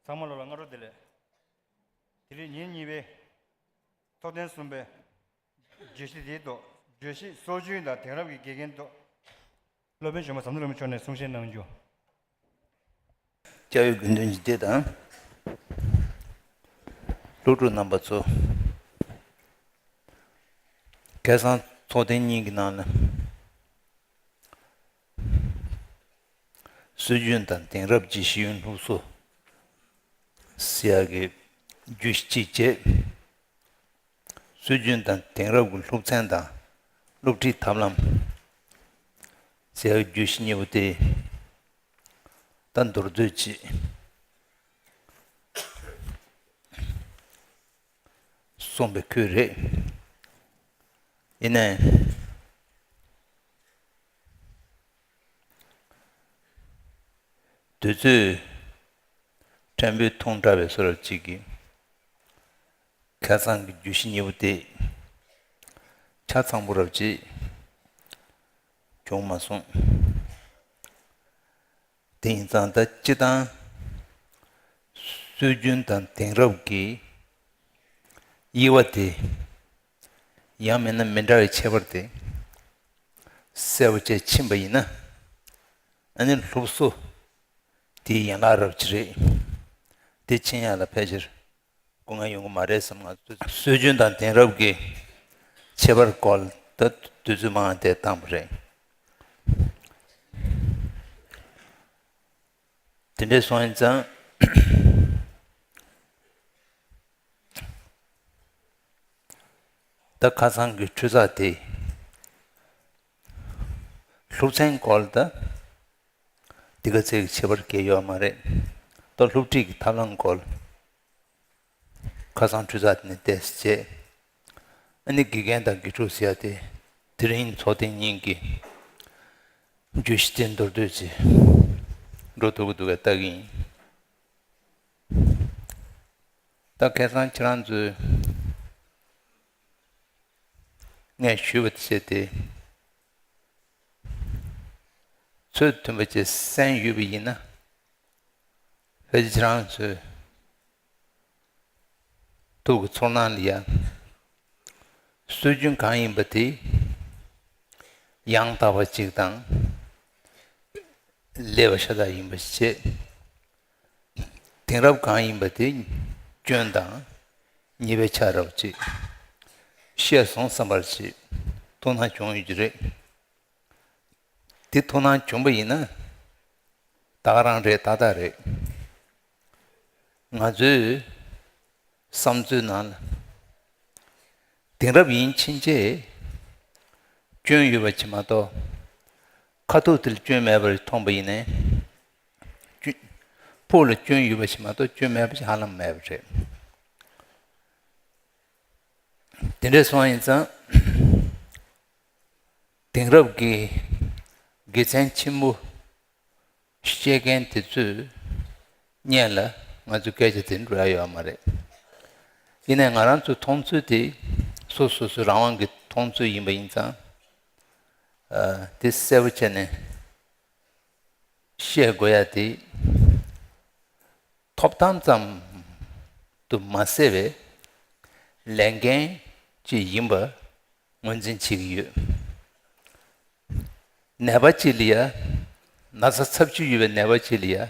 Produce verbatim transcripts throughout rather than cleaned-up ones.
ཚང་མ་ལོ་ལ་སྔ་དྲོ་བདེ་ལེགས། དེ་རིང་ཉིན་གཉིས་པའི་ཐོག་ཐེངས་གསུམ་པའི་བརྗོད་གཞི་འདིའི་ཐོག་བརྗོད་གཞི་སྲོལ་རྒྱུན་དང་དེང་རབས་ཀྱི་དགེ་རྒན་ཐོག་སློབ་དཔོན་གཞོན་པ་ཟམ་གདོང་རིན་པོ་ཆེ་མཆོག་ནས་གསུང་བཤད་གནང་རྒྱུ། སྐྱབས་ཡུལ་དགེ་འདུན་གྱི་སྡེ་དང་། སློབ་ཕྲུག་རྣམ་པ་ཚོ། ཁ་སང་ཚོགས་ཐེངས་གཉིས་ཀྱི་ནང་ལ། སྲོལ་རྒྱུན་དང་དེང་རབས་ཀྱི་ཤེས་ཡོན་སློབ་གསོ་ཟེར་ཡག་གི་བརྗོད་གཞི་གཅིག་བྱས། སྲོལ་རྒྱུན་དང་དེང་རབས་ཀྱི་སློབ་ཚན་དང་སློབ་ཁྲིད་ཐབས་ལམ་ཟེར་ཡག་གི་བརྗོད་གཞི་གཉིས་པོ་དེ་ད་མདོར་བསྡུས་ཀྱིས་གསུངས་པའི་ཁུལ་རེད། ཡིན་ནའི། དུས་ཚོད་ཕྲན་བུ་ཐུང་དྲགས་པའི་བཟོ་འདྲ་ཅིག་གིས། ཁ་སང་གི་བརྗོད་གཞི་གཉིས་པོ་དེ་ཆ་ཚང་པོ་རབ་ཅིག་བྱུང་མ་སོང་། དེ་ཡིན་ཙང་ད་སྤྱིར་བཏང་སྲོལ་རྒྱུན་དང་དེང་རབས་ཀྱི་དབྱེ་བ་དེ་ཡང་མིན་ན་མི་འདྲ་བའི་ཁྱད་པར་དེ་གསལ་པོ་བྱས་ཕྱིན་པ་ཡིན་ན། ཨ་ནི་སློབ་གསོ་དེའི་ཡན་ལག་རབ་ཅིག་རེད། དེ་ཕྱིན་ཡག་ལ་ཕལ་ཆེར་སྐུ་ངལ་ཡོང་གི་མ་རེད་བསམ། ང་ཚོས་སྲོལ་རྒྱུན་དང་དེང་རབས་ཀྱི་ཁྱད་པར་སྐོར་ད་དུས་ཚོད་མང་དེ་བཏང་བ་རེད། དེ་འདྲས་སོང་ཡིན་ཙང་། ད་ཁ་སང་གི་འཕྲོས་ཚགས་དེ་སློབ་ཚན་སྐོར་ད་དེ་ག་ཚད་ཀྱི་ཁྱད་པར་གལ་ཡོད་མ་རེད། ད་སློབ་ཁྲིད་ཀྱི་ཐབས་ལམ་སྐོར། ཁ་སང་འཕྲོས་ཚགས་དེ་ནས་ཏོག་ཙམ་བྱས། ཨ་ནི་དགེ་རྒན་དང་དགེ་ཕྲུག་ཟེར་ཡ་དེ་དེ་རིང་ཚོགས་ཐེངས་གཉིས་ཀྱི་བརྗོད་གཞི་དེ་མདོར་བསྡུས་ཀྱིས་འགྲོ་ཐུབ་ཀྱི་འདུག་གས་ལྟ་གི་ཡིན། ད་ཁ་སང་ཁྱེད་རང་ཚོས་ངས་ཞུས་པ་དེ་བྱས་ཏེ་ཚོད་མཐུན་པ་ཅིག་གསན་ཡོད་པ་ཡིན་ན། ཕལ་ཆེར་ཁྱེད་རང་ཚོའི་ཐུགས་ཀྱི་ཚོར་སྣང་ལ་ཡ། སྲོལ་རྒྱུན་གང་ཡིན་པ་དེ་ཡང་དག་པ་ཅིག་དང་ལེགས་པ་ཤ་སྟག་ཡིན་པ་ཞིག་བྱས། དེང་རབས་གང་ཡིན་པ་དེ་སྐྱོན་དང་ཉེས་པའི་ཆ་རབ་ཅིག་བཤད་སོང་བསམ་པར་ཅིག་ཐུགས་སྣང་བྱུང་ཡོད་ཀྱི་རེད། དེ་ཐུགས་སྣང་བྱུང་པ་ཡིན་ན་ད་ག་རང་རེད། ཏག་ཏག་རེད། ང་ཚོའི་བསམ་ཚུལ་ནང་ལ་དེང་རབས་ཡིན་ཕྱིན་ཆད་སྐྱོན་ཡོད་པ་ཅིག་མ་གཏོགས་ཁ་ཐུག་དེ་ལ་སྐྱོན་མེད་པར་མཐོང་པ་ཡིན་ནའི། སྐྱོན། ཕུགས་ལ་སྐྱོན་ཡོད་པ་ཞིག་མ་གཏོགས་སྐྱོན་མེད་པ་ཞིག་ཧ་ལམ་མེད་པ་རེད། དེ་འདྲ་སོང་ཡིན་ཙང་། དེང་རབས་ཀྱི་དགེ་མཚན་ཆེན་པོ་བཤད་མཁན་དེ་ཚོའི་སྙན་ལ་ང་ཚོས་སྐད་ཆ་དེ་འགྲོ་ཡ་ཡོད་མ་རེད། ཡིན་ནའི་ང་རང་ཚོའི་མཐོང་ཚུལ་དེ་སོ་སོ་སོའི་རང་དབང་གི་མཐོང་ཚུལ་ཡིན་པ་ཡིན་ཙང་། ཨ། དེ་གསལ་པོ་བྱས་ནས་བཤད་དགོས་ཡ་དེ། ཐོབ་ཐང་ཙམ་དུ་མ་ཟད་པའི་ལས་འགན་ཅིག་ཡིན་པ་ངོས་འཛིན་བྱེད་ཀྱི་ཡོད། ནད་པ་ཅིག་ལ་ཡ། ན་ཚ་ཚབས་ཆེ་ཡོད་པའི་ནད་པ་ཅིག་ལ་ཡ།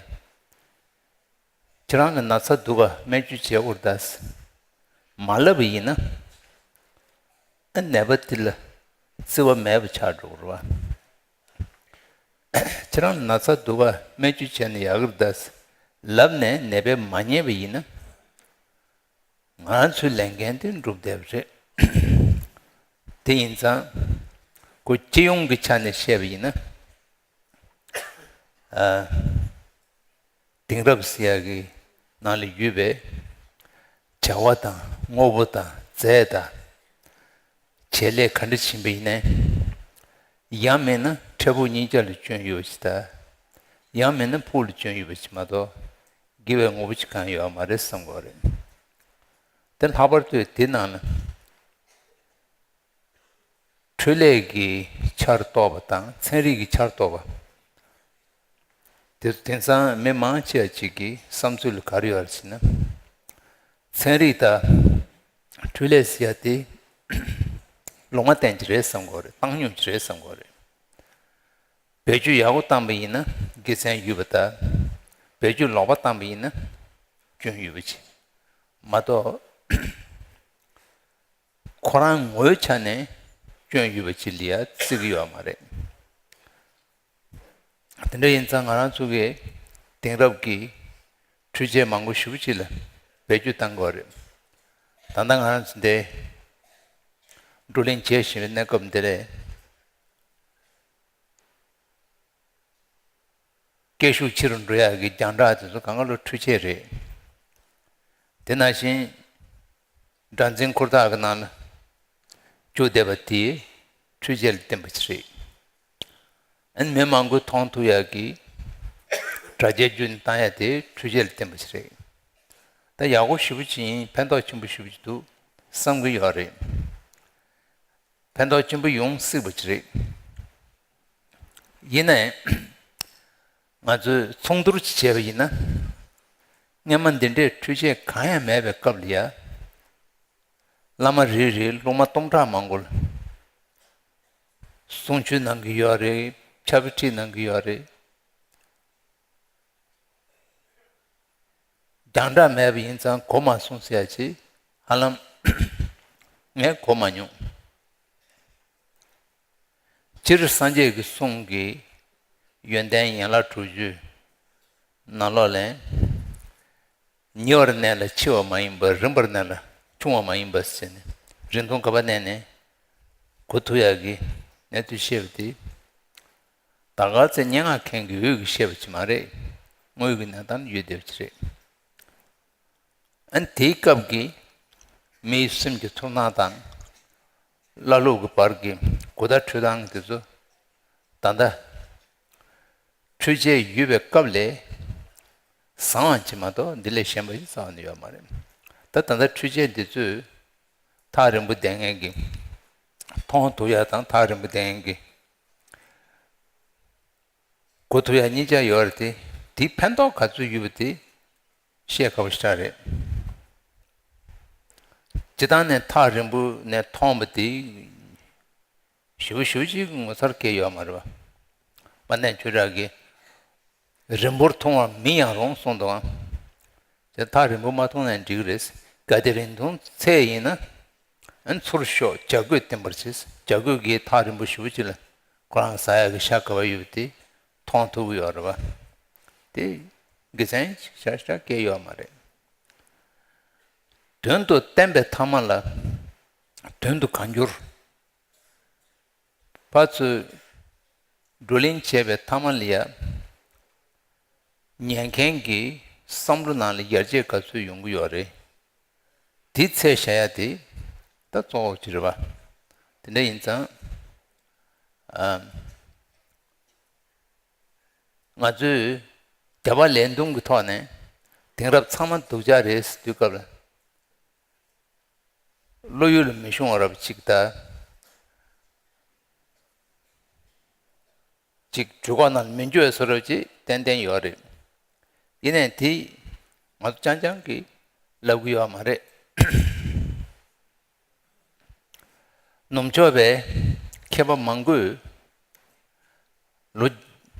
ཁྱེད་རང་གི་ན་ཚ་འདུག་ག་སྨན་བཅོས་བྱེད་དགོས་རེད་ད། མ་ལབ་པ་ཡིན་ན། ཨ། ནད་པ་དེ་ལ་བརྩི་བ་མེད་པ་ཆགས་འགྲོ་གི་རེད་བ། ཁྱེད་རང་ན་ཚ་འདུག་ག་སྨན་བཅོས་བྱས་ན་ཡག་གི་རེད་ད་ལབ་ནས་ནད་པས་མ་ཉན་པ་ཡིན་ན། ང་ཚོའི་ལས་འགན་དེ་འགྲུབ་བསྡད་པ་རེད། དེ་ཡིན་ཙང་། ཁོ་སྤྱི་ཡོངས་ཀྱི་ཆ་ནས་བཤད་པ་ཡིན་ན། ཨ། དེང་རབས་ཟེར་ཡག་གི་ནང་ལ་ཡོད་པའི་བྱ་བ་དང་དངོས་པོ་དང་རྫས་དང་བྱེད་ལས་ག་འདྲ་ཕྱིན་པ་ཡིན་ནའི། ཡང་མིན་ན་འཕྲལ་ཕུགས་གཉིས་ཆ་ལ་སྐྱོན་ཡོད་པ་ཞིག་དང་། ཡང་མིན་ན་ཕུགས་ལ་སྐྱོན་ཡོད་པ་ཞིག་མ་གཏོགས་དགེ་བའི་དངོས་པོ་ཞིག་གང་ཡོད་མ་རེད་བསམ་གྱི་ཡོད་རེད། དེ་ལྷག་པར་དུ་དེ་ནང་ལ། འཕྲུལ་ལས་ཀྱི་ཆར་གཏོགས་པ་དང་ཚན་རིག་གི་ཆར་གཏོགས་པ། དེ་དེང་སང་མི་མང་ཆེ་བ་ཅིག་གི་བསམ་ཚུལ་ག་རེ་ཡོད་རེད་ཟེར་ན། ཚན་རིག་དང་འཕྲུལ་ལས་ཟེར་ཡ་དེ་ལུང་པ་བསྟན་གྱི་རེད་བསམ་གྱི་ཡོད་རེད། བཏང་སྙོམས་ཀྱི་རེད་བསམ་གྱི་ཡོད་རེད། བེད་སྤྱོད་ཡག་པོ་བཏང་པ་ཡིན་ན་དགེ་མཚན་ཡོད་པ་དང་། བེད་སྤྱོད་ལོག་པ་བཏང་པ་ཡིན་ན་སྐྱོན་ཡོད་པ་ཅིག་མ་གཏོགས། ཁོ་རང་ངོ་བོའི་ཆ་ནས་སྐྱོན་ཡོད་པ་ཅིག་ལ་ཡ་བརྩི་གི་ཡོད་མ་རེད། དེ་འདྲ་ཡིན་ཙང་ང་རང་ཚོ་གིས་དེང་རབས་ཀྱི་འཕྲུལ་ཆས་མང་པོ་ཞེ་པོ་ཅིག་ལ་བེད་སྤྱོད་བཏང་དགོས་རེད། ད་ལྟ་ང་རང་ཚོ་འདི་བགྲོ་གླེང་བྱེད་བཞིན་པའི་གནས་སྐབས་འདི་ལ། སྐད་ཤུགས་ཆེ་རུ་འགྲོ་ཡག་གི་རྒྱང་བསྒྲགས་དེ་ཚོ་གང་ག་ལོ་འཕྲུལ་ཆས་རེད། དེ་ནང་བཞིན་སྒྲ་འཛིན་འཁོར་ཐག་གི་ནང་ལ་བཅུག་བསྡད་པ་དེ་འཕྲུལ་ཆས་ལ་བརྟེན་པ་ཅིག་རེད། ཨན་མི་མང་པོས་མཐོང་ཐུབ་ཡག་གི་དྲ་རྒྱའི་བརྒྱུད་ནས་བཏང་ཡག་དེ་འཕྲུལ་ཆས་ལ་བརྟེན་པ་ཅིག་རེད། ད་ཡག་པོ་ཞེ་པོ་ཅིག་ཡིན། ཕན་ཐོགས་ཆེན་པོ་ཞེ་པོ་ཅིག་འདུག་བསམ་གྱི་ཡོད་རེད། ཕན་ཐོགས་ཆེན་པོ་ཡོང་སྲིད་པ་ཅིག་རེད། ཡིན་ནའི། ང་ཚོས་མཚུངས་བསྡུར་ཅིག་བྱས་པ་ཡིན་ན། སྔོན་མ་འདི་འདྲའི་འཕྲུལ་ཆས་གང་ཡང་མེད་པའི་སྐབས་ལ་ཡ། བླ་མ་རེ་རེས་སློབ་མ་སྟོང་ཕྲག་མང་པོ་ལ་གསུང་ཆོས་གནང་གི་ཡོད་རེད། ཕྱག་དཔེ་ཁྲིད་གནང་གི་ཡོད་རེད། རྒྱང་བསྒྲགས་མེད་པ་ཡིན་ཙང་གོ་མ་སོང་ཟེར་ཡ་ཅིག་ཧ་ལམ་ངས་གོ་མ་མྱོང་། སྤྱིར་སངས་རྒྱས་ཀྱི་གསུང་གི་ཡོན་ཏན་ཡན་ལག་དྲུག་ཅུའི་ནང་ལོགས་ལ། ཉེ་བར་གནས་ལ་འཆི་བ་མ་ཡིན་པ། རིང་བར་གནས་ལ་ཆུང་བ་མ་ཡིན་པ་ཟེར་ནས་རིང་ཐུང་ག་པར་གནས་ནས་གོ་ཐུབ་ཡག་གི་གནས་ཚུལ་བཤད་པ་དེ། ད་ག་ཚོད་སྙན་ངག་མཁན་གྱི་འོད་ཀྱིས་བཤད་པ་ཅིག་མ་རེད། དངོས་ཀྱི་གནས་སྟངས་ཡོད་བསྡད་པ་ཅིག་རེད། ཨ་ནི་དེའི་སྐབས་ཀྱི་མིའི་སེམས་ཀྱི་ཚོར་སྣང་དང་། ཀླ་ཀློ་གི་བར་གྱི་གོ་བརྡ་འཕྲོད་སྟངས་དེ་ཚོ་ད་ལྟ་འཕྲུལ་ཆས་ཡོད་པའི་སྐབས་ལས་བཟང་བ་ཅིག་མ་གཏོགས་འདི་ལས་ཞན་པ་ཞིག་རྩ་བ་ནས་ཡོད་མ་རེད། ད་ད་ལྟ་འཕྲུལ་ཆས་འདི་ཚོས་ཐག་རིང་པོ་བསྡད་མཁན་གྱི་མཐོང་ཐུབ་ཡ་དང་ཐག་རིང་པོ་བསྡད་མཁན་གྱི་གོ་ཐུབ་ཡ་གཉིས་ཆ་ཡོད་རེད་དེ། དེའི་ཕན་ཐོགས་ག་ཚོད་ཡོད་པ་དེ་བཤད་དཀའ་པོ་ཞེ་དྲག་རེད། སྤྱིར་བཏང་ནས་ཐག་རིང་པོ་ནས་མཐོང་བ་དེ་ཞེ་པོ་ཞེ་པོ་ཅིག་ངོ་མཚར་སྐྱེ་ཡོད་མ་རེད་པ། དཔལ་ལྡན་ཆོས་གྲགས་ཀྱིས་རིང་པོར་མཐོང་བ་མིན་ཡང་རུང་གསུངས་འདུག་ཨང་། དེ་ཐག་རིང་པོ་མ་མཐོང་ན་འགྲིག་གི་རེད། གལ་ཏེ་རིང་ཐུང་ཚད་ཡིན་ན། ཨན་ཚུར་ཤོག་བྱ་རྒོད་བསྟེན་པར་བྱེད། བྱ་རྒོད་ཀྱིས་ཐག་རིང་པོ་ཞེ་པོ་ཅིག་ལ་ཁོ་རང་ཟ་ཡག་གི་ཤ་ག་པར་ཡོད་པ་དེ་མཐོང་ཐུབ་ཀྱི་ཡོད་རེད་པ། དེ་དགེ་མཚན་ཞེ་དྲག་སྐྱེ་ཡོད་མ་རེད། དོན་དུ་བསྟན་པའི་ཐ་མ་ལ་དོན་དུ་གང་འགྱུར། ཕར་ཚུར་བགྲོ་གླེང་བྱས་པའི་མཐའ་མ་ལ་ཡ། ཉན་མཁན་གྱི་བསམ་བློ་ནང་ལ་ཡར་རྒྱས་ག་ཚོད་ཡོང་གི་ཡོད་རེད། དེ་ཚད་བཞག་ཡ་དེ་ད་གཙོ་བོ་ཅིག་རེད་པ། དེ་འདྲ་ཡིན་ཙང་། ཨ། ང་ཚོས་རྒྱབ་ལ་ལན་གཏོང་གི་ཐོག་ནས་དེང་རབས་ཚང་མ་སྡུག་ཅག་རེད་ཟེར་དུས་སྐབས་ལ། བློ་ཡུལ་ལ་མི་ཤོང་བ་རབ་ཅིག་ད། ཅིག་གྲོད་ཁོག་ནང་ལ་མི་འཇུ་བའི་བཟོ་འདྲ་ཅིག་ཏན་ཏན་ཡོད་རེད། ཡིན་ནའི་དེ་ང་ཚོ་རྐྱང་རྐྱང་གིས་ལབ་ཀྱི་ཡོད་མ་རེད། ནུབ་ཕྱོགས་པའི་མཁས་པ་མང་པོས་ལོ་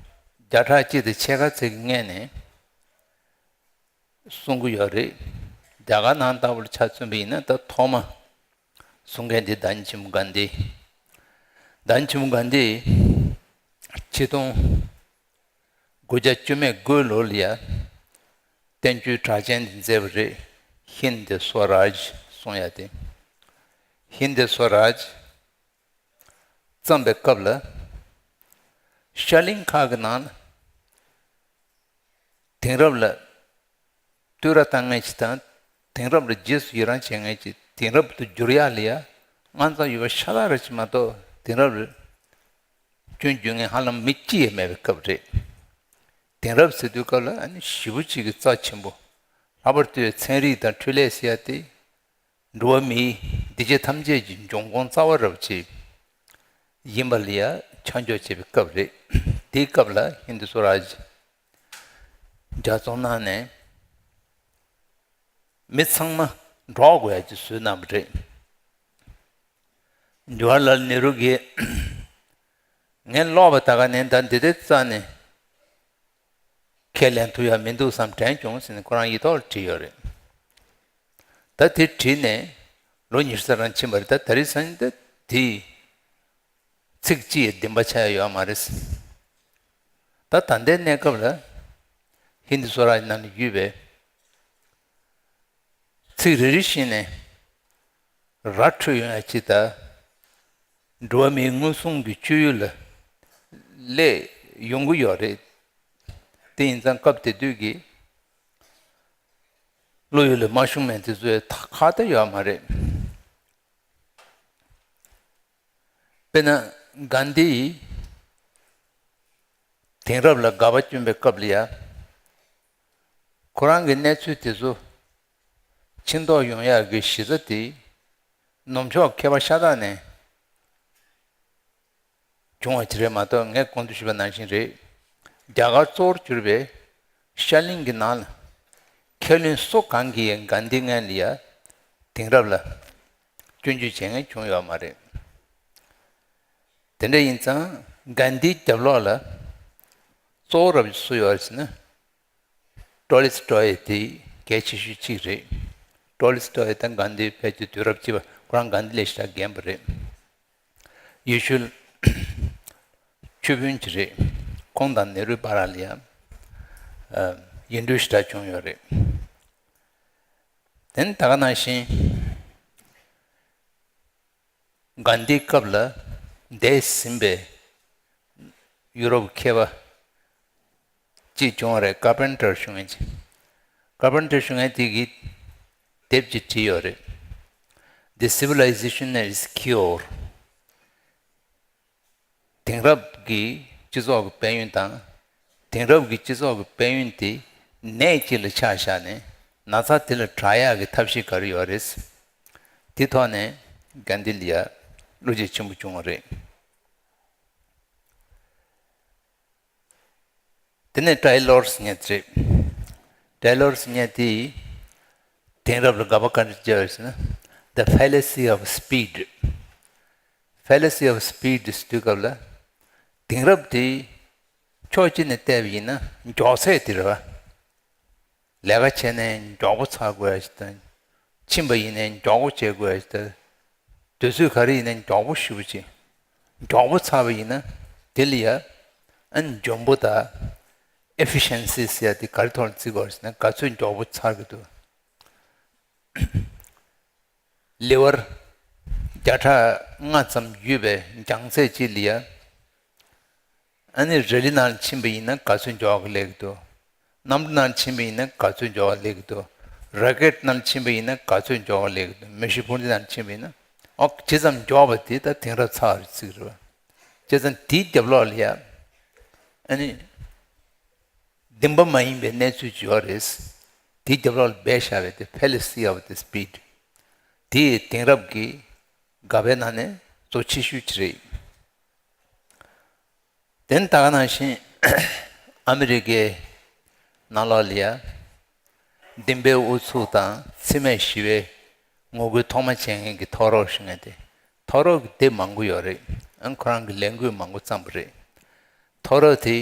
བརྒྱ་ཕྲག་གཅིག་དང་ཕྱེད་ཀ་ཙམ་གྱི་སྔོན་ནས་གསུང་གི་ཡོད་རེད། རྒྱ་གར་ནང་ལྟ་བུར་ཆ་མཚོན་པ་ཡིན་ན་ད་ཐོག་མ་གསུང་མཁན་དེ་ད་ནི་ཆེན་མོ་གྷན་དྷི། ད་ནི་ཆེན་མོ་གྷན་དྷི་ཆིག་སྟོང་དགུ་བརྒྱ་བཅུ་མེད་དགུའི་ལོ་ལ་ཡ་བསྟན་བཅོས་གྲགས་ཅན་དེ་མཛད་པ་རེད། ཧིན་དི་སྭ་རཱཇ་གསུང་ཡ་དེ། ཧིན་དི་སྭ་རཱཇ་བརྩམས་པའི་སྐབས་ལ་ཤར་གླིང་ཁག་གི་ནང་ལ་དེང་རབས་ལ་བསྟོད་ར་བཏང་མཁན་ཞིག་དང་། དེང་རབས་ལ་རྗེས་སུ་ཡི་རང་བྱེད་མཁན་ཞིག་དེང་རབས་སུ་བསྒྱུར་ཡག་ལ་ཡ་སྣང་ཚ་ཡོད་པ་ཤ་སྟག་རེ་ཞིག་མ་གཏོགས། དེང་རབས་ལ་སྐྱོན་བརྗོད་མཁན་ཧ་ལམ་མི་གཅིག་ཡང་མེད་པའི་སྐབས་རེད། དེང་རབས་ཟེར་དུས་སྐབས་ལ་ཨ་ནི་ཞེ་པོ་ཅིག་གི་རྩ་ཆེན་པོ། ལྷག་པར་དུ་ཚན་རིག་དང་འཕྲུལ་ལས་ཟེར་ཡ་དེ། འགྲོ་བ་མིའི་སྡིག་སྒྲིབ་ཐམས་ཅད་ཀྱི་འབྱུང་ཁུངས་རྩ་བ་རབ་ཅིག་ཡིན་པ་ལ་ཡ་ཆ་འཇོག་བྱེད་པའི་སྐབས་རེད། དེའི་སྐབས་ལ་ཧིན་དུ་སྭ་རཱཇ་ ལྗགས་རྩོམ་གནང་ནས་མི་ཚང་མ་འགྲོགས་དགོས་ཡ་ཅིག་བཟོས་གནང་བ་རེད། ཇ་ཝ་ཧར་ལཱལ་ནེ་རུ་གིས་ངས་ཀློག་པ་ད་ག་ནས་ད་འདི་ལྟའི་རྩ་ནས་ཁས་ལེན་ཐུབ་ཡ་མི་འདུག་བསམ་དྲན་བྱུང་ཟེར་ནས་ཁོ་རང་ཡིག་ཐོག་ལ་བྲིས་ཡོད་རེད། ད་དེ་བྲིས་ནས་ལོ་ཉི་ཤུ་རྩ་གྲངས་ཕྱིན་པ་རེད། ད་ད་རེས་ཟིན་ད་དེ་ཚིག་གཅིག་བདེན་པ་ཆགས་ཡོད་མ་རེད། ད་ད་ལྟའི་གནས་སྐབས་ལ་ཧིན་དི་སོ་ར་ནང་ལ་ཡོད་པའི་ཚིག་རེ་རེ་བཞིན་ནས་ར་འཕྲོད་ཡོང་ཡ་ཅིག་དང་། འགྲོ་བ་མིའི་མངོན་སུམ་གྱི་སྤྱོད་ཡུལ་ལ་སླེབས་ཡོང་གི་ཡོད་རེད། དེ་ཡིན་ཙང་སྐབས་དེ་དུས་ཀྱི་བློ་ཡུལ་ལ་མ་ཤོང་མཁན་དེ་ཚོའི་ཐག་ཁ་ད་ཡོད་མ་རེད། དཔེར་ན་གྷན་དྷི་ཡིས་དེང་རབས་ལ་དགག་པ་བསྐྱོན་པའི་སྐབས་ལ་ཡ། ཁོ་རང་གི་གནས་ཚུལ་དེ་ཚོ་ཕྱིན་ཐོག་ཡོང་ཡག་གི་གཞི་རྩ་དེ་ནུབ་ཕྱོགས་མཁས་པ་ཤ་སྟག་ནས་བྱུང་བ་ཅིག་རེད་མ་གཏོགས། ངས་གོང་དུ་ཞུས་པ་ནང་བཞིན་རེད། རྒྱ་གར་གཙོ་བོར་གྱུར་པའི་ཤར་གླིང་གི་ནང་ལ་མཁས་བླུན་སུ་གང་གིས་གྷན་དྷི་སྔོན་ལ་ཡ་དེང་རབས་ལ་སྐྱོན་བརྗོད་བྱེད་མཁན་བྱུང་ཡོད་མ་རེད། དེ་འདྲ་ཡིན་ཙང་གྷན་དྷིའི་རྒྱབ་ལོགས་ལ་གཙོ་བོ་རབ་སུ་ཡོད་ཟེར་ན། ཊོལ་སི་ཊོའི་དེ་གལ་ཆེ་ཤོས་གཅིག་རེད། ཊོལ་སི་ཊོའི་དང་གྷན་དྷི་ཕལ་ཆེར་དུས་རབས་གཅིག་པ། ཁོ་རང་གྷན་དྷི་ལས་ཞེ་དྲག་རྒན་པ་རེད། ཡེ་ཤུའི་ཆོས་དཔོན་གཅིག་རེད། ཁོང་དང་ནེ་རུའི་བར་ལ་ཡང་ཡིག་འབྲེལ་ཞེ་དྲག་བྱུང་ཡོད་རེད། དེ་ནི་ད་ག་ནང་བཞིན། གྷན་དྷིའི་སྐབས་ལ་འདས་ཟིན་པའི་ཡུ་རོབ་མཁས་པ་གཅིག་བྱུང་བ་རེད། ཀར་པན་ཊར་ཞུ་མཁན་གཅིག་ཀར་པན་ཊར་ཞུ་མཁན་དེ་གིས་དེབ་ཅིག་བྲིས་ཡོད་རེད། The Civilization and Its Cure། དེང་རབས་ཀྱི་སྤྱི་ཚོགས་ཀྱི་དཔལ་ཡོན་དང་། དེང་རབས་ཀྱི་སྤྱི་ཚོགས་ཀྱི་དཔལ་ཡོན་དེ་ནད་ཅིག་ལ་ཆ་བཞག་ནས་ན་ཚ་དེ་ལ་དྲག་ཡག་གི་ཐབས་ཤེས་ག་རེ་ཡོད་རེད། དེ་ཐོག་ནས་གྷན་དྷི་ལ་ཡ་བློ་སྐྱེད་ཆེན་པོ་བྱུང་བ་རེད། དེ་ནས་ཊེ་ལོར་ཟེར་མཁན་དེ་རེད། ཊེ་ལོར་ཟེར་མཁན་དེས་དེང་རབས་ལ་དགག་པ་ག་འདྲ་བརྒྱབ་ཡོད་ཟེར་ན། The Fallacy of Speed། Fallacy of Speed ཟེར་དུས་སྐབས་ལ། དེང་རབས་དེ་ཕྱོགས་གཅིག་ནས་བལྟས་པ་ཡིན་ན་མགྱོགས་ཚད་དེ་རེད་བ། ལས་ཀ་བྱས་ནས་མགྱོགས་པོ་ཚར་དགོས་ཡ་ཞིག་དང་། ཕྱིན་པ་ཡིན་ནའི་མགྱོགས་པོ་བྱེད་དགོས་ཡ་ཞིག་དང་། དུས་ཚོད་ག་རེ་ཡིན་ནའི་མགྱོགས་པོ་ཞེ་པོ་ཅིག་མགྱོགས་པོ་ཚར་བ་ཡིན་ན་དེ་ལ་ཡ་ཨ་ནི་འཇོན་པོ་དང་ཨེ་ཕི་ཤན་སི་ཟེར་ཡ་དེ་ག་རེ་ཐོག་ལ་བརྩི་དགོས་ཟེར་ན། ག་ཚོད་མགྱོགས་པོ་ཚར་གི་འདུག་ལེ་ཝར་བརྒྱ་ཕྲག་ལྔ་ཙམ་ཡོད་པའི་རྒྱང་ཚད་ཅིག་ལ་ཡ། ཨ་ནི་རི་ལི་ནང་ཕྱིན་པ་ཡིན་ན་ག་ཚོད་མགྱོགས་པོ་སླེབས་ཀྱི་འདུག་གནམ་གྲུ་ནང་ཕྱིན་པ་ཡིན་ན་ག་ཚོད་མགྱོགས་པོ་སླེབས་ཀྱི་འདུག་རོ་ཀེཊ་ནང་ཕྱིན་པ་ཡིན་ན་ག་ཚོད་མགྱོགས་པོ་སླེབས་ཀྱི་འདུག་མེ་ཤིང་འཕུར་མདེལ་ནང་ཕྱིན་པ་ཡིན་ན། ཨོ། ཇི་ཙམ་མགྱོགས་པ་དེ་ད་དེང་རབས་ཚར་བ་རེད་བརྩི་གི་རེད་བ། བྱས་ཙང་དེའི་རྒྱབ་ལོགས་ལ་ཡ། ཨ་ནི། བདེན་པ་མ་ཡིན་པའི་གནས་ཚུལ་ཅིག་ཡོད་རེད། དེའི་རྒྱབ་ལོགས་ལ་སྦས་བཞག་པའི་དེ་Fallacy of the Speed། དེ་དེང་རབས་ཀྱི་དགག་པའི་ནང་ནས་གཙོ་ཆེ་ཤོས་ཅིག་རེད། དེ་ནི་ད་ག་ནང་བཞིན་ཨ་མི་རི་ཀའི་ནང་ལོགས་ལ་ཡ། བདེན་པའི་ཨུ་ཚུགས་དང་འཚེ་མེད་ཞི་བའི་ངོ་རྒོལ་ཐོག་མ་བྱེད་མཁན་གྱི་ཐོ་རོ་ཞུ་མཁན་དེ། ཐོ་རོ་གི་དེབ་མང་པོ་ཡོད་རེད། ཨ། ཁོ་རང་གི་ལས་འགུལ་མང་པོ་བརྩམས་པ་རེད། ཐོ་རོ་དེ་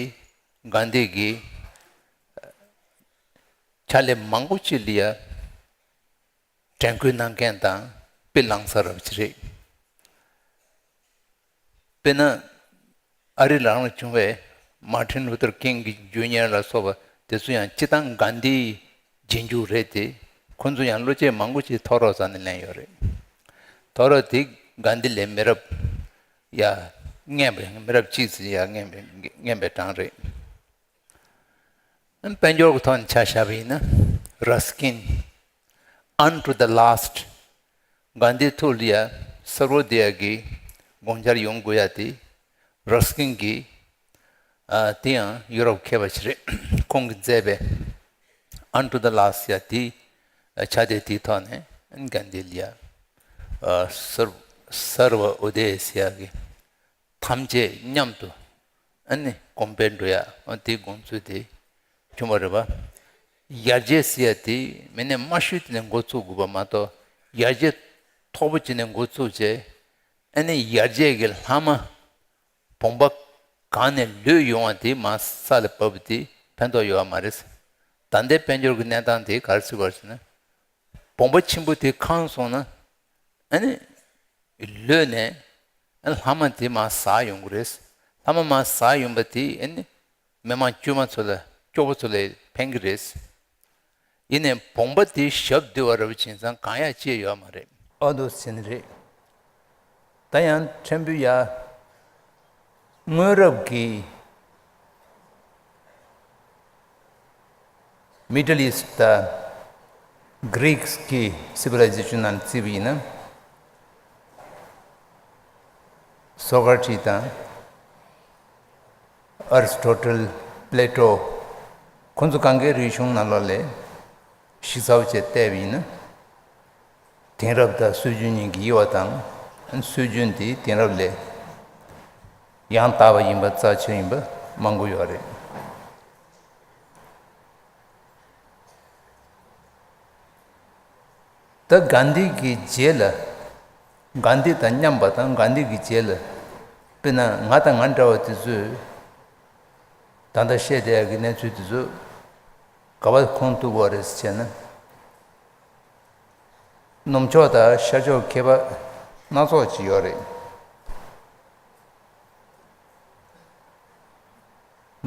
གྷན་དྷི་གིས་ཕྱག་ལས་མང་པོ་ཅིག་ལ་ཡ་དྲན་སྐུལ་གནང་མཁན་དང་དཔེ་བླངས་ས་རབ་ཅིག་རེད། དཔེར་ན། ཨ་རི་རང་ལ་བྱུང་བའི་མར་ཊིན་ལུ་ཐར་ཀིང་གི་ཇུ་ཉེར་ལ་སོགས་པ་དེ་ཚོ་ཡང་སྤྱིར་བཏང་གྷན་དྷིའི་རྗེས་འཇུག་རེད་དེ། ཁོ་ཚོ་ཡང་བློ་སྐྱེད་མང་པོ་ཅིག་ཐོ་རོ་རྩ་ནས་ལེན་ཡོད་རེད། ཐོ་རོ་དེ་གྷན་དྷི་ལས་མི་རབས་ཡ་རྔན་པ། མི་རབས་གཅིག་ཙམ་ཡ་རྔན་པའི་རྔན་པའི་གྲངས་རེད། དཔལ་འབྱོར་གྱི་ཐོག་ནས་ཆ་བཞག་པ་ཡིན་ན། ར་སི་ཀིན། Unto the last། གྷན་དྷིའི་ཐུགས་ལ་ཡ་སརྦོ་དེ་ཡ་གི་དགོངས་འཆར་ཡོང་དགོས་ཡ་དེ། ར་སི་ཀིན་གྱིས། ཨ། དེ་ཡང་ཡུ་རོབ་མཁས་པ་ཞིག་རེད། ཁོང་གིས་མཛད་པའི་Unto the Last ཡ་དེའི་ཕྱག་དེབ་དེའི་ཐོག་ནས་གྷན་དྷི་ལ་ཡ། ཨ། སརྦ་སརྦ་ཨུ་དེ་ཡེ་སི་ཡ་གི་ཐམས་ཅད་མཉམ་དུ་ཨ་ནི་གོང་འཕེལ་འགྲོ་ཡ། ཨ། དེའི་དགོངས་ཚུལ་དེ་ བྱུང་བ་རེད་པ། ཡར་རྒྱས་ཟེར་ཡ་དེ་མི་ནས་དམའ་ཤོས་དེ་ནས་འགོ་ཚུགས་དགོས་པ་མ་གཏོགས། ཡར་རྒྱས་མཐོ་པོ་ཅིག་ནས་འགོ་ཚུགས་བྱས། ཨ་ནི་ཡར་རྒྱས་ཀྱི་ལྷག་མ་བོང་པ་གང་ནས་ལུད་ཡོང་བ་དེ་མར་ས་ལ་བབས་པ་དེ་ཕན་ཐོགས་ཡོད་པ་མ་རེད། ད་ལྟའི་དཔལ་འབྱོར་གྱི་གནས་སྟངས་དེ་ག་རེ་ཟེར་བ་ཟེར་ན། བོང་པ་ཆེན་པོ་དེ་གང་སོང་ན། ཨ་ནི་ལུད་ནས་ཨ་ལྷག་མ་དེ་མར་ཟག་ཡོང་གི་རེད། ལྷག་མ་མར་ཟག་ཡོང་པ་དེ་ཨ་ནི་མི་མང་དཀྱུས་མ་ཚོ་ལ་སྐྱོ་པོ་ཚོ་ལ་ཕན་གྱི་རེད། ཡིན་ནའི་བོང་པ་དེ་ཞབས་བསྡུ་བ་ར་བ་བྱིན་ཙང་གང་ཡག་ཅི་ཡོད་མ་རེད། ཨ་འདུག་ཟེར་ནི་རེད། ད་ཡང་ཕྲན་བུ་ཡ། སྔོན་རབས་ཀྱི་Middle East དང་Greeks གི་Civilization ནང་བརྩིས་པ་ཡིན་ན། Socrates དང་Aristotle, Plato ཁོང་ཚོ་གང་གའི་རིག་གཞུང་ནང་ལོགས་ལ་ཞིབ་ཚགས་བྱས་བལྟས་པ་ཡིན་ན། དེང་རབས་དང་སྲོལ་རྒྱུན་གཉིས་ཀྱི་དབྱེ་བ་དང་། སྲོལ་རྒྱུན་དེ་དེང་རབས་ལས་ཡང་དག་པ་ཡིན་པ་རྩ་ཆེན་ཡིན་པ་མང་པོ་ཡོད་རེད། ད་གྷན་དྷི་གི་རྗེས་ལ། གྷན་དྷི་དང་མཉམ་པ་དང་གྷན་དྷི་གི་རྗེས་ལ། དཔེར་ན་ང་དང་ང་འདྲ་བ་དེ་ཚོས་ད་ལྟ་བཤད་བསྡད་ཡག་གི་གནས་ཚུལ་དེ་ཚོ་ག་པར་ཁུངས་གཏུགས་པ་རེད་ཟེར་ན། ནུབ་ཕྱོགས་དང་ཤར་ཕྱོགས་མཁས་པ་སྣ་ཚོགས་ཅིག་ཡོད་རེད།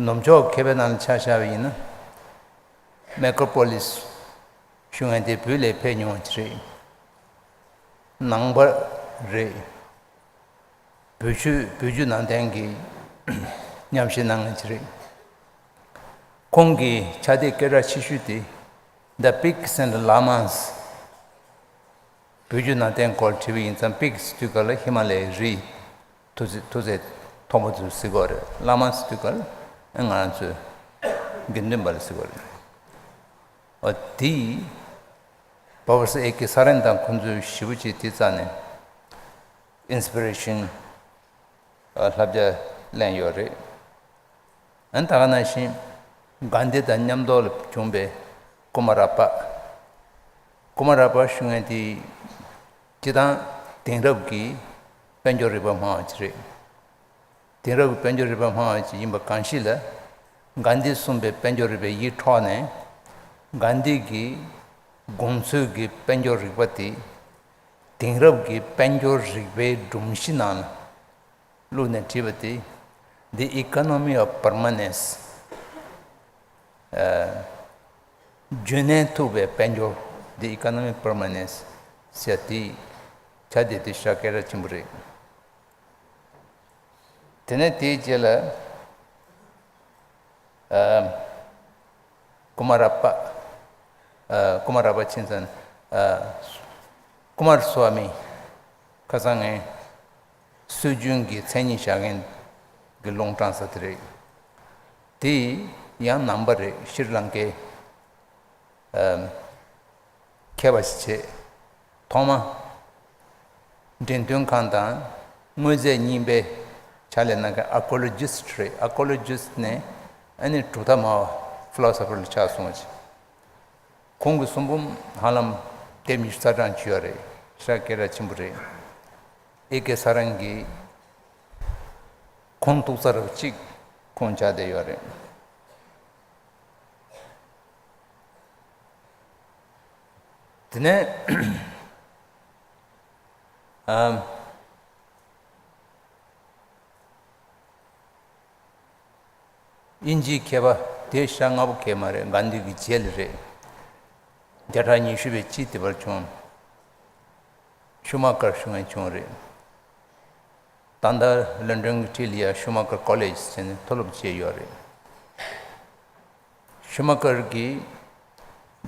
ནུབ་ཕྱོགས་མཁས་པའི་ནང་ལ་ཆ་བཞག་པ་ཡིན་ན། མེ་ཀོ་པོ་ལིས་ཞུ་མཁན་དེ་བོད་ལ་ཕེབས་མྱོང་བ་ཅིག་རེད། ནང་པ་རེད། བོད་བརྒྱུད་བོད་བརྒྱུད་ནང་བསྟན་གྱི་ཉམས་ཞིབ་གནང་མཁན་ཅིག་རེད། ཁོང་གི་ཕྱག་དེབ་སྐད་གྲགས་ཆེ་ཤོས་དེ་The Pigs and Lamas བོད་བརྒྱུད་ནང་བསྟན་སྐོར་བྲིས་པ་ཡིན་ཙང་། པིག་སི་དུས་སྐབས་ལ་ཧི་མ་ལ་ཡའི་རི། མཐོ་ཚད་མཐོ་ཚད་མཐོན་པོ་ཚོ་ཟེར་གྱི་ཡོད་རེད། ལ་མ་སི་དུས་སྐབས་ལ་ང་རང་ཚོའི་དགེ་འདུན་པ་ལ་ཟེར་གྱི་ཡོད་རེད། འོ་དེ་པོ་རོ་ཕེ་སར་ཨེ་ཀེ་ས་རན་དང་ཁོང་ཚོས་ཞེ་པོ་ཅིག་དེ་རྩ་ནས་ཨིན་སི་པི་རེ་ཤིན་བསླབ་བྱ་ལེན་ཡོད་རེད། ཨ་ནི་ད་ག་ནང་བཞིན་གྷན་དྷི་དང་མཉམ་དུ་ལ་བྱུང་བའི་ཀུ་མ་ར་པ། ཀུ་མ་ར་པ་ཞུ་མཁན་དེ་སྤྱིར་བཏང་དེང་རབས་ཀྱི་དཔལ་འབྱོར་རིག་པ་སྨྲ་བ་ཅིག་རེད། དེང་རབས་ཀྱི་དཔལ་འབྱོར་རིག་པ་སྨྲ་བ་ཅིག་ཡིན་པ་གང་ཞིག་ལ། གྷན་དྷིས་གསུངས་པའི་དཔལ་འབྱོར་རིག་པའི་ཡིག་འཕྲོག་ནས། གྷན་དྷི་གི་དགོངས་ཚུལ་གྱི་དཔལ་འབྱོར་རིག་པ་དེ་དེང་རབས་ཀྱི་དཔལ་འབྱོར་རིག་པའི་སྒྲོམ་གཞི་ནང་ལ་བླུགས་ནས་བྲིས་པ་དེ། The Economy of Permanence། ཨ། རྒྱུན་གནས་ཐུབ་པའི་དཔལ་འབྱོར། The Economy of Permanence ཟེར་དེ་ཕྱག་དེབ་དེ་ཞེ་དྲག་སྐད་གྲགས་ཆེན་པོ་རེད། དེ་ནས་དེའི་རྗེས་ལ། ཨ། ཀུ་མ་ར་པ། ཨ། ཀུ་མ་ར་པ་ཕྱིན་ཙང་། ཨ། ཀུ་མར་སྭ་མི། ཁ་སང་ངས་སྲོལ་རྒྱུན་གྱི་མཚན་ཉིད་བཞག་མཁན་གྱི་ལུང་དྲངས་ས་དེ་རེད། དེ་ཡང་ནང་པ་རེད། ཤྲི་ལང་ཀའི་ཨ་མཁས་པ་ཞིག་བྱས། ཐོག་མ་འགྲེམས་སྟོན་ཁང་དང་དངོས་རྫས་རྙིང་པའི་ཕྱག་ལས་གནང་མཁན་ཨར་ཀི་ཡོ་ལོ་ཇི་སི་ཊི་རེད། ཨར་ཀི་ཡོ་ལོ་ཇི་སི་ཊི་ནས་ཨ་ནི་གྲུབ་མཐའ་སྨྲ་བ། ཕི་ལོ་སོ་ཕར་ལ་ཆགས་སོང་བ་ཅིག་ཁོང་གི་གསུང་འབུམ་ཧ་ལམ་དེབ་ཉི་ཤུ་རྩ་གྲངས་ཅིག་ཡོད་རེད། ཞེ་དྲག་སྐད་གྲགས་ཆེན་པོ་རེད། ཨེ་ཀེ་ས་རན་གྱི་ཁུངས་གཏུགས་ས་རབ་གཅིག་ཁོང་ཆགས་བསྡད་ཡོད་རེད། དེ་ནས་ཨམ། དབྱིན་ཇིའི་མཁས་པ་དེ་ཞེ་དྲག་སྔ་པོ་གང་ཡང་མ་རེད། གྷན་དྷི་གི་རྗེས་ལ་རེད། བརྒྱ་ཕྲག་ཉི་ཤུ་པའི་དཔྱིད་དེ་བར་བྱུང་། ཤུ་མ་ཀར་ཞུ་མཁན་བྱུང་རེད། ད་ལྟ་ལོན་ཌོན་གྱི་འཁྲིས་ལ་ཡ་ཤུ་མ་ཀར་ཀོ་ལེཇ་ཟེར་ནས་མཐོ་སློབ་བྱས་ཡོད་རེད། ཤུ་མ་ཀར་གྱིས་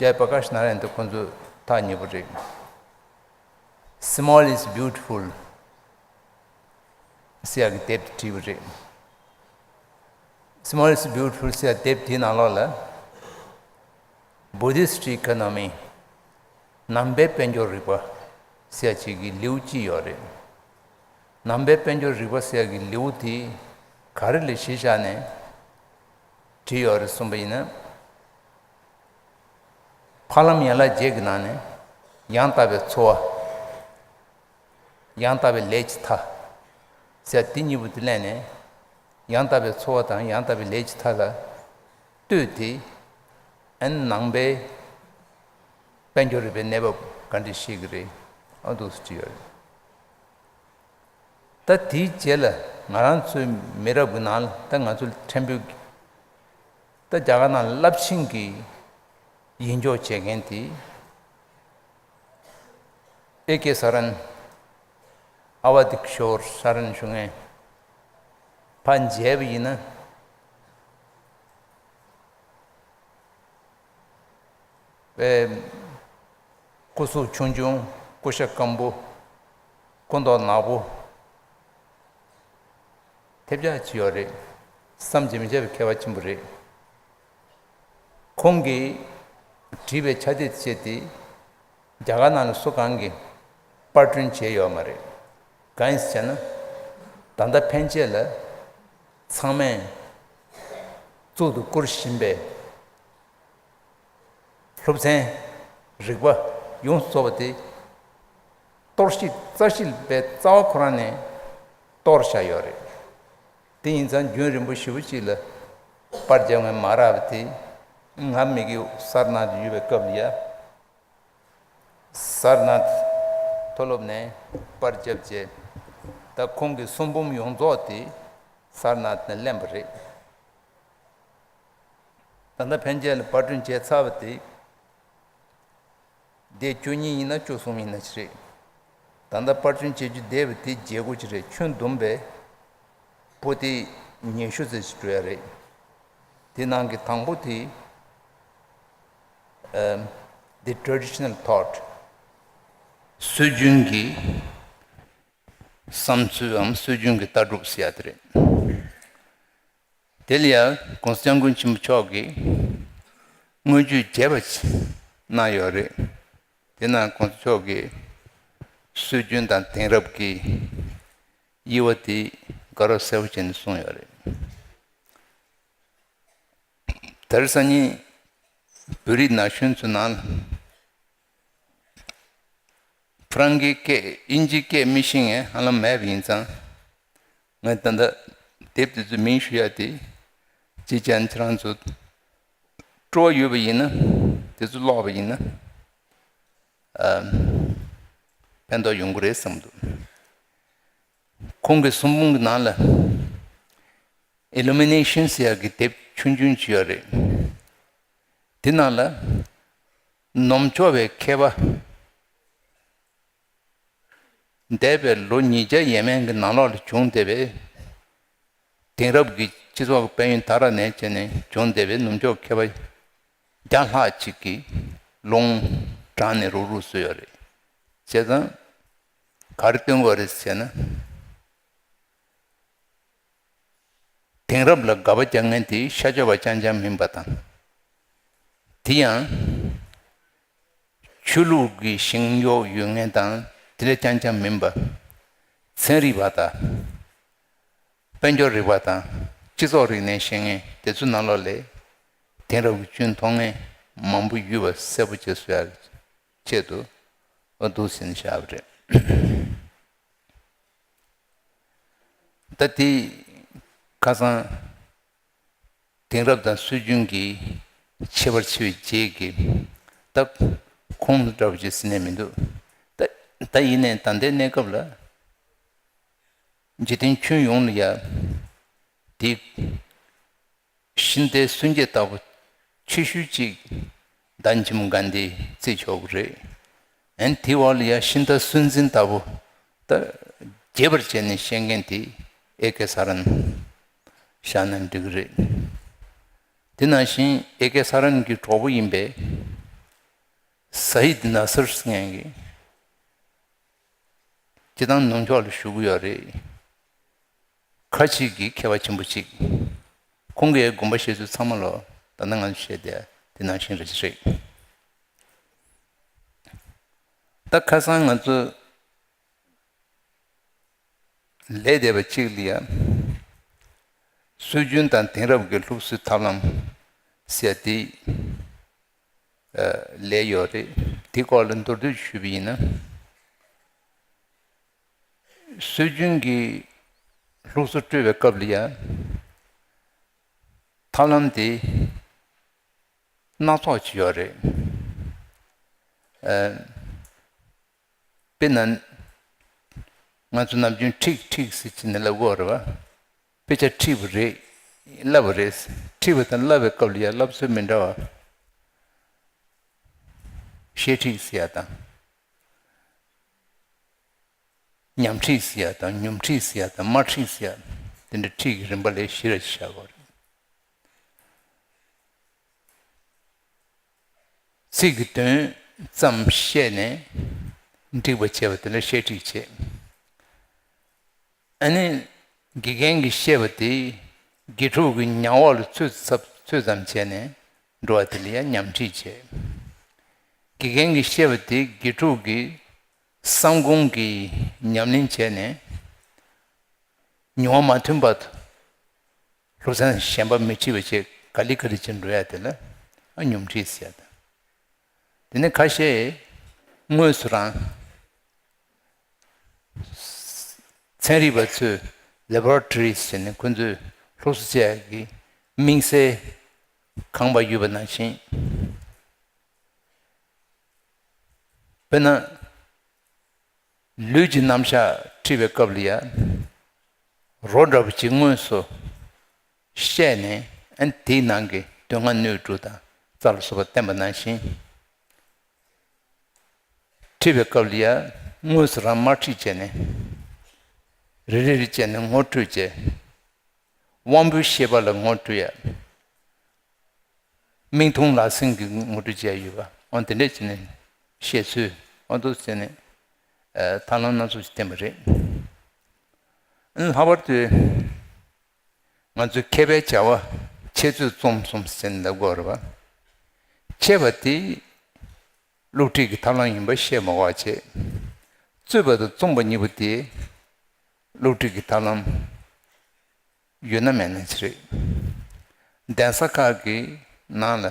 ཇའི་པྲ་ཀཱཤ་ནཱ་ར་ཡན་དང་ཁོང་ཚོ་ཐག་ཉེ་པོ་རེད། Small is Beautiful ཟེར་ཡག་གི་དེབ་དེ་བྲིས་པ་རེད། Small is Beautiful ཟེར་ཡག་དེབ་དེའི་ནང་ལོགས་ལ། Buddhist Economy ནང་པའི་དཔལ་འབྱོར་རིག་པ་ཟེར་ཡག་ཅིག་གི་ལེའུ་གཅིག་ཡོད་རེད། ནང་པའི་དཔལ་འབྱོར་རིག་པ་ཟེར་ཡག་གི་ལེའུ་དེ་ག་རེ་ལ་གཞི་བཞག་ནས་བྲིས་ཡོད་རེད་གསུངས་པ་ཡིན་ན། ཕ་ལམ་ཡན་ལག་བརྒྱད་ཀྱི་ནང་ནས་ཡང་དག་པའི་འཚོ་བ། ཡང་དག་པའི་ལས་ཀྱི་མཐའ་ཟེར་དེ་གཉིས་པོ་དེ་ལས་ནས། ཡང་དག་པའི་འཚོ་བ་དང་ཡང་དག་པའི་ལས་ཀྱི་མཐའ་ལ་ལྟོས་ཏེ། ཨན་ནང་པའི་དཔལ་འབྱོར་རིག་པའི་གནས་བབ་ག་འདྲ་ཤེས་ཀྱི་རེད། ཨ་འདུག་སེ་བྲིས་ཡོད་རེད། ད་དེའི་རྗེས་ལ་ང་རང་ཚོའི་མི་རབས་ཀྱི་ནང་ལ་ད་ང་ཚོ་ཕྲན་བུ་གི་ད་རྒྱ་གར་ནང་ལ་རླབས་ཆེན་གྱི་ཡིད་འཇོག་བྱེད་མཁན་དེ་ཨེ་ཀེ་ས་རན། ཨ་ཝ་དི་ཀི་ཤོར་ས་རན་ཞུ་མཁན་ཕར་མཇལ་བ་ཡིན་ན། པའི་སྐུ་གཟུགས་ཆུང་ཆུང་། སྐུ་ཤ་སྐམ་པོ། སྐུ་མདོག་ནག་པོ། ཐེབས་ཆག་ཅིག་ཡོད་རེད། བསམ་གྱིས་མི་ཁྱབ་པའི་མཁས་པ་ཆེན་པོ་རེད། ཁོང་གིས་བྲིས་པའི་ཕྱག་དེབ་བཅས་དེ་རྒྱ་གར་ནང་ལ་སུ་གང་གིས་པར་སྐྲུན་བྱས་ཡོད་མ་རེད། གང་ཡིན་ཟེར་ན། ད་ལྟ་ཕན་ཆད་ལ་ཚང་མས་གཙུག་ཏུ་བཀུར་བཞིན་པའི་སློབ་ཚན་རིག་པ་ཡོངས་སུ་རྫོགས་པ་དེ་གཏོར་བཤིག་རྩ་བཤིག་པའི་རྩ་བ་ཁོ་རང་ནས་གཏོར་བཞག་ཡོད་རེད། དེ་ཡིན་ཙང་རྒྱུན་རིང་པོ་ཞེ་པོ་ཅིག་ལ་པར་རྒྱབ་མཁན་མ་རག་པ་དེ་ང་མི་གི་སར་ནཱཐ་ཡོད་པའི་སྐབས་ལ་ཡ། སར་ནཱཐ་མཐོ་སློབ་ནས་པར་རྒྱབ་རྗེས། ད་ཁོང་གི་གསུང་འབུམ་ཡོངས་རྫོགས་དེ་སར་ནཱཐ་ནས་ལེན་པ་རེད། ད་ལྟ་ཕན་ཆད་ལ་པར་སྐྲུན་བྱས་ཚར་བ་དེ་སྡེ་བཅུ་གཉིས་ཡིན་ན་བཅུ་གསུམ་ཡིན་ན་ཅི་རེད། ད་ལྟ་པར་སྐྲུན་བྱེད་རྒྱུ་བསྡད་པ་དེ་བརྗེ་སྒོ་ཅི་རེད། ཁྱོན་བསྡོམས་པས་པོ་ཏི་ཉི་ཤུ་ཙམ་ཞིག་འགྲོ་ཡ་རེད། དེ་ནང་གི་དང་པོ་དེ་ཨམ། The Traditional Thought། སྲོལ་རྒྱུན་གྱི་བསམ་ཚུལ་འམ་སྲོལ་རྒྱུན་གྱི་ལྟ་གྲུབ་ཟེར་ཡ་དེ་རེད། དེ་ལ་ཡང་༸གོང་ས་༸སྐྱབས་མགོན་ཆེན་པོ་མཆོག་གིས་སྔོན་ཇུས་རྒྱས་པ་ཞིག་གནང་ཡོད་རེད། དེ་ནང་༸གོང་ས་མཆོག་གིས་སྲོལ་རྒྱུན་དང་དེང་རབས་ཀྱི་དབྱེ་བ་དེ་དགའ་རབ་གསལ་པོ་བྱས་ནས་གསུངས་ཡོད་རེད། དེང་སང་ཉིན་བོད་རིགས་ན་གཞོན་ཚོའི་ནང་ལ། ཧྥ་རན་གྱི་སྐད་དབྱིན་ཇིའི་སྐད་མི་ཤེས་མཁན་ཧ་ལམ་མེད་པ་ཡིན་ཙང་། ངས་ད་ལྟ་དེབ་དེ་ཚོའི་མིང་ཞུ་ཡ་དེ། ཅི་ཅན་ཁྱེད་རང་ཚོ་སྤྲོ་བ་ཡོད་པ་ཡིན་ན། དེ་ཚོ་ཀློག་པ་ཡིན་ན། ཨ། ཕན་ཐོགས་ཡོང་གི་རེད་བསམ་གྱི་འདུག་ཁོང་གི་གསུང་འབུམ་གྱི་ནང་ལ། Illuminations ཟེར་ཡག་གི་དེབ་ཆུང་ཆུང་ཅིག་ཡོད་རེད། དེ་ནང་ལ་ནུབ་ཕྱོགས་པའི་མཁས་པ། འདས་པའི་ལོ་ཉིས་བརྒྱ་ཡས་མས་ཀྱི་ནང་ལོགས་ལ་བྱུང་བསྡད་པའི་དེང་རབས་ཀྱི་སྤྱི་ཚོགས་ཀྱི་དཔལ་ཡོན་དར་ནས་བྱས་ནས་བྱུང་བསྡད་པའི་ནུབ་ཕྱོགས་མཁས་པ་བརྒྱ་ལྷག་ཅིག་གིས་ལུང་དྲངས་ནས་རུག་རུག་བཟོས་ཡོད་རེད། བྱས་ཙང་ག་རེ་སྟོན་དགོས་རེད་ཟེར་ན། དེང་རབས་ལ་དགག་པ་རྒྱག་མཁན་དེ་ཤར་ཕྱོགས་པ་རྐྱང་རྐྱང་མིན་པ་དང་། དེ་ཡང་ཆོས་ལུགས་ཀྱི་ཞེན་གཡོག་ཡོད་མཁན་དང་དེ་འདྲ་རྐྱང་རྐྱང་མིན་པ། ཚན་རིག་པ་དང་། དཔལ་འབྱོར་རིག་པ་དང་སྤྱི་ཚོགས་རིག་གནས་ཤེས་མཁན་དེ་ཚོ་ནང་ལོགས་ལས་དེང་རབས་ཀྱི་སྐྱོན་མཐོང་མཁན་མང་པོ་ཡོད་པ་གསལ་པོ་བྱས་བཟོ་ཡག་ཆེད་དུ་འོ་འདུག་ཟིན་བཞག་པ་རེད། ད་དེ་ཁ་སང་དེང་རབས་དང་སྲོལ་རྒྱུན་གྱི་ཁྱད་པར་ཕྱེ་བའི་རྗེས་ཀྱི་ད་ཁུངས་འདྲ་བོ་ཅིག་ཟིན་ནས་མི་འདུག་ད་ད་ཡིན་ནའི་ད་ལྟའི་གནས་སྐབས་ལ་འཇིག་རྟེན་ཁྱོན་ཡོངས་ལ་ཡ་དེ། ཤིན་ཏུ་སུན་འབྱིན་ལྟ་བུ་ཆེ་ཤོས་གཅིག་ད་ཇིམ་གྷན་དྷི་བརྩི་ཆོག་གི་རེད། ཨན་དེའི་འོག་ལ་ཡ་ཤིན་ཏུ་སུན་འཛིན་ལྟ་བུ་ད་རྒྱས་པར་བྱས་ནས་བཤད་མཁན་དེ་ཨེ་ཀེ་ས་རན་བཞག་ན་འགྲིག་གི་རེད། དེ་ནང་བཞིན་ཨེ་ཀེ་ས་རན་གྱི་གྲོགས་པོ་ཡིན་པའི་ས་ཡིད་ན་སར་ཟེར་མཁན་གྱི་སྤྱིར་བཏང་ནུབ་ཕྱོགས་ལ་བཞུགས་ཀྱི་ཡོད་རེད། ཁ་ཅིག་གིས་མཁས་པ་ཆེན་པོ་ཅིག་ཁོང་གི་དགོངས་པ་བཞེས་ཚུལ་ཚང་མ་ལོ་ད་ལྟ་ང་ཚོས་བཤད་བསྡད་དེ་ནང་བཞིན་རེད་ཅི་རེད། ད་ཁ་སང་ང་ཚོ་ལས་བསྡད་པ་གཅིག་ལ་ཡ་སྲོལ་རྒྱུན་དང་དེང་རབས་ཀྱི་སློབ་གསོའི་ཐབས་ལམ་ཟེར་ཡ་དེ། ལས་ཡོད་རེད། དེ་སྐོར་ལ་མདོར་བསྡུས་ཞུས་པ་ཡིན་ན། སྲོལ་རྒྱུན་གྱི་སློབ་གསོ་སྤྲོད་པའི་སྐབས་ལ་ཡང་ཐབས་ལམ་དེ་སྣ་ཚོགས་ཅིག་ཡོད་རེད། ཨ། དཔེར་ན། ང་ཚོ་ནམ་རྒྱུན་ཁྲིད་ཁྲིད་ཟེར་གྱིན་ནས་ལབ་ཀྱི་ཡོད་རེད་བ། དཔེ་ཆ་ཁྲིད་པ་རེད། བསླབ་པ་རེད། ཁྲིད་པ་དང་བསླབ་པའི་སྐབས་ལ་ཡང་བསླབ་ཚུལ་མི་འདྲ་བ། བཤད་ཁྲིད་ཟེར་ཡ་དང་། ཉམས་ཁྲིད་ཟེར་ཡ་དང་། སྙོམས་ཁྲིད་ཟེར་ཡ་དང་། སྨྲ་ཁྲིད་ཟེར་ཡ། དེ་འདྲ་ཁྲིད་ཀྱི་རིམ་པ་ལས་བཞི་ར་བཞག་གི་ཡོད་རེད། ཚིག་གི་དོན་ཙམ་བཤད་ནས་འགྲིག་པ་བྱས་པ་དེ་ལ་བཤད་ཁྲིད་བྱེད། ཨ་ནི་དགེ་རྒན་གྱིས་བཤད་པ་དེ་དགེ་ཕྲུག་གི་ཉམས་འོག་ལ་ཚུད་ཚུད་ཙམ་བྱས་ནས་འགྲོ་བ་དེ་ལ་ཡང་ཉམས་ཁྲིད་བྱེད། དགེ་རྒན་གྱིས་བཤད་པ་དེ་དགེ་ཕྲུག་གི་བསམ་ཁོང་གིས་ཉམས་ལེན་བྱས་ནས། མྱོང་བ་མ་ཐོན་པར་སློབ་ཚན་གཞན་པ་མི་ཁྲིད་པ་བྱས་ག་ལེ་ག་ལེ་བྱས་འགྲོ་ཡ་དེ་ལ་ཨ་སྙོམས་ཁྲིད་ཟེར་ཡ་དང་། དེ་ནས་ཁ་ཤས་དངོས་སུ་རང་ཚན་རིག་པ་ཚོས་ལེ་བྷོ་ར་ཊོ་རི་ཟེར་ནས་ཁོ་ཚོས་སློབ་གསོ་བྱེད་ཡ་གི་དམིགས་བསལ་ཁང་པ་ཡོད་པ་ནང་བཞིན། དཔེར་ན། ལུས་ཀྱི་རྣམ་གཞག་ཁྲིད་པའི་སྐབས་ལ་ཡང་། རོ་འདྲ་པོ་ཅིག་དངོས་སུ་བཤད་ནས་ཨ་ནི་དེའི་ནང་གི་དོན་ལྔ་སྣོད་དྲུག་དང་རྩ་ལ་སོགས་པ་བསྟན་པ་ནང་བཞིན། ཁྲིད་པའི་སྐབས་ལ་ཡང་དངོས་སུ་རང་དམར་ཁྲིད་བྱས་ནས། རེ་རེ་རེ་བྱས་ནས་ངོ་སྤྲོད་བྱས། དབང་པོའི་ཤེས་པ་ལ་ངོ་སྤྲོད་ཡ། མིག་མཐོང་ལག་ཟིན་གྱི་ངོ་སྤྲོད་བྱས་ཡོད་པ། འོ་དེ་འདྲས་བྱས་ནས་བཤད་ཚུལ་འོ་འདུག་ཟེར་ནས་ཐབས་ལམ་སྣ་ཚོགས་ཤིག་བསྟན་པ་རེད། ལྷག་པར་དུ་ང་ཚོས་མཁས་པའི་བྱ་བ་འཆད་རྩོད་རྩོམ་གསུམ་ཟེར་ནས་ལབ་དགོས་རེད་པ། འཆད་པ་དེ་སློབ་ཁྲིད་ཀྱི་ཐབས་ལམ་ཡིན་པ་བཤད་མ་དགོས་པ་བྱས། རྩོད་པ་དང་རྩོམ་པ་གཉིས་པོ་དེ་སློབ་ཁྲིད་ཀྱི་ཐབས་ལམ་ཡོད་ན་མེད་ན་ཅི་རེད། གདན་ས་ཁག་གི་ནང་ལ་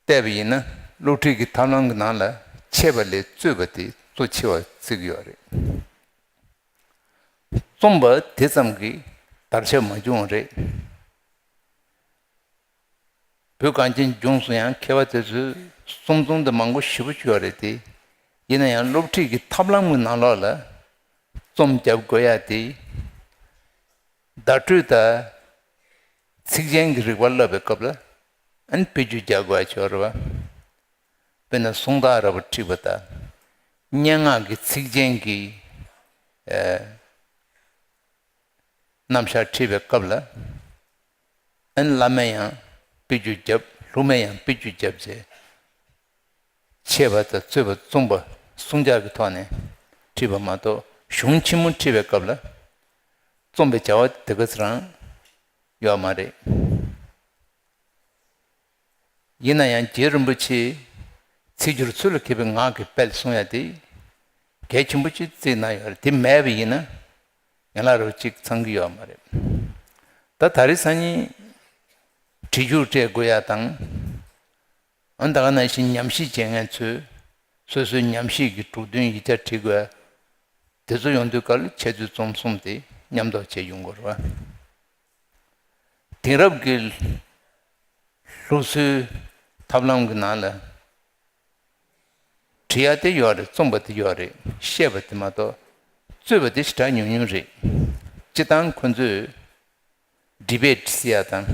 བལྟས་པ་ཡིན་ན་སློབ་ཁྲིད་ཀྱི་ཐབས་ལམ་གྱི་ནང་ལ་འཆད་པ་ལས་རྩོད་པ་དེ་གཙོ་ཆེ་བར་བརྩི་གི་ཡོད་རེད། རྩོམ་པ་དེ་ཙམ་གྱིས་དར་ཁྱབ་མ་བྱུང་བ་རེད། བོད་གངས་ཅན་ལྗོངས་སུ་ཡང་མཁས་པ་དེ་ཚོས་གསུང་རྩོམ་དེ་མང་པོ་ཞེ་པོ་བྱུང་བ་རེད་དེ། ཡིན་ན་ཡང་སློབ་ཁྲིད་ཀྱི་ཐབས་ལམ་གྱི་ནང་ལོགས་ལ་རྩོམ་རྒྱབ་དགོས་ཡ་དེ། བརྡ་སྤྲོད་དང་ཚིག་རྒྱན་གྱི་རིག་པ་བསླབ་པའི་སྐབས་ལ་ཨ་ནི་དཔེ་བརྗོད་རྒྱག་དགོས་ཡ་ཅིག་ཡོད་རེད་པ། དཔེར་ན་སུམ་རྟགས་ར་བ་ཁྲིད་པ་དང་། སྙན་ངག་གི་ཚིག་རྒྱན་གྱི་ཨ། རྣམ་གཞག་ཁྲིད་པའི་སྐབས་ལ། ཨ་ནི་བླ་མས་ཡང་དཔེ་བརྗོད་བརྒྱབ། སློབ་མས་ཡང་དཔེ་བརྗོད་བརྒྱབ་བྱས། འཆད་པ་དང་རྩོད་པ་རྩོམ་པ་གསུམ་ཆར་གྱི་ཐོག་ནས་ཁྲིད་པ་མ་གཏོགས་གཞུང་ཆེན་མོ་ཁྲིད་པའི་སྐབས་ལ་རྩོམ་པའི་བྱ་བ་དེ་ག་ཚོད་རང་ཡོད་མ་རེད། ཡིན་ན་ཡང་རྗེ་རིན་པོ་ཆེས་ཚིག་སྦྱོར་ཚུལ་ལ་མཁས་པའི་ངག་གི་དཔལ་གསུང་ཡ་དེ་གལ་ཆེན་པོ་ཅིག་བརྩིས་གནང་ཡོད་རེད། དེ་མེད་པ་ཡིན་ན་ཡན་ལག་རབ་གཅིག་ཚང་གི་ཡོད་མ་རེད། ད་ད་རེས་སང་ཉིན་བྲིས་རྒྱུགས་སྤྲད་དགོས་ཡ་དང་། ཨ་ད་ག་ནང་བཞིན་ཉམས་ཞིབ་བྱེད་མཁན་ཚོས་སོ་སོའི་ཉམས་ཞིབ་ཀྱི་དྲུག་དོན་ཡིག་ཆ་བྲིས་དགོས་ཡ། དེ་ཚོ་ཡོང་དུས་སྐབས་ལ་འཆད་རྩོད་རྩོམ་གསུམ་དེ་མཉམ་འདོགས་བྱས་ཡོང་དགོས་རེད་པ། དེང་རབས་ཀྱི་སློབ་གསོའི་ཐབས་ལམ་གྱི་ནང་ལ་བྲིས་ཡ་དེ་ཡོད་རེད། རྩོམ་པ་དེ་ཡོད་རེད། བཤད་པ་དེ་མ་གཏོགས་རྩོད་པ་དེ་ཞེ་དྲག་ཉུང་ཉུང་རེད། སྤྱིར་བཏང་ཁོ་ཚོས་ཌི་བེཊ་ཟེར་ཡ་དང་།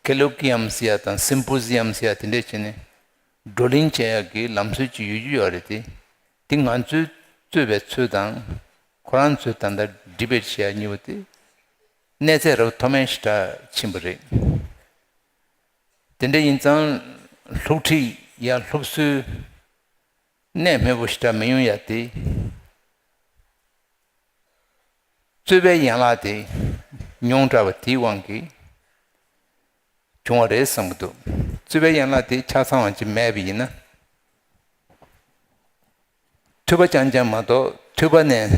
ཀོ་ལོ་ཀི་ཡམ་ཟེར་ཡ་དང་སིམ་པོ་ཟི་ཡམ་ཟེར་ཡ་དེ་འདྲས་བྱས་ནས་བགྲོ་གླེང་བྱེད་ཡ་གི་ལམ་སྲོལ་ཅིག་ཡོད་རྒྱུ་ཡོད་རེད་དེ། དེ་ང་ཚོའི་རྩོད་པའི་ཚུལ་དང་ཁོ་རང་ཚོའི་ད་ལྟ་ཌི་བེཊ་བྱེད་ཡ་གཉིས་པོ་དེ་གནས་ཚད་རབ་མཐོ་དམན་ཞེ་དྲག་ཕྱིན་པ་རེད། དེ་འདྲ་ཡིན་ཙང་སློབ་ཁྲིད་ཡ་སློབ་གསོའི་གནད་སྨིན་པོ་ཞེ་དྲག་མི་ཡོང་ཡ་དེ། རྩོད་པའི་ཡན་ལག་དེ་ཉུང་དྲགས་པ་དེའི་དབང་གིས་བྱུང་བ་རེད་བསམ་གྱི་འདུག་རྩོད་པའི་ཡན་ལག་དེ་ཆ་ཚང་བ་ཅིག་མེད་པ་ཡིན་ན། ཐོས་པ་རྐྱང་རྐྱང་མ་གཏོགས་ཐོས་པ་ནས་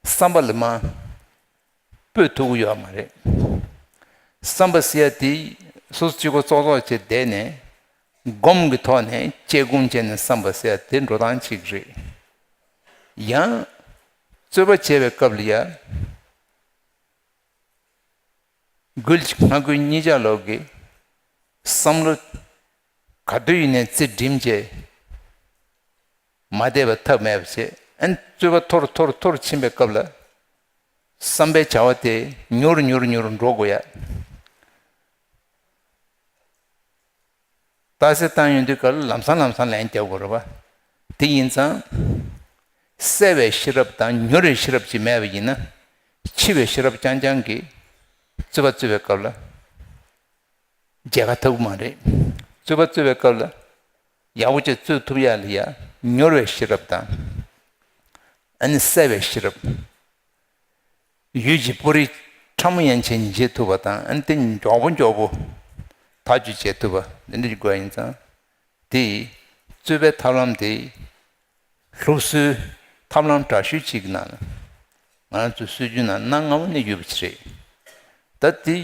བསམ་པ་ལ་མ་སྤོས་ཐུབ་ཀྱི་ཡོད་མ་རེད། བསམ་པ་ཟེར་ཡ་དེ་སོ་སོ་གཅིག་པོ་ཙོག་ཙོག་བྱས་བསྡད་ནས་སྒོམ་གྱི་ཐོག་ནས་དཔྱད་སྒོམ་བྱས་ནས་བསམ་པ་ཟེར་ཡ་དེ་འགྲོ་སྟངས་གཅིག་རེད། ཡང་རྩོད་པ་བྱེད་པའི་སྐབས་ལ་ཡ། དགུ་ལྔ་དགུ་གཉིས་ཆར་ལོག་གི་བསམ་བློ་ག་དུས་ཡིན་ནའི་རྩེ་སྒྲིམ་བྱས་མ་བསྡད་པ་ཐབས་མེད་པ་བྱས། ཨན་རྩོད་པ་འཐོར་འཐོར་འཐོར་ཕྱིན་པའི་སྐབས་ལ་བསམ་པའི་བྱ་བ་དེ་མྱུར་མྱུར་མྱུར་འགྲོ་དགོས་ཡ། རྟགས་གསལ་བཏང་ཡོང་དུས་སྐབས་ལ་ལམ་སང་ལམ་སང་ལན་རྒྱག་དགོས་རེད་པ། དེ་ཡིན་ཙང་། གསལ་བའི་ཤེས་རབ་དང་མྱུར་བའི་ཤེས་རབ་ཅིག་མེད་པ་ཡིན་ན། འཆི་བའི་ཤེས་རབ་རྐྱང་རྐྱང་གིས་རྩོད་པ་རྩོད་པའི་སྐབས་ལ་མཇལ་ཁ་ཐོབ་ཀྱི་མ་རེད། རྩོད་པ་རྩོད་པའི་སྐབས་ལ་ཡག་པོ་བྱས་རྩོད་ཐུབ་ཡ་ལ་ཡ་མྱུར་བའི་ཤེས་རབ་དང་། ཨ་ནི་གསལ་བའི་ཤེས་རབ། ཡུལ་གྱི་སྤོ་རིགས་ཕྲ་མོ་ཡན་ཆད་ཉིད་བྱེད་ཐུབ་པ་དང་། ཨ་ནི་དེ་མགྱོགས་པོ་མགྱོགས་པོ་ཐག་གཅོད་བྱེད་ཐུབ་པ་འདི་འདྲ་ཞིག་དགོས་ཡིན་ཙང་། དེ་རྩོད་པའི་ཐབས་ལམ་དེ་སློབ་གསོའི་ཐབས་ལམ་དྲག་ཤོས་གཅིག་གི་ནང་ལ་ང་རང་ཚོའི་སྲོལ་རྒྱུན་ནང་གནའ་སྔ་མོ་ནས་ཡོད་པ་ཅིག་རེད། ད་དེ་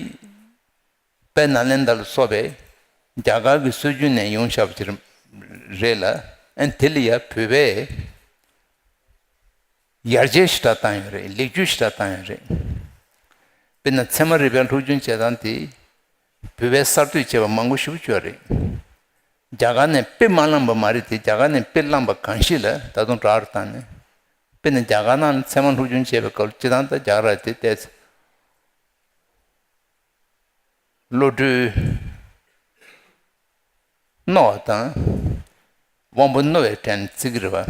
དཔལ་ནཱ་ལེནྡྲ་ལ་སོགས་པའི་རྒྱ་གར་གྱི་སྲོལ་རྒྱུན་ནས་ཡོང་བཞག་པ་ཅིག་རེད་ལ། ཨན་དེ་ལ་ཡ་བོད་པས་ཡར་རྒྱས་ཞེ་དྲག་བཏང་ཡོད་རེད། ལེགས་བཅོས་ཞེ་དྲག་བཏང་ཡོད་རེད། དཔེར་ན་ཚད་མ་རིག་པའི་སློབ་སྦྱོང་བྱེད་སྟངས་དེ་བོད་པས་གསར་གཏོད་བྱས་པ་མང་པོ་ཞེ་པོ་ཅིག་ཡོད་རེད། རྒྱ་གར་ནས་དཔེ་མ་བླངས་པ་མ་རེད་དེ། རྒྱ་གར་ནས་དཔེ་བླངས་པ་གང་ཞིག་ལ་ད་དུང་དྲག་རུ་བཏང་ནས། དཔེར་ན་རྒྱ་གར་ནང་ཚད་མ་སློབ་སྦྱོང་བྱེད་པའི་སྐབས་ལ་སྤྱིར་བཏང་ད་རྒྱ་གར་དེ་ཏོག་ཙམ་བློ་གྲོས་རྣོ་བ་དང་དབང་པོ་རྣོ་བའི་གྲས་ནས་བརྩི་གི་རེད་པ།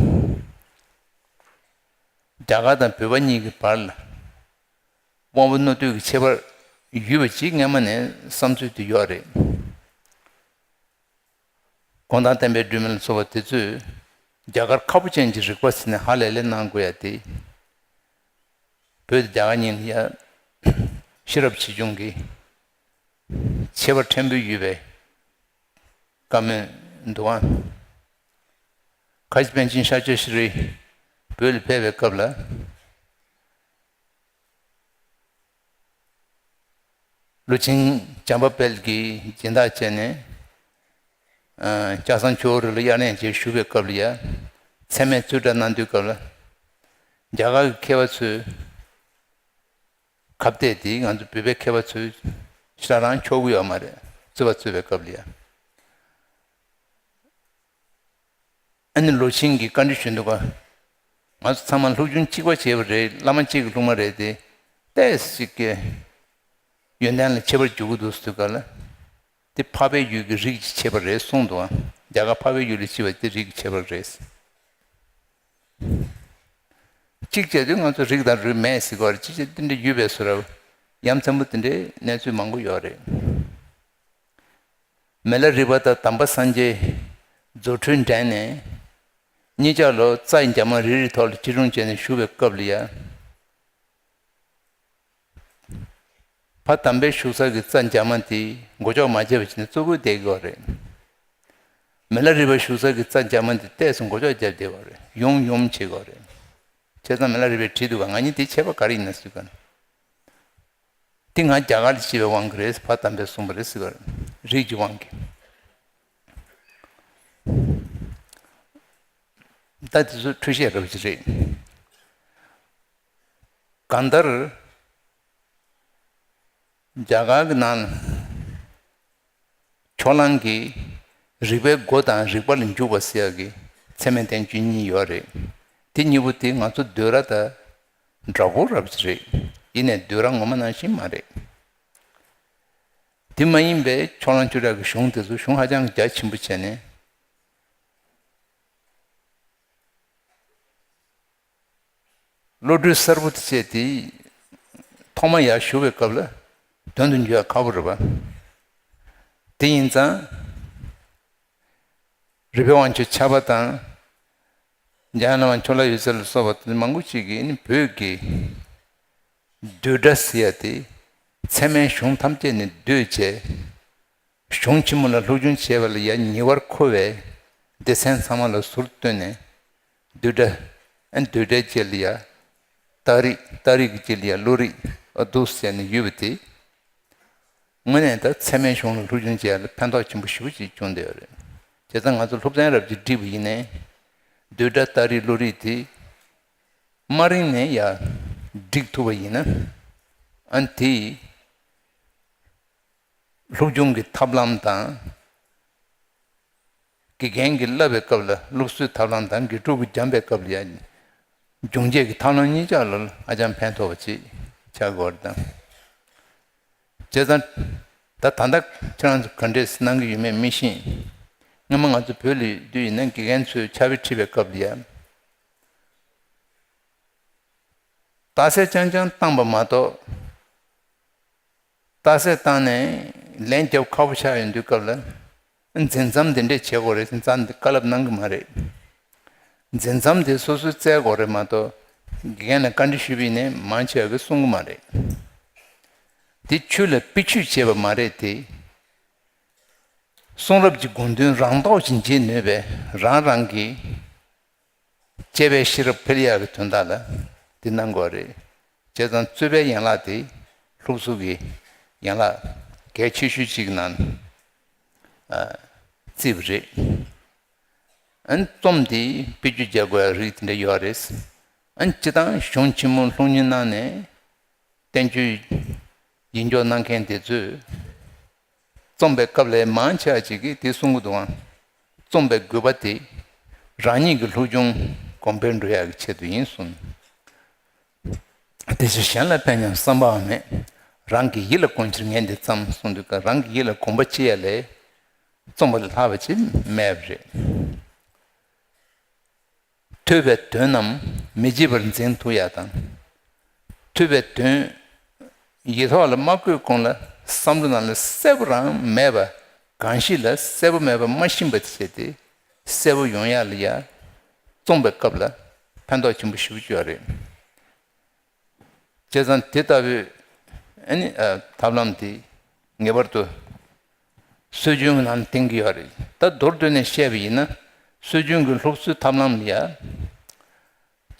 རྒྱ་གར་དང་བོད་པ་གཉིས་ཀྱི་བར་ལ་དབང་པོ་རྣོ་རྟུལ་གྱི་ཁྱད་པར་ཡོད་པ་ཅིག་སྔ་མ་ནས་བསམ་ཚུལ་དེ་ཡོད་རེད། གུང་ཐང་བསྟན་པའི་སྒྲོན་མེ་ལ་སོགས་པ་དེ་ཚོས་རྒྱ་གར་ཁ་ཕོ་ཅན་གྱི་རིག་པ་ཟེར་ནས་ཧ་ལས་ལས་གནང་དགོས་ཡ་དེ། བོད་དང་རྒྱ་གར་གཉིས་ལ་ཡ་ཤེས་རབ་ཆེ་ཆུང་གི་ཁྱད་པར་ཕྲན་བུ་ཡོད་པའི་བཀའ་མོལ་འདུག་ཨ། ཁ་ཆེ་པཎ་ཆེན་ཤཱཀྱ་ཤྲཱི་བོད་ལ་ཕེབས་པའི་སྐབས་ལ། ཀླུ་ཆེན་བྱམས་པ་དཔལ་གྱིས་སྦྱིན་བདག་བྱས་ནས། ཨ། ལྕགས་ཟམ་ཆུ་བོ་རི་ལ་དབྱར་གནས་བྱས་བཞུགས་པའི་སྐབས་ལ་ཡ། མཚན་སྨད་རྩོད་གྲྭ་གནང་དུས་སྐབས་ལ། རྒྱ་གར་གྱི་མཁས་པ་ཚོས་ཁ་གཏད་དེ་ང་ཚོ་བོད་པའི་མཁས་པ་ཚོས་ཞེ་དྲག་རང་ཆོག་གི་ཡོད་མ་རེད། རྩོད་པ་རྩོད་པའི་སྐབས་ལ་ཡ། ཨ་ནི་ལོ་ཆེན་གྱིས་བཀའ་འདྲི་ཞུས་འདུག་ག། ང་ཚོ་ཚང་མ་སློབ་སྦྱོང་གཅིག་པ་བྱས་པ་རེད། བླ་མ་གཅིག་གི་སློབ་མ་རེད་དེ། ཏོག་ཙམ་ཅིག་གི་ཡོན་ཏན་ལ་ཁྱད་པར་འགྱུར་གྱི་འདུག་ཟེར་དུས་སྐབས་ལ། དེ་འཕགས་པའི་ཡུལ་གྱི་རིགས་ཀྱི་ཁྱད་པར་རེད་གསུངས་འདུག་ག། རྒྱ་གར་འཕགས་པའི་ཡུལ་ལ་སྐྱེས་པ་དེ་རིགས་ཀྱི་ཁྱད་པར་རེད། གཅིག་བྱས་དུས་ང་ཚོ་རིགས་དང་རུས་མེད་ཟེར་གྱི་ཡོད་རེད། གཅིག་བྱས་དེ་འདྲ་ཡོད་པའི་བཟོ་འདྲ། ཡ་མཚན་པོ་དེ་འདྲའི་གནས་ཚུལ་མང་པོ་ཡོད་རེད། མི་ལ་རས་པ་དང་དམ་པ་སངས་རྒྱས། རྫུ་འཕྲུལ་འགྲན་ནས། གཉིས་ཆར་ལོ་རྩྭ་ཡི་རྒྱ་མ་རེ་རེའི་ཐོག་ལ་སྐྱིལ་ཀྲུང་བྱས་ནས་བཞུགས་པའི་སྐབས་ལ་ཡ། ཕ་དམ་པའི་བཞུགས་ས་གི་རྩྭ་འཇམ་མ་དེ་མགོ་ལྕོག་མ་བརྒྱབ་པ་བྱས་ནས་བཙུགས་དགོས་བསྡད་ཀྱི་ཡོད་རེད། མི་ལ་རས་པ་བཞུགས་ས་གི་རྩྭ་འཇམ་མ་དེ་ཏོག་ཙམ་མགོ་ལྕོག་བརྒྱབ་བསྡད་ཡོད་རེད། ཡོམ་ཡོམ་བྱེད་ཀྱི་ཡོད་རེད། བྱས་ཙང་མི་ལ་རས་པས་དྲིས་འདུག་ག། ང་གཉིས་དེ་ཁྱད་པར་ག་རེ་ཡིན་ན་ཟེར་ག། འདི་ང་རྒྱ་གར་ལ་སྐྱེས་པའི་དབང་གིས་རེད། ཕ་དམ་པས་གསུངས་པ་རེད་ཟེར་ག། རིགས་ཀྱི་དབང་གིས། ད་དེ་ཚོ་འཁྲུལ་བཤད་འདྲ་པོ་ཅིག་རེད། གང་ལྟར། རྒྱ་གར་གྱི་ནང་ལ་ཕྱོགས་གླང་གི་རིགས་པའི་སྒོ་དང་རིགས་པ་ལ་འཇུག་པ་ཟེར་ཡག་གི་ཚད་མའི་བསྟན་བཅོས་གཉིས་ཡོད་རེད། དེ་གཉིས་པོ་དེ་ང་ཚོ་འདོད་ར་དང་འདྲ་པོ་རབ་ཅིག་རེད། ཡིན་ནའི་འདོད་ར་ངོ་མ་ནང་བཞིན་མ་རེད། དེ་མ་ཡིན་པའི་ཕྱོགས་གླང་ཆོས་གྲགས་ཀྱི་གཞུང་དེ་ཚོ་གཞུང་ཧ་ཅང་རྒྱ་ཆེན་པོ་བྱས་ནས། བློ་གྲོས་གསར་པོ་དེ་བྱས་ཏེ། ཐོག་མ་ཡར་ཞུ་བའི་སྐབས་ལ་དོན་དུ་འགྱུར་ཡ་ཁག་པོ་རེད་པ། དེ་ཡིན་ཙང་། རི་པའི་དབང་ཕྱུག་ཕྱྭ་པ་དང་། འཇམ་དབྱངས་བླ་མ་ཆོས་ལྷ་འོད་ཟེར་ལ་སོགས་པ་དེ་མང་པོ་ཅིག་གིས་ནི་བོད་ཀྱི་བསྡུས་གྲྭ་ཟེར་ཡ་དེ་ཚད་མའི་གཞུང་ཐམས་ཅད་ནས་བསྡུས་བྱས། གཞུང་ཆེན་མོ་ལ་སློབ་སྦྱོང་བྱས་པ་ལ་ཡ་ཉེ་བར་མཁོ་བའི་སྡེ་ཚན་ཚང་མ་ལ་ཟུར་བཏོན་ནས་བསྡུས་གྲྭ། ཨ། བསྡུས་གྲྭའི་རྗེས་ལ་ཡ་རྟགས་རིགས། རྟགས་རིགས་ཀྱི་རྗེས་ལ་ཡ་བློ་རིག། ཨ། འདུག་ཟེར་ནས་ཡོད་པ་དེ། དངོས་གནས་ད་ཚད་མའི་གཞུང་ལ་སློབ་སྦྱོང་བྱས་ལ་ཕན་ཐོགས་ཆེན་པོ་ཞེ་པོ་ཅིག་བྱུང་བསྡད་ཡོད་རེད། བྱས་ཙང་ང་ཚོ་སློབ་ཚན་རབ་ཅིག་བསྒྲིགས་པ་ཡིན་ནའི། བསྡུས་གྲྭ་རྟ་རིགས་བློ་རིག་དེ། མ་རིང་ནས་ཡར་བསྒྲིགས་ཐུབ་པ་ཡིན་ན། ཨ་ནི་དེ་སློབ་སྦྱོང་གི་ཐབས་ལམ་དང་། དགེ་རྒན་གྱིས་བསླབ་པའི་སྐབས་ལ་སློབ་གསོའི་ཐབས་ལམ་དང་། དགེ་ཕྲུག་གིས་སྦྱངས་པའི་སྐབས་ལ་ཡང་སྦྱོང་བྱེད་ཀྱི་ཐབས་ལམ་གཉིས་ཆར་ལ་ཧ་ཅང་ཕན་ཐོགས་པ་ཅིག་ཆགས་ཀྱི་ཡོད་རེད་དང་། བྱས་ཙང་། ད་ད་ལྟ་ཁྱེད་རང་ཚོ་ག་འདྲས་གནང་གི་ཡོད་མེད་མི་ཤེས། སྔོན་མ་ང་ཚོ་བོད་ལ་ཡོད་དུས་ཡིན་ན་དགེ་རྒན་ཚོས་ཕྱག་དཔེ་ཁྲིད་པའི་སྐབས་ལ་ཡང་། རྟགས་གསལ་རྐྱང་རྐྱང་བཏང་པ་མ་གཏོགས། རྟགས་གསལ་བཏང་ནས་ལན་རྒྱབ་ཁག་པོ་ཆགས་ཡོང་དུས་སྐབས་ལ། འཛིན་མཚམས་འདི་འདྲས་བྱེད་དགོས་རེད། འཛིན་མཚམས་འདི་བཀའ་སློབ་གནང་གི་མ་རེད། འཛིན་མཚམས་དེ་སོ་སོས་བཙལ་དགོས་རེད་མ་གཏོགས། དགེ་རྒན་ལ་བཀའ་འདྲི་ཞུས་པ་ཡིན་ནའི་མང་ཆེ་བ་གིས་གསུང་གི་མ་རེད། དེ་ཆུ་ལ་དཔེ་ཆུས་བྱས་པ་མ་རེད་དེ། གསུང་རབ་ཀྱི་དགོངས་དོན་རང་རྟོགས་ཀྱིས་འབྱེད་ནུས་པའི་རང་རང་གི་དཔྱད་པའི་ཤེས་རབ་འཕེལ་ཡག་གི་དོན་དག་ལ་དེ་གནང་དགོས་རེད། བྱས་ཙང་རྩོད་པའི་ཡན་ལག་དེ་སློབ་གསོ་གི་ཡན་ལག་གལ་ཆེ་ཤོས་གཅིག་ནང་ཨ། བརྩིས་པ་རེད། ཨ་ནི་རྩོམ་དེ་དཔེ་བརྗོད་རྒྱག་དགོས་ཡག་རིགས་དེ་འདྲ་ཡོད་རེད། ཨ་ནི་སྤྱིར་བཏང་གཞུང་ཆེན་མོ་སློབ་གཉེར་གནང་ནས་བསྟན་བཅོས་ཡིག་འཇོག་གནང་མཁན་དེ་ཚོས་རྩོམ་པའི་སྐབས་ལ་མང་ཆེ་བ་ཅིག་གིས་དེ་གསུང་གི་འདུག་ཨང་། རྩོམ་པའི་དགོས་པ་དེ་རང་ཉིད་ཀྱི་སློབ་སྦྱོང་གོང་འཕེལ་འགྲོ་ཡག་གི་ཆེད་དུ་ཡིན་གསུངས། དེ་ཕྱིར་གཞན་ལ་ཕན་སྙམ་བསམ་པའང་མེད། རང་གི་ཡིད་ལ་གོམས་ཕྱིར་ངས་འདི་བརྩམས་གསུངས་དུས་ཀ། རང་གི་ཡིད་ལ་གོམས་པ་ཅི་ཡ་ལས་རྩོམ་པ་ལས་ལྷག་པ་ཅིག་མེད་པ་རེད། ཐོས་པའི་དོན་རྣམས་མི་བརྗེད་པར་འཛིན་ཐུབ་ཡ་དང་། ཐོས་པའི་དོན་ཡིག་ཐོག་ལ་མ་བཀོད་གོང་ལ་བསམ་བློ་ནང་ལ་གསལ་པོ་རང་མེད་པ། གང་ཞིག་ལ་གསལ་པོ་མེད་པ་མ་ཤེས་པ་དེ་བྱས་ཏེ་གསལ་པོ་ཡོང་ཡ་ལ་ཡ་རྩོམ་པའི་སྐབས་ལ་ཕན་ཐོགས་ཆེན་པོ་ཞེ་པོ་ཅིག་ཡོད་རེད། བྱས་ཙང་དེ་ལྟ་བུའི་ཨ་ནི་ཨ་ཐབས་ལམ་དེ་ངེས་པར་དུ་སྲོལ་རྒྱུན་གྱི་ནང་བསྟེན་གྱི་ཡོད་རེད། ད་མདོར་བསྡུས་ནས་བཤད་པ་ཡིན་ན། སྲོལ་རྒྱུན་གྱི་སློབ་གསོའི་ཐབས་ལམ་ལ་ཡ།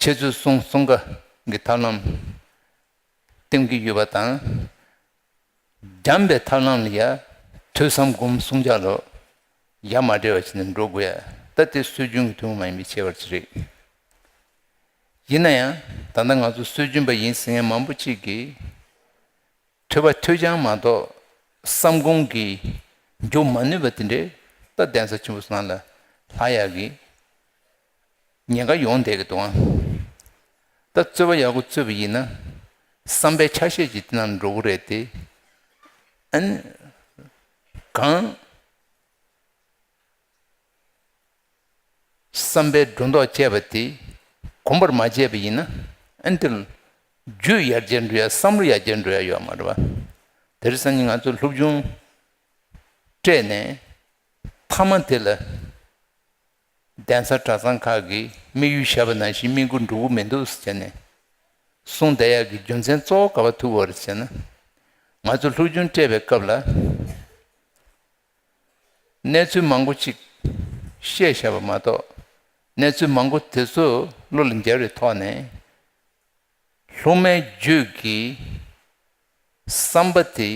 འཆད་རྩོད་གསུང་གསུང་ཀ་གི་ཐབས་ལམ་བསྟེན་གྱི་ཡོད་པ་དང་། སྦྱངས་པའི་ཐབས་ལམ་ལ་ཡ། ཐོས་བསམ་སྒོམ་གསུམ་ཆ་ལོ། ཡ་མ་བྲལ་བ་བྱས་ནས་འགྲོ་དགོས་ཡ། ད་དེ་སྲོལ་རྒྱུན་གྱི་ཐུན་མོང་མ་ཡིན་པའི་ཁྱད་པར་ཅིག་རེད། ཡིན་ན་ཡང་ད་ལྟ་ང་ཚོ་སྲོལ་རྒྱུན་པ་ཡིན་ཟེར་མཁན་མང་པོ་ཅིག་གིས། ཐོས་པ་ཐོས་རྐྱང་མ་གཏོགས་བསམ་གོང་གི་འཇུག་མ་ནུས་པ་དེ་འདྲའི་ད་གདན་ས་ཆེན་པོ་སོགས་ནང་ལ་ལྷག་ཡག་གི་ཉེན་ཁ་ཡོང་བསྡད་ཀྱི་འདུག་ཨང་། ད་རྩོད་པ་ཡག་པོ་རྩོད་པ་ཡིན་ན་བསམ་པའི་ཆ་ཤས་ཅིག་དེ་ནང་འགྲོ་གི་རེད་དེ། ཨ་ནི་གང་བསམ་པའི་སྒྲོ་འདོགས་བཅད་པ་དེ་གོམས་པར་མ་བྱས་པ་ཡིན་ན། ཨ་ནི་དེ་རྒྱུད་ཡར་རྒྱས་འགྲོ་ཡ། བསམ་བློ་ཡར་རྒྱས་འགྲོ་ཡ་ཡོད་མ་རེད་པ། དེ་རིང་སང་ཉིན་ང་ཚོ་སློབ་སྦྱོང་སྤྲད་ནས་མཐའ་མ་དེ་ལ་གདན་ས་གྲྭ་ཚང་ཁག་གིས་དམིགས་ཡུལ་བཞག་པ་ནང་བཞིན་དམིགས་ཡུལ་འགྲུབ་ཀྱི་མི་འདུག་ཟེར་ནས་གསུངས་བསྡད་ཡག་གི་རྒྱུ་མཚན་གཙོ་བོ་ག་པར་ཐུག་ཡོད་རེད་ཟེར་ན། ང་ཚོ་སློབ་སྦྱོང་སྤྲད་པའི་སྐབས་ལ། གནས་ཚུལ་མང་པོ་ཅིག་བཤད་བཞག་པ་མ་གཏོགས། གནས་ཚུལ་མང་པོ་དེ་ཚོ་བློ་ལ་འགྱུར་བའི་ཐོག་ནས། སློབ་མའི་རྒྱུད་ཀྱི་བསམ་པ་དེ་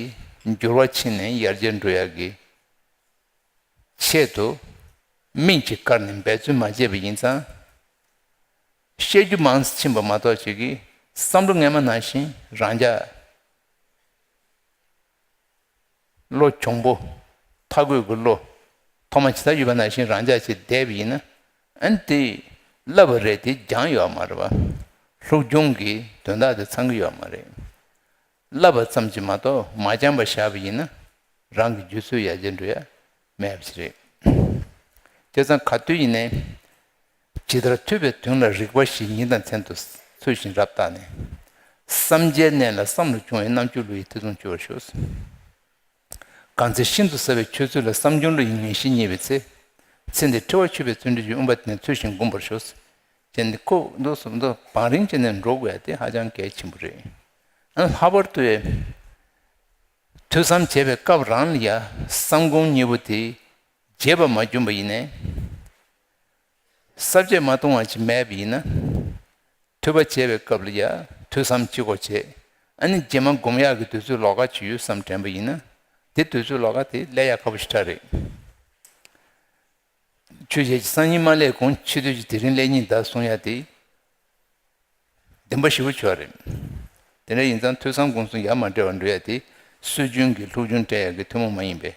འགྱུར་བ་ཕྱིན་ནས་ཡར་རྒྱས་འགྲོ་ཡག་གི་ཆེད་དུ་སྨིན་གྱིས་བཀར་ནས་འབད་བརྩོན་མ་བྱས་པ་ཡིན་ཙང་། བཤད་རྒྱུ་མང་ཙམ་ཕྱིན་པ་མ་གཏོགས། ཅིག་གིས་བསམ་བློ་སྔན་མ་ནང་བཞིན་རང་འཇགས། བློ་གྱོང་པོ། ཐ་གོས་ཀྱི་བློ། ཐོག་མ་ཇི་ལྟར་ཡོད་པ་ནང་བཞིན་རང་འཇགས་བྱས་བསྡད་པ་ཡིན་ན། ཨ་ནི་དེ་བསླབ་པ་རེད་དེ་སྦྱངས་ཡོད་མ་རེད་པ། སློབ་སྦྱོང་གི་དོན་དག་དེ་ཚང་གི་ཡོད་མ་རེད། བསླབ་པ་ཙམ་གྱིས་མ་གཏོགས་མ་སྦྱངས་པ་བཞག་པ་ཡིན་ན། རང་གི་རྒྱུད་ཚོད་ཡར་རྒྱས་འགྲོ་ཡ་མེད་པ་ཞིག་རེད། བྱས་ཙང་ག་དུས་ཡིན་ནའི། ཇི་ལྟར་ཐོས་པའི་དོན་ལ་རིགས་པ་བཞི། ཉིན་དང་མཚན་དུ་ཚུལ་བཞིན་རབ་བརྟགས་ནས། བསམ་བྱའི་གནས་ལ་བསམ་རུ་བྱུང་བའི། རྣམ་འགྱུར་བློ་ཡིས་ཐེ་ཚོམ་སྐྱོ་བར་ཤོག། གང་ཚེ་ཤིན་ཏུ་ཟབ་པའི་ཆོས་ཚུལ་ལ། བསམ་བྱུང་བློ་ཡི་ངེས་ཤེས་རྙེད་པའི་ཚེ། ཚེ་འདིར་འཁྲི་བ་ཆོད་པའི་བརྩོན་འགྲུས་ཀྱིས། དབེན་པ་དེ་ནས་ཚུལ་བཞིན་བསྒོམ་པར་ཤོག། ཅེས་འདི་ཁོ་འདུག་སེ་འདུག་བང་རིམ་བྱས་ནས་འགྲོ་དགོས་ཡ་དེ་ཧ་ཅང་གལ་ཆེན་པོ་རེད། ཨ་ལྷག་པར་དུ་ཐོས་བསམ་བྱེད་པའི་སྐབས་རང་ལ་ཡ་བསམ་ཁོམ་གཉིས་པོ་དེ་བརྗེད་པ་མ་བྱུང་བ་ཡིན་ནའི། ས་བཅད་མ་སྟོང་བ་ཅིག་མེད་པ་ཡིན་ན། ཐོས་པ་བྱེད་པའི་སྐབས་ལ་ཡ་ཐོས་བསམ་གཅིག་པོ་བྱེད། ཨ་ནི་རྗེས་མ་སྒོམ་ཡག་གི་དུས་ཚོད་ལོགས་ཀ་ཅིག་ཡོད་བསམ་དྲན་པ་ཡིན་ན། དེ་དུས་ཚོད་ལོགས་ཀ་དེ་སླེབས་ཡག་ཁག་པོ་ཞེ་དྲག་རེད། ཆོས་བྱེད་ཀྱི་སང་ཉིན་མ་སླེབས་གོང་ཕྱི་དུས་ཀྱི་དེ་རིང་སླེབས་ཉིན་ད་གསུང་ཡ་དེ་བདེན་པ་ཞེ་པོ་ཅིག་རེད། དེ་འདྲ་ཡིན་ཙང་ཐོས་བསམ་སྒོམ་གསུམ་ཡ་མ་བྲལ་བར་འགྲོ་ཡ་དེ་སྲོལ་རྒྱུན་གྱི་སློབ་སྦྱོང་སྤྲད་ཡ་གི་ཐུན་མོང་མ་ཡིན་པའི་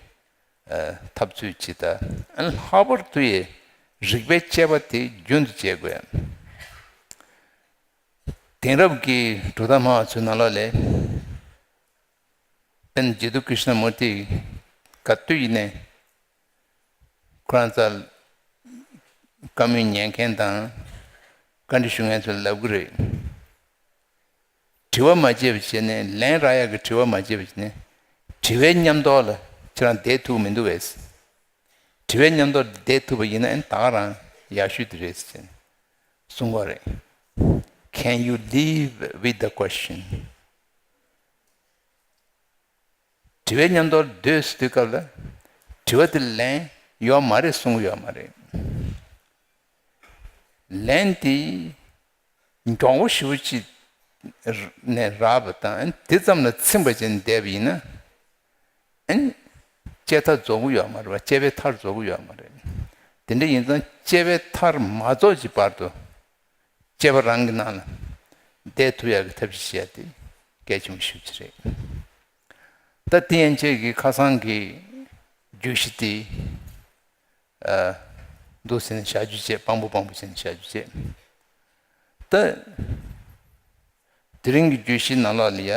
ཨ་འཐབ་རྩོད་ཅིག་དང་། ཨ་ལྷག་པར་དུ་ཡི་རིག་པའི་དཔྱད་པ་དེ་རྒྱུན་དུ་བྱེད་དགོས། དེང་རབས་ཀྱི་གྲུབ་མཐའ་སྨྲ་བ་ཚོའི་ནང་ལོགས་ལ་པཎ་ཇི་ཏུ་ཀྲི་ཤ་ན་མུར་ཏི་ག་དུས་ཡིན་ནའི་ཁོ་རང་ཚོ་བཀའ་མོལ་ཉན་མཁན་དང་བཀའ་འདྲི་ཞུ་མཁན་ཚོ་ལབ་གི་རེད། དྲི་བ་མ་བྱས་པ་བྱས་ནས་ལན་རག་ཡག་གི་དྲི་བ་མ་བྱས་པ་བྱས་ནས་དྲི་བའི་མཉམ་ཐོག་ལ་ཁྱེད་རང་བསྡད་ཐུབ་མི་འདུག་བས། དྲི་བའི་མཉམ་ཐོག་ལ་བསྡད་ཐུབ་པ་ཡིན་ན་ཨ་ནི་ད་ག་རང་ཡག་ཤོས་དེ་རེད་ཟེར་ནས་གསུང་གི་རེད། Can you live with the question? དྲི་བའི་མཉམ་དུ་སྡོད་སྡོད་སྐབས་ལ་དྲི་བ་དེ་ལན་ཡོད་མ་རེད་གསུང་གི་ཡོད་མ་རེད། ལན་དེ་མགྱོགས་པོ་ཞེ་པོ་ཅིག་ནས་རག་པ་དང་དེ་ཙམ་ལ་ཚིམ་པ་ཅན་བསྡད་པ་ཡིན་ན་ཨན་དཔྱད་མཐའ་རྫོགས་ཀྱི་ཡོད་མ་རེད་པ། དཔྱད་པའི་མཐར་རྫོགས་ཀྱི་ཡོད་མ་རེད། དེ་འདྲ་ཡིན་ཙང་དཔྱད་པའི་མཐར་མ་རྫོགས་ཀྱི་བར་དུ་དཔྱད་པ་རང་གི་ནང་ལ་བསྡད་ཐུབ་ཡག་གི་ཐབས་ཤེས་བྱས་ཏེ་གལ་ཆེན་པོ་ཞེ་པོ་ཅིག་རེད། ད་དེ་ཡན་ཆད་ཀྱི་ཁ་སང་གི་བརྗོད་གཞི་དེ་ཨ་འདུག་ཟེར་ནས་བཞག་རྒྱུ་བྱས། སྤང་པོ་སྤང་པོ་བྱས་ནས་བཞག་རྒྱུ་བྱས། ད་དེ་རིང་གི་བརྗོད་གཞི་ནང་ལོགས་ལ་ཡ།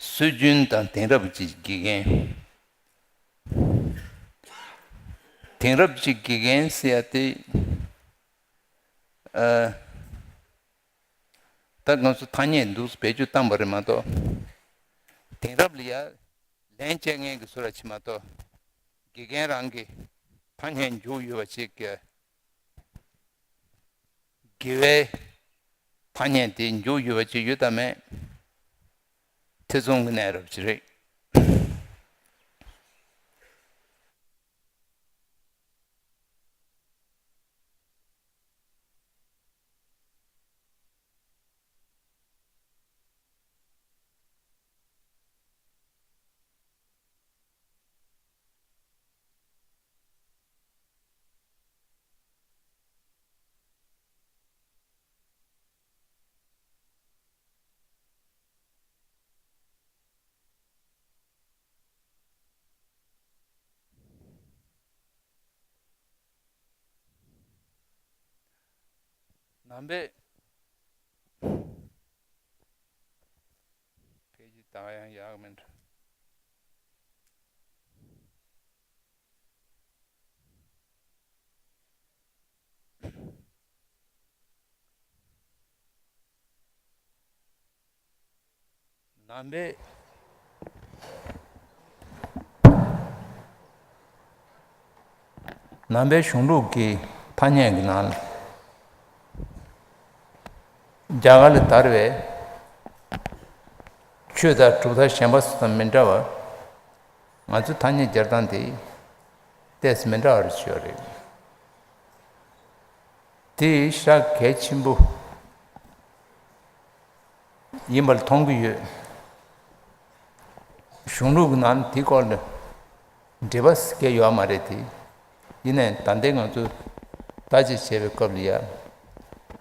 སྲོལ་རྒྱུན་དང་དེང་རབས་ཀྱི་དགེ་རྒན། དེང་རབས་ཀྱི་དགེ་རྒན་ཟེར་ཡ་དེ་ཨ་ད་ང་ཚོ་ཐ་སྙད་འདུག་བེད་སྤྱོད་བཏང་པ་རེད་མ་གཏོགས། དེང་རབས་ལ་ཡ་ལན་བཅད་མཁན་གྱི་བཟོ་འདྲ་ཅིག་མ་གཏོགས། དགེ་རྒན་རང་གི་ཐ་སྙད་འཇུག་ཡོད་པ་ཅིག་གི་དགེ་བའི་ཐ་སྙད་དེ་འཇུག་ཡོད་པ་ཅིག་ཡོད་དམ་མེད་ཐེ་ཚོམ་གྱི་གནས་རབ་ཅིག་རེད། ནང་པའི་ཕལ་ཆེར་ད་ཡང་ཡག་མིན་འགྲོ། ནང་པའི་ནང་པའི་གཞུང་ལུགས་ཀྱི་ཐ་སྙད་ཀྱི་ནང་ལ་རྒྱ་གར་ལ་དར་བའི་ཆོས་དང་གྲུབ་མཐའ་གཞན་པ་སོགས་དང་མི་འདྲ་བར་ང་ཚོའི་ཐ་སྙད་སྦྱར་སྟངས་དེ་ཏོག་ཙམ་མི་འདྲ་བ་རེ་ཡོད་རེད། དེ་ཤ་གལ་ཆེན་པོ་ཡིན་པར་མཐོང་གི་ཡོད། གཞུང་ལུགས་ཀྱི་ནང་དེའི་སྐོར་ལ་འགྲེལ་པ་སྐད་ཡོད་མ་རེད་དེ། ཡིན་ནའི་ད་ལྟའི་ང་ཚོས་བརྟག་དཔྱད་བྱེད་པའི་སྐབས་ལ་ཡང་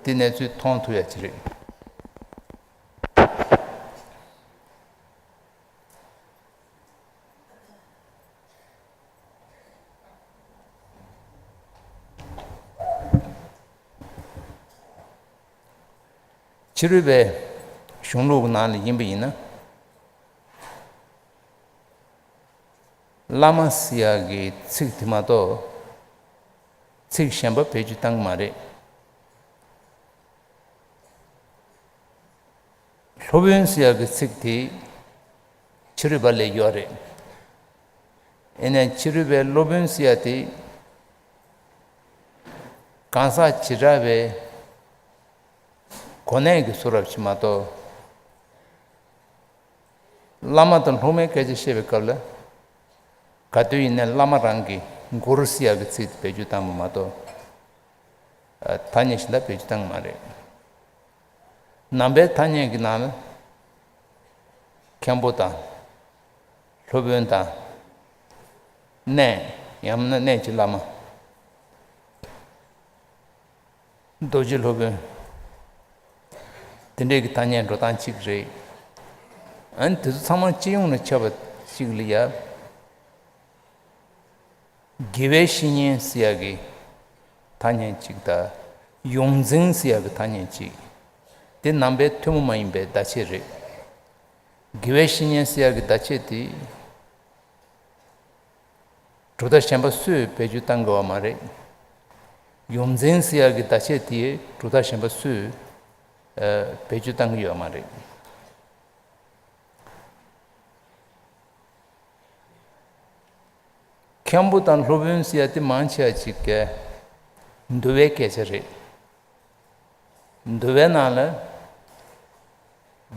དེ་གནས་ཚུལ་མཐོང་ཐུབ་ཡ་ཅིག་རེད། ཕྱི་རོལ་པའི་གཞུང་ལུགས་ཀྱི་ནང་ལ་ཡིན་པ་ཡིན་ན། བླ་མ་ཟེར་ཡག་གི་ཚིག་དེ་མ་གཏོགས་ཚིག་གཞན་པ་བེད་སྤྱོད་བཏང་གི་མ་རེད། སློབ་དཔོན་ཟེར་ཡག་གི་ཚིག་དེ་ཕྱི་རོལ་པ་ལ་ཡོད་རེད། ཡིན་ནའི་ཕྱི་རོལ་པའི་སློབ་དཔོན་ཟེར་ཡག་དེ་གང་ཟག་བྱེ་བྲག་པའི་གོ་གནས་ཀྱི་བཟོ་འདྲ་ཞིག་མ་གཏོགས། བླ་མ་དང་སློབ་མའི་སྐད་ཆ་བཤད་པའི་སྐབས་ལ། ག་དུས་ཡིན་ནའི་བླ་མ་རང་གི་གུ་རུ་ཟེར་ཡག་གི་ཚིག་དེ་བེད་སྤྱོད་བཏང་བ་མ་གཏོགས། ཐ་སྙད་གཞན་དག་བེད་སྤྱོད་བཏང་གི་མ་རེད། ནང་པའི་ཐ་སྙད་ཀྱི་ནང་ལ་མཁན་པོ་དང་། སློབ་དཔོན་དང་། གནས། ཡང་ན་གནས་ཀྱི་བླ་མ། རྡོ་རྗེ་སློབ་དཔོན། དེ་འདྲས་ཀྱི་ཐ་སྙད་འགྲོ་སྟངས་གཅིག་རེད། ཨ་ནི་དེ་ཚོ་ཚང་མ་སྤྱི་ཡོངས་ལ་ཁྱབ་པ་གཅིག་ལ་ཡ། དགེ་བའི་བཤེས་གཉེན་ཟེར་ཡག་གི་ཐ་སྙད་གཅིག་དང་། ཡོངས་འཛིན་ཟེར་ཡག་གི་ཐ་སྙད་གཅིག་དེ་ནང་པའི་ཐུན་མོང་མ་ཡིན་པའི་བརྡ་ཆད་རེད། དགེ་བའི་བཤེས་གཉེན་ཟེར་ཡག་གི་བརྡ་ཆད་དེ། གྲུབ་མཐའ་གཞན་པ་སུས་བེད་སྤྱོད་བཏང་དགོས་པ་མ་རེད། ཡོངས་འཛིན་ཟེར་ཡག་གི་བརྡ་ཆད་དེ་གྲུབ་མཐའ་གཞན་པ་སུས་ཨ་བེད་སྤྱོད་བཏང་གི་ཡོད་མ་རེད། མཁན་པོ་དང་སློབ་དཔོན་ཟེར་ཡག་དེ་མང་ཆེ་བ་ཅིག་གི་འདུལ་བའི་སྐད་ཆ་རེད། འདུལ་བའི་ནང་ལ་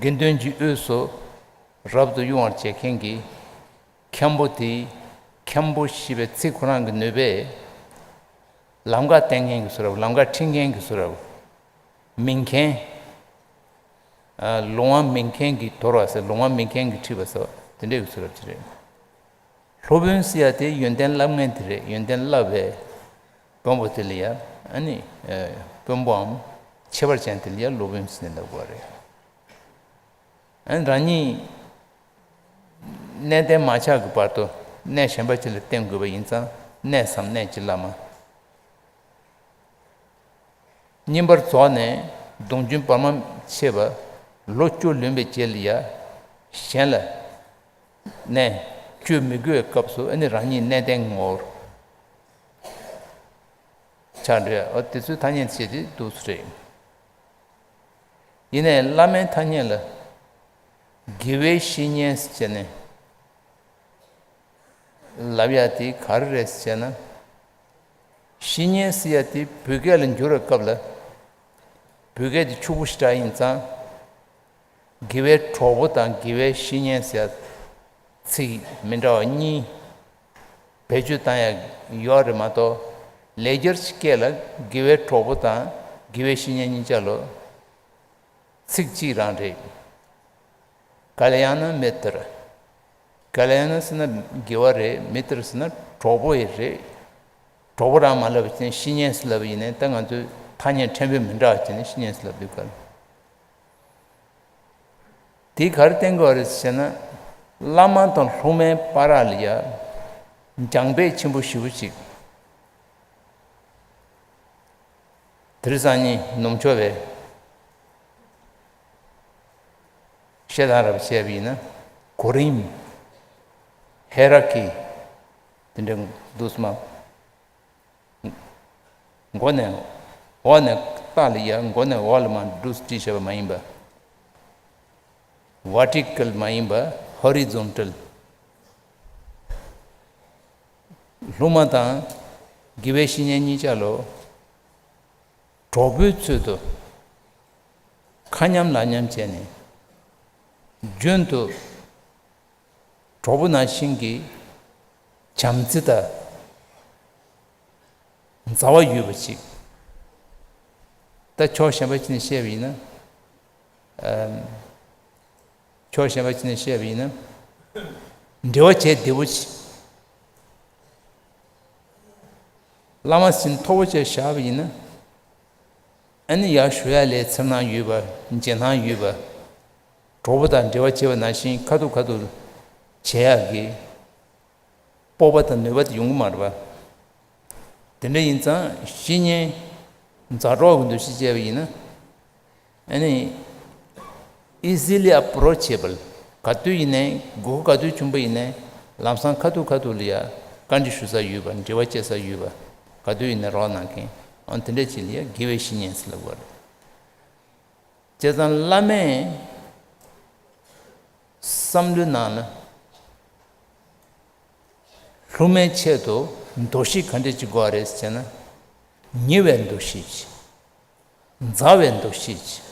དགེ་འདུན་གྱི་དབུས་སུ་རབ་ཏུ་དབྱུང་བར་བྱེད་མཁན་གྱི་མཁན་པོ་དེ། མཁན་པོ་ཞེས་པའི་ཚིག་ཁོ་རང་གི་ནུས་པས་ལམ་ཁ་བསྟན་མཁན་གྱི་བཟོ་འདྲ། ལམ་ཁ་ཁྲིད་མཁན་གྱི་བཟོ་འདྲ། མིང་མཁན། ཨ། ལུང་བ་མིང་མཁན་གྱིས་དོར་བ་ཟེར། ལུང་བ་མིང་མཁན་གྱིས་ཁྲིད་པ་ཟེར་བ་དེ་འདྲའི་བཟོ་འདྲ་ཅིག་རེད། སློབ་དཔོན་ཟེར་ཡག་དེ་ཡོན་ཏན་བསླབ་མཁན་དེ་རེད། ཡོན་ཏན་བསླབ་པའི་དཔོན་པོ་དེ་ལ་ཡ། ཨ་ནི་ཨ་དཔོན་པོའམ་ཁྱད་པར་ཅན་དེ་ལ་ཡ་སློབ་དཔོན་ཟེར་ནས་ལབ་དགོས་རེད། ཨ་ནི་རང་ཉིད་གནས་བརྟན་མ་ཆགས་ཀྱི་བར་དུ་གནས་གཞན་པ་ཅིག་ལ་བརྟེན་དགོས་པ་ཡིན་ཙང་། གནས་སམ་གནས་ཀྱི་བླ་མ། བསྙེན་པར་རྫོགས་ནས་གདུང་རྒྱུན་བར་མ་ཆད་པ་ལོ་བཅུ་ལོན་པའི་རྗེས་ལ་ཡ། གཞན་ལ་གནས་བཅུ་མི་དགོས་པའི་སྐབས་སུ། ཨ་ནི་རང་ཉིད་གནས་བརྟན་ངོར་ཆགས་འགྲོ་ཡ། འོ་དེ་ཚོའི་ཐ་སྙད་བྱས་ཏེ་འདུག་སེ་རེད། ཡིན་ནའི་བླ་མའི་ཐ་སྙད་ལ་དགེ་བའི་བཤེས་གཉེན་ཟེར་ནས་ལབ་ཡ་དེ་ག་རེ་རེད་ཟེར་ན། བཤེས་གཉེན་ཟེར་ཡ་དེ་བོད་སྐད་ལ་འགྱུར་བའི་སྐབས་ལ། བོད་སྐད་དེ་ཕྱུག་པོ་ཞེ་དྲག་ཡིན་ཙང་། དགེ་བའི་གྲོགས་པོ་དང་དགེ་བའི་བཤེས་གཉེན་ཟེར་ཡ་ཚིག་མི་འདྲ་བ་གཉིས་བེད་སྤྱོད་བཏང་ཡ་ཡོད་རེད་མ་གཏོགས། ལེགས་སྦྱར་གྱི་སྐད་ལ་དགེ་བའི་གྲོགས་པོ་དང་དགེ་བའི་བཤེས་གཉེན་གཉིས་ཆ་ལ་ཚིག་གཅིག་རང་རེད། ཀལ་ཡ་ན་མི་ཏྲ། ཀལ་ཡ་ན་ཟེར་ན་དགེ་བ་རེད། མི་ཏྲ་ཟེར་ན་གྲོགས་པོ་ཡི་རེད། གྲོགས་པོ་རང་མ་ལབ་པ་བྱས་ནས་བཤེས་གཉེན་ཟེར་ལབ་པ་ཡིན་ནའི། ད་ང་ཚོས་ཐ་སྙད་ཕྲན་བུ་མི་འདྲ་བ་བྱས་ནས་བཤེས་གཉེན་ཟེར་ལབ་དུས་སྐབས། དེས་ག་རེ་བསྟན་དགོས་རེད་ཟེར་ན། བླ་མ་དང་སློབ་མའི་བར་ལ་ཡ་སྦྱངས་འབད་ཆེན་པོ་ཞེ་པོ་ཅིག་དེ་རིང་སང་ཉིན་ནུབ་ཕྱོགས་པའི་བཤད་སྟངས་རབ་བཤད་པ་ཡིན་ན། གོ་རིམ། ཧེ་ར་ཀི། དེ་འདྲ་འདུག་སེ་མ། མགོ་ནས་འོག་ནས། ལྟག་ལ་ཡ་མགོ་ནས་འོག་ལ་མར་འབྲུ་བྲིས་བྱས་པ་མ་ཡིན་པ། ཝར་ཊི་ཀལ་མ་ཡིན་པ། ཧོ་རི་ཛོན་ཊལ། སློབ་མ་དང་དགེ་བའི་བཤེས་གཉེན་གཉིས་ཆ་ལ་གྲོགས་པོའི་ཚུལ་དུ་ཁ་མཉམ་ལག་མཉམ་བྱས་ནས། རྒྱུན་དུ་གྲོགས་པོ་ནང་བཞིན་གྱི་བྱམས་བརྩེ་དང་མཛའ་བ་ཡོད་པ་ཅིག་ད་ཕྱོགས་གཞན་པ་ཅིག་ནས་བཤད་པ་ཡིན་ན། ཨམ། ཕྱོགས་གཞན་པ་ཅིག་ནས་བཤད་པ་ཡིན་ན། འབྲེལ་བ་བྱེད་བདེ་པོ་ཅིག་བླ་མ་ཟིན་མཐོ་པོ་བྱས་བཞག་པ་ཡིན་ན། ཨ་ནི་ཡར་ཞུ་ཡ་ལས་འཚེར་སྣང་ཡོད་པ། འཇིགས་སྣང་ཡོད་པ། གྲོགས་པོ་དང་འབྲེལ་བ་བྱེད་པ་ནང་བཞིན་ཁ་ཐུག་ཁ་ཐུག་བྱེད་ཡག་གི་སྤོབས་པ་དང་ནུས་པ་དེ་ཡོང་གི་མ་རེད་པ། དེ་འདྲ་ཡིན་ཙང་བཤེས་གཉེན་མཛའ་གྲོགས་ཀྱི་འདུ་ཤེས་བྱས་པ་ཡིན་ན། ཨ་ནི་easily approachable། ག་དུས་ཡིན་ནའི། དགོས་མཁོ་ག་དུས་བྱུང་པ་ཡིན་ནའི་ལམ་སང་ཁ་ཐུག་ཁ་ཐུག་ལ་ཡ་བཀའ་འདྲི་ཞུ་ས་ཡོད་པ། འབྲེལ་བ་བྱེད་ས་ཡོད་པ། ག་དུས་ཡིན་ནའི་རོགས་གནང་མཁན། ཨ། དེ་འདྲ་ཅིག་ལ་ཡ་དགེ་བའི་བཤེས་གཉེན་ཟེར་ལབ་པ་རེད། བྱས་ཙང་བླ་མའི་བསམ་བློའི་ནང་ལ་སློབ་མའི་ཆེད་དུ་འདུ་ཤེས་ག་འདྲ་ཅིག་དགོས་རེད་ཟེར་ན། ཉེ་བའི་འདུ་ཤེས་ཅིག་མཛའ་བའི་འདུ་ཤེས་ཅིག་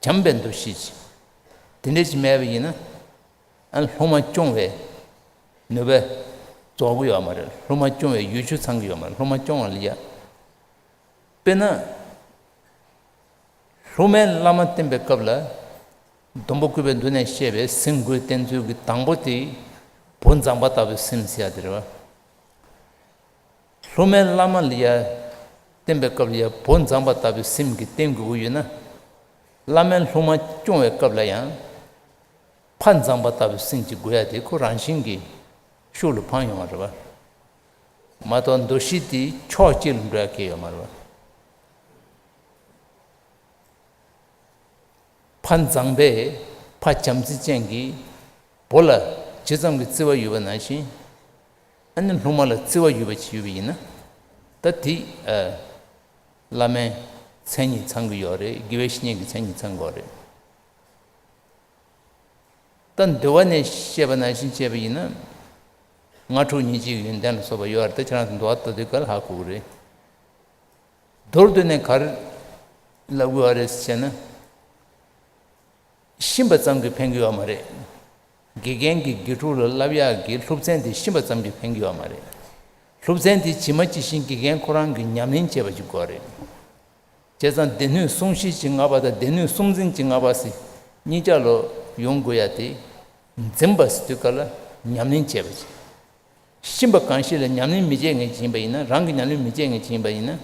བྱམས་པའི་འདུ་ཤེས་ཅིག་དེ་འདྲ་ཅིག་མེད་པ་ཡིན་ན། ཨ། སློབ་མ་སྐྱོང་བའི་ནུས་པ་རྫོགས་ཀྱི་ཡོད་མ་རེད། སློབ་མ་སྐྱོང་བའི་ཡུལ་ཆུ་ཚང་གི་ཡོད་མ་རེད། སློབ་མ་སྐྱོང་བ་ལ་ཡ། དཔེར་ན། སློབ་མའི་བླ་མ་བསྟེན་པའི་སྐབས་ལ། སྡོང་པོ་བཀོད་པའི་མདོ་ནས་བཤད་པའི་སེམས་དགུའི་བསྟེན་ཚུལ་གྱི་དང་པོ་དེ། བོད་མཛངས་པ་ལྟ་བུའི་སེམས་ཟེར་ཡ་དེ་རེད་བ། སློབ་མའི་བླ་མ་ལ་ཡ། བསྟེན་པའི་སྐབས་ལ་ཡ་བོད་མཛངས་པ་ལྟ་བུའི་སེམས་ཀྱིས་བསྟེན་དགོས་ཀྱི་ཡོད་ན། བླ་མའི་སློབ་མ་སྐྱོང་བའི་སྐབས་ལ་ཡང་། ཕ་མཛངས་པ་ལྟ་བུའི་སེམས་ཀྱི་དགོས་ཡ་དེ་ཁོ་རང་བཞིན་གྱིས་ཤུགས་ལ་འཕང་ཡོང་བ་རེད་བ། མ་གཏོགས་མདོ་བཞི་དེ་ཕྱོགས་གཅིག་ལ་འགྲོ་ཡ་གང་ཡང་ཡོད་མ་རེད་བ། ཕ་མཛངས་པས་ཕ་བྱམས་བརྩེ་ཅན་གྱིས་བུ་ལ་ཇི་ཙམ་གྱི་བརྩེ་བ་ཡོད་པ་ནང་བཞིན། ཨ་ནི་སློབ་མ་ལ་བརྩེ་བ་ཡོད་པ་ཅིག་ཡོད་པ་ཡིན་ན། ད་དེ་ཨ། བླ་མའི་མཚན་ཉིད་ཚང་གི་ཡོད་རེད། དགེ་བའི་བཤེས་གཉེན་གྱི་མཚན་ཉིད་ཚང་གི་ཡོད་རེད། ད་འདུལ་བ་ནས་བཤད་པ་ནང་བཞིན་བྱས་པ་ཡིན་ན། ལྔ་དྲུག་ཉེར་གཅིག་གི་ཡོན་ཏན་ལ་སོགས་པ་ཡོད་རེད། ད་ཁྱེད་རང་ཚོ་འདུལ་བ་ལྟ་དུས་ག་ལ་ཧ་གོ་གི་རེད། མདོར་བསྡུས་ནས་ག་རེ་ལབ་དགོས་པ་རེད་ཟེར་ན། ཤེས་པ་ཙམ་གྱིས་ཕན་གྱི་ཡོད་མ་རེད། དགེ་རྒན་གྱིས་དགེ་ཕྲུག་ལ་བསླབ་ཡག་གི་སློབ་ཚན་དེ་ཤེས་པ་ཙམ་གྱིས་ཕན་གྱི་ཡོད་མ་རེད། སློབ་ཚན་དེ་ཇི་མ་ཇི་བཞིན་དགེ་རྒན་ཁོ་རང་གིས་ཉམས་ལེན་བྱས་པ་ཅིག་དགོས་རེད། བྱས་ཙང་སྡེ་སྣོད་གསུང་བཤད་ཀྱི་ལྔ་པ་དང་སྡེ་སྣོད་གསུང་འཛིན་གྱི་ལྔ་པ་ཟེར་གཉིས་ཆ་ལོ་ཡོང་དགོས་ཡ་དེ། འཛིན་པ་ཟེར་དུས་སྐབས་ལ་ཉམས་ལེན་བྱས་པ་ཅིག་ཤེས་པ་གང་ཞིག་ལ་ཉམས་ལེན་མི་བྱེད་མཁན་ཅིག་ཡིན་པ་ཡིན་ན། རང་གི་ཉམས་ལེན་མི་བྱེད་མཁན་ཅིག་ཡིན་པ་ཡིན་ན།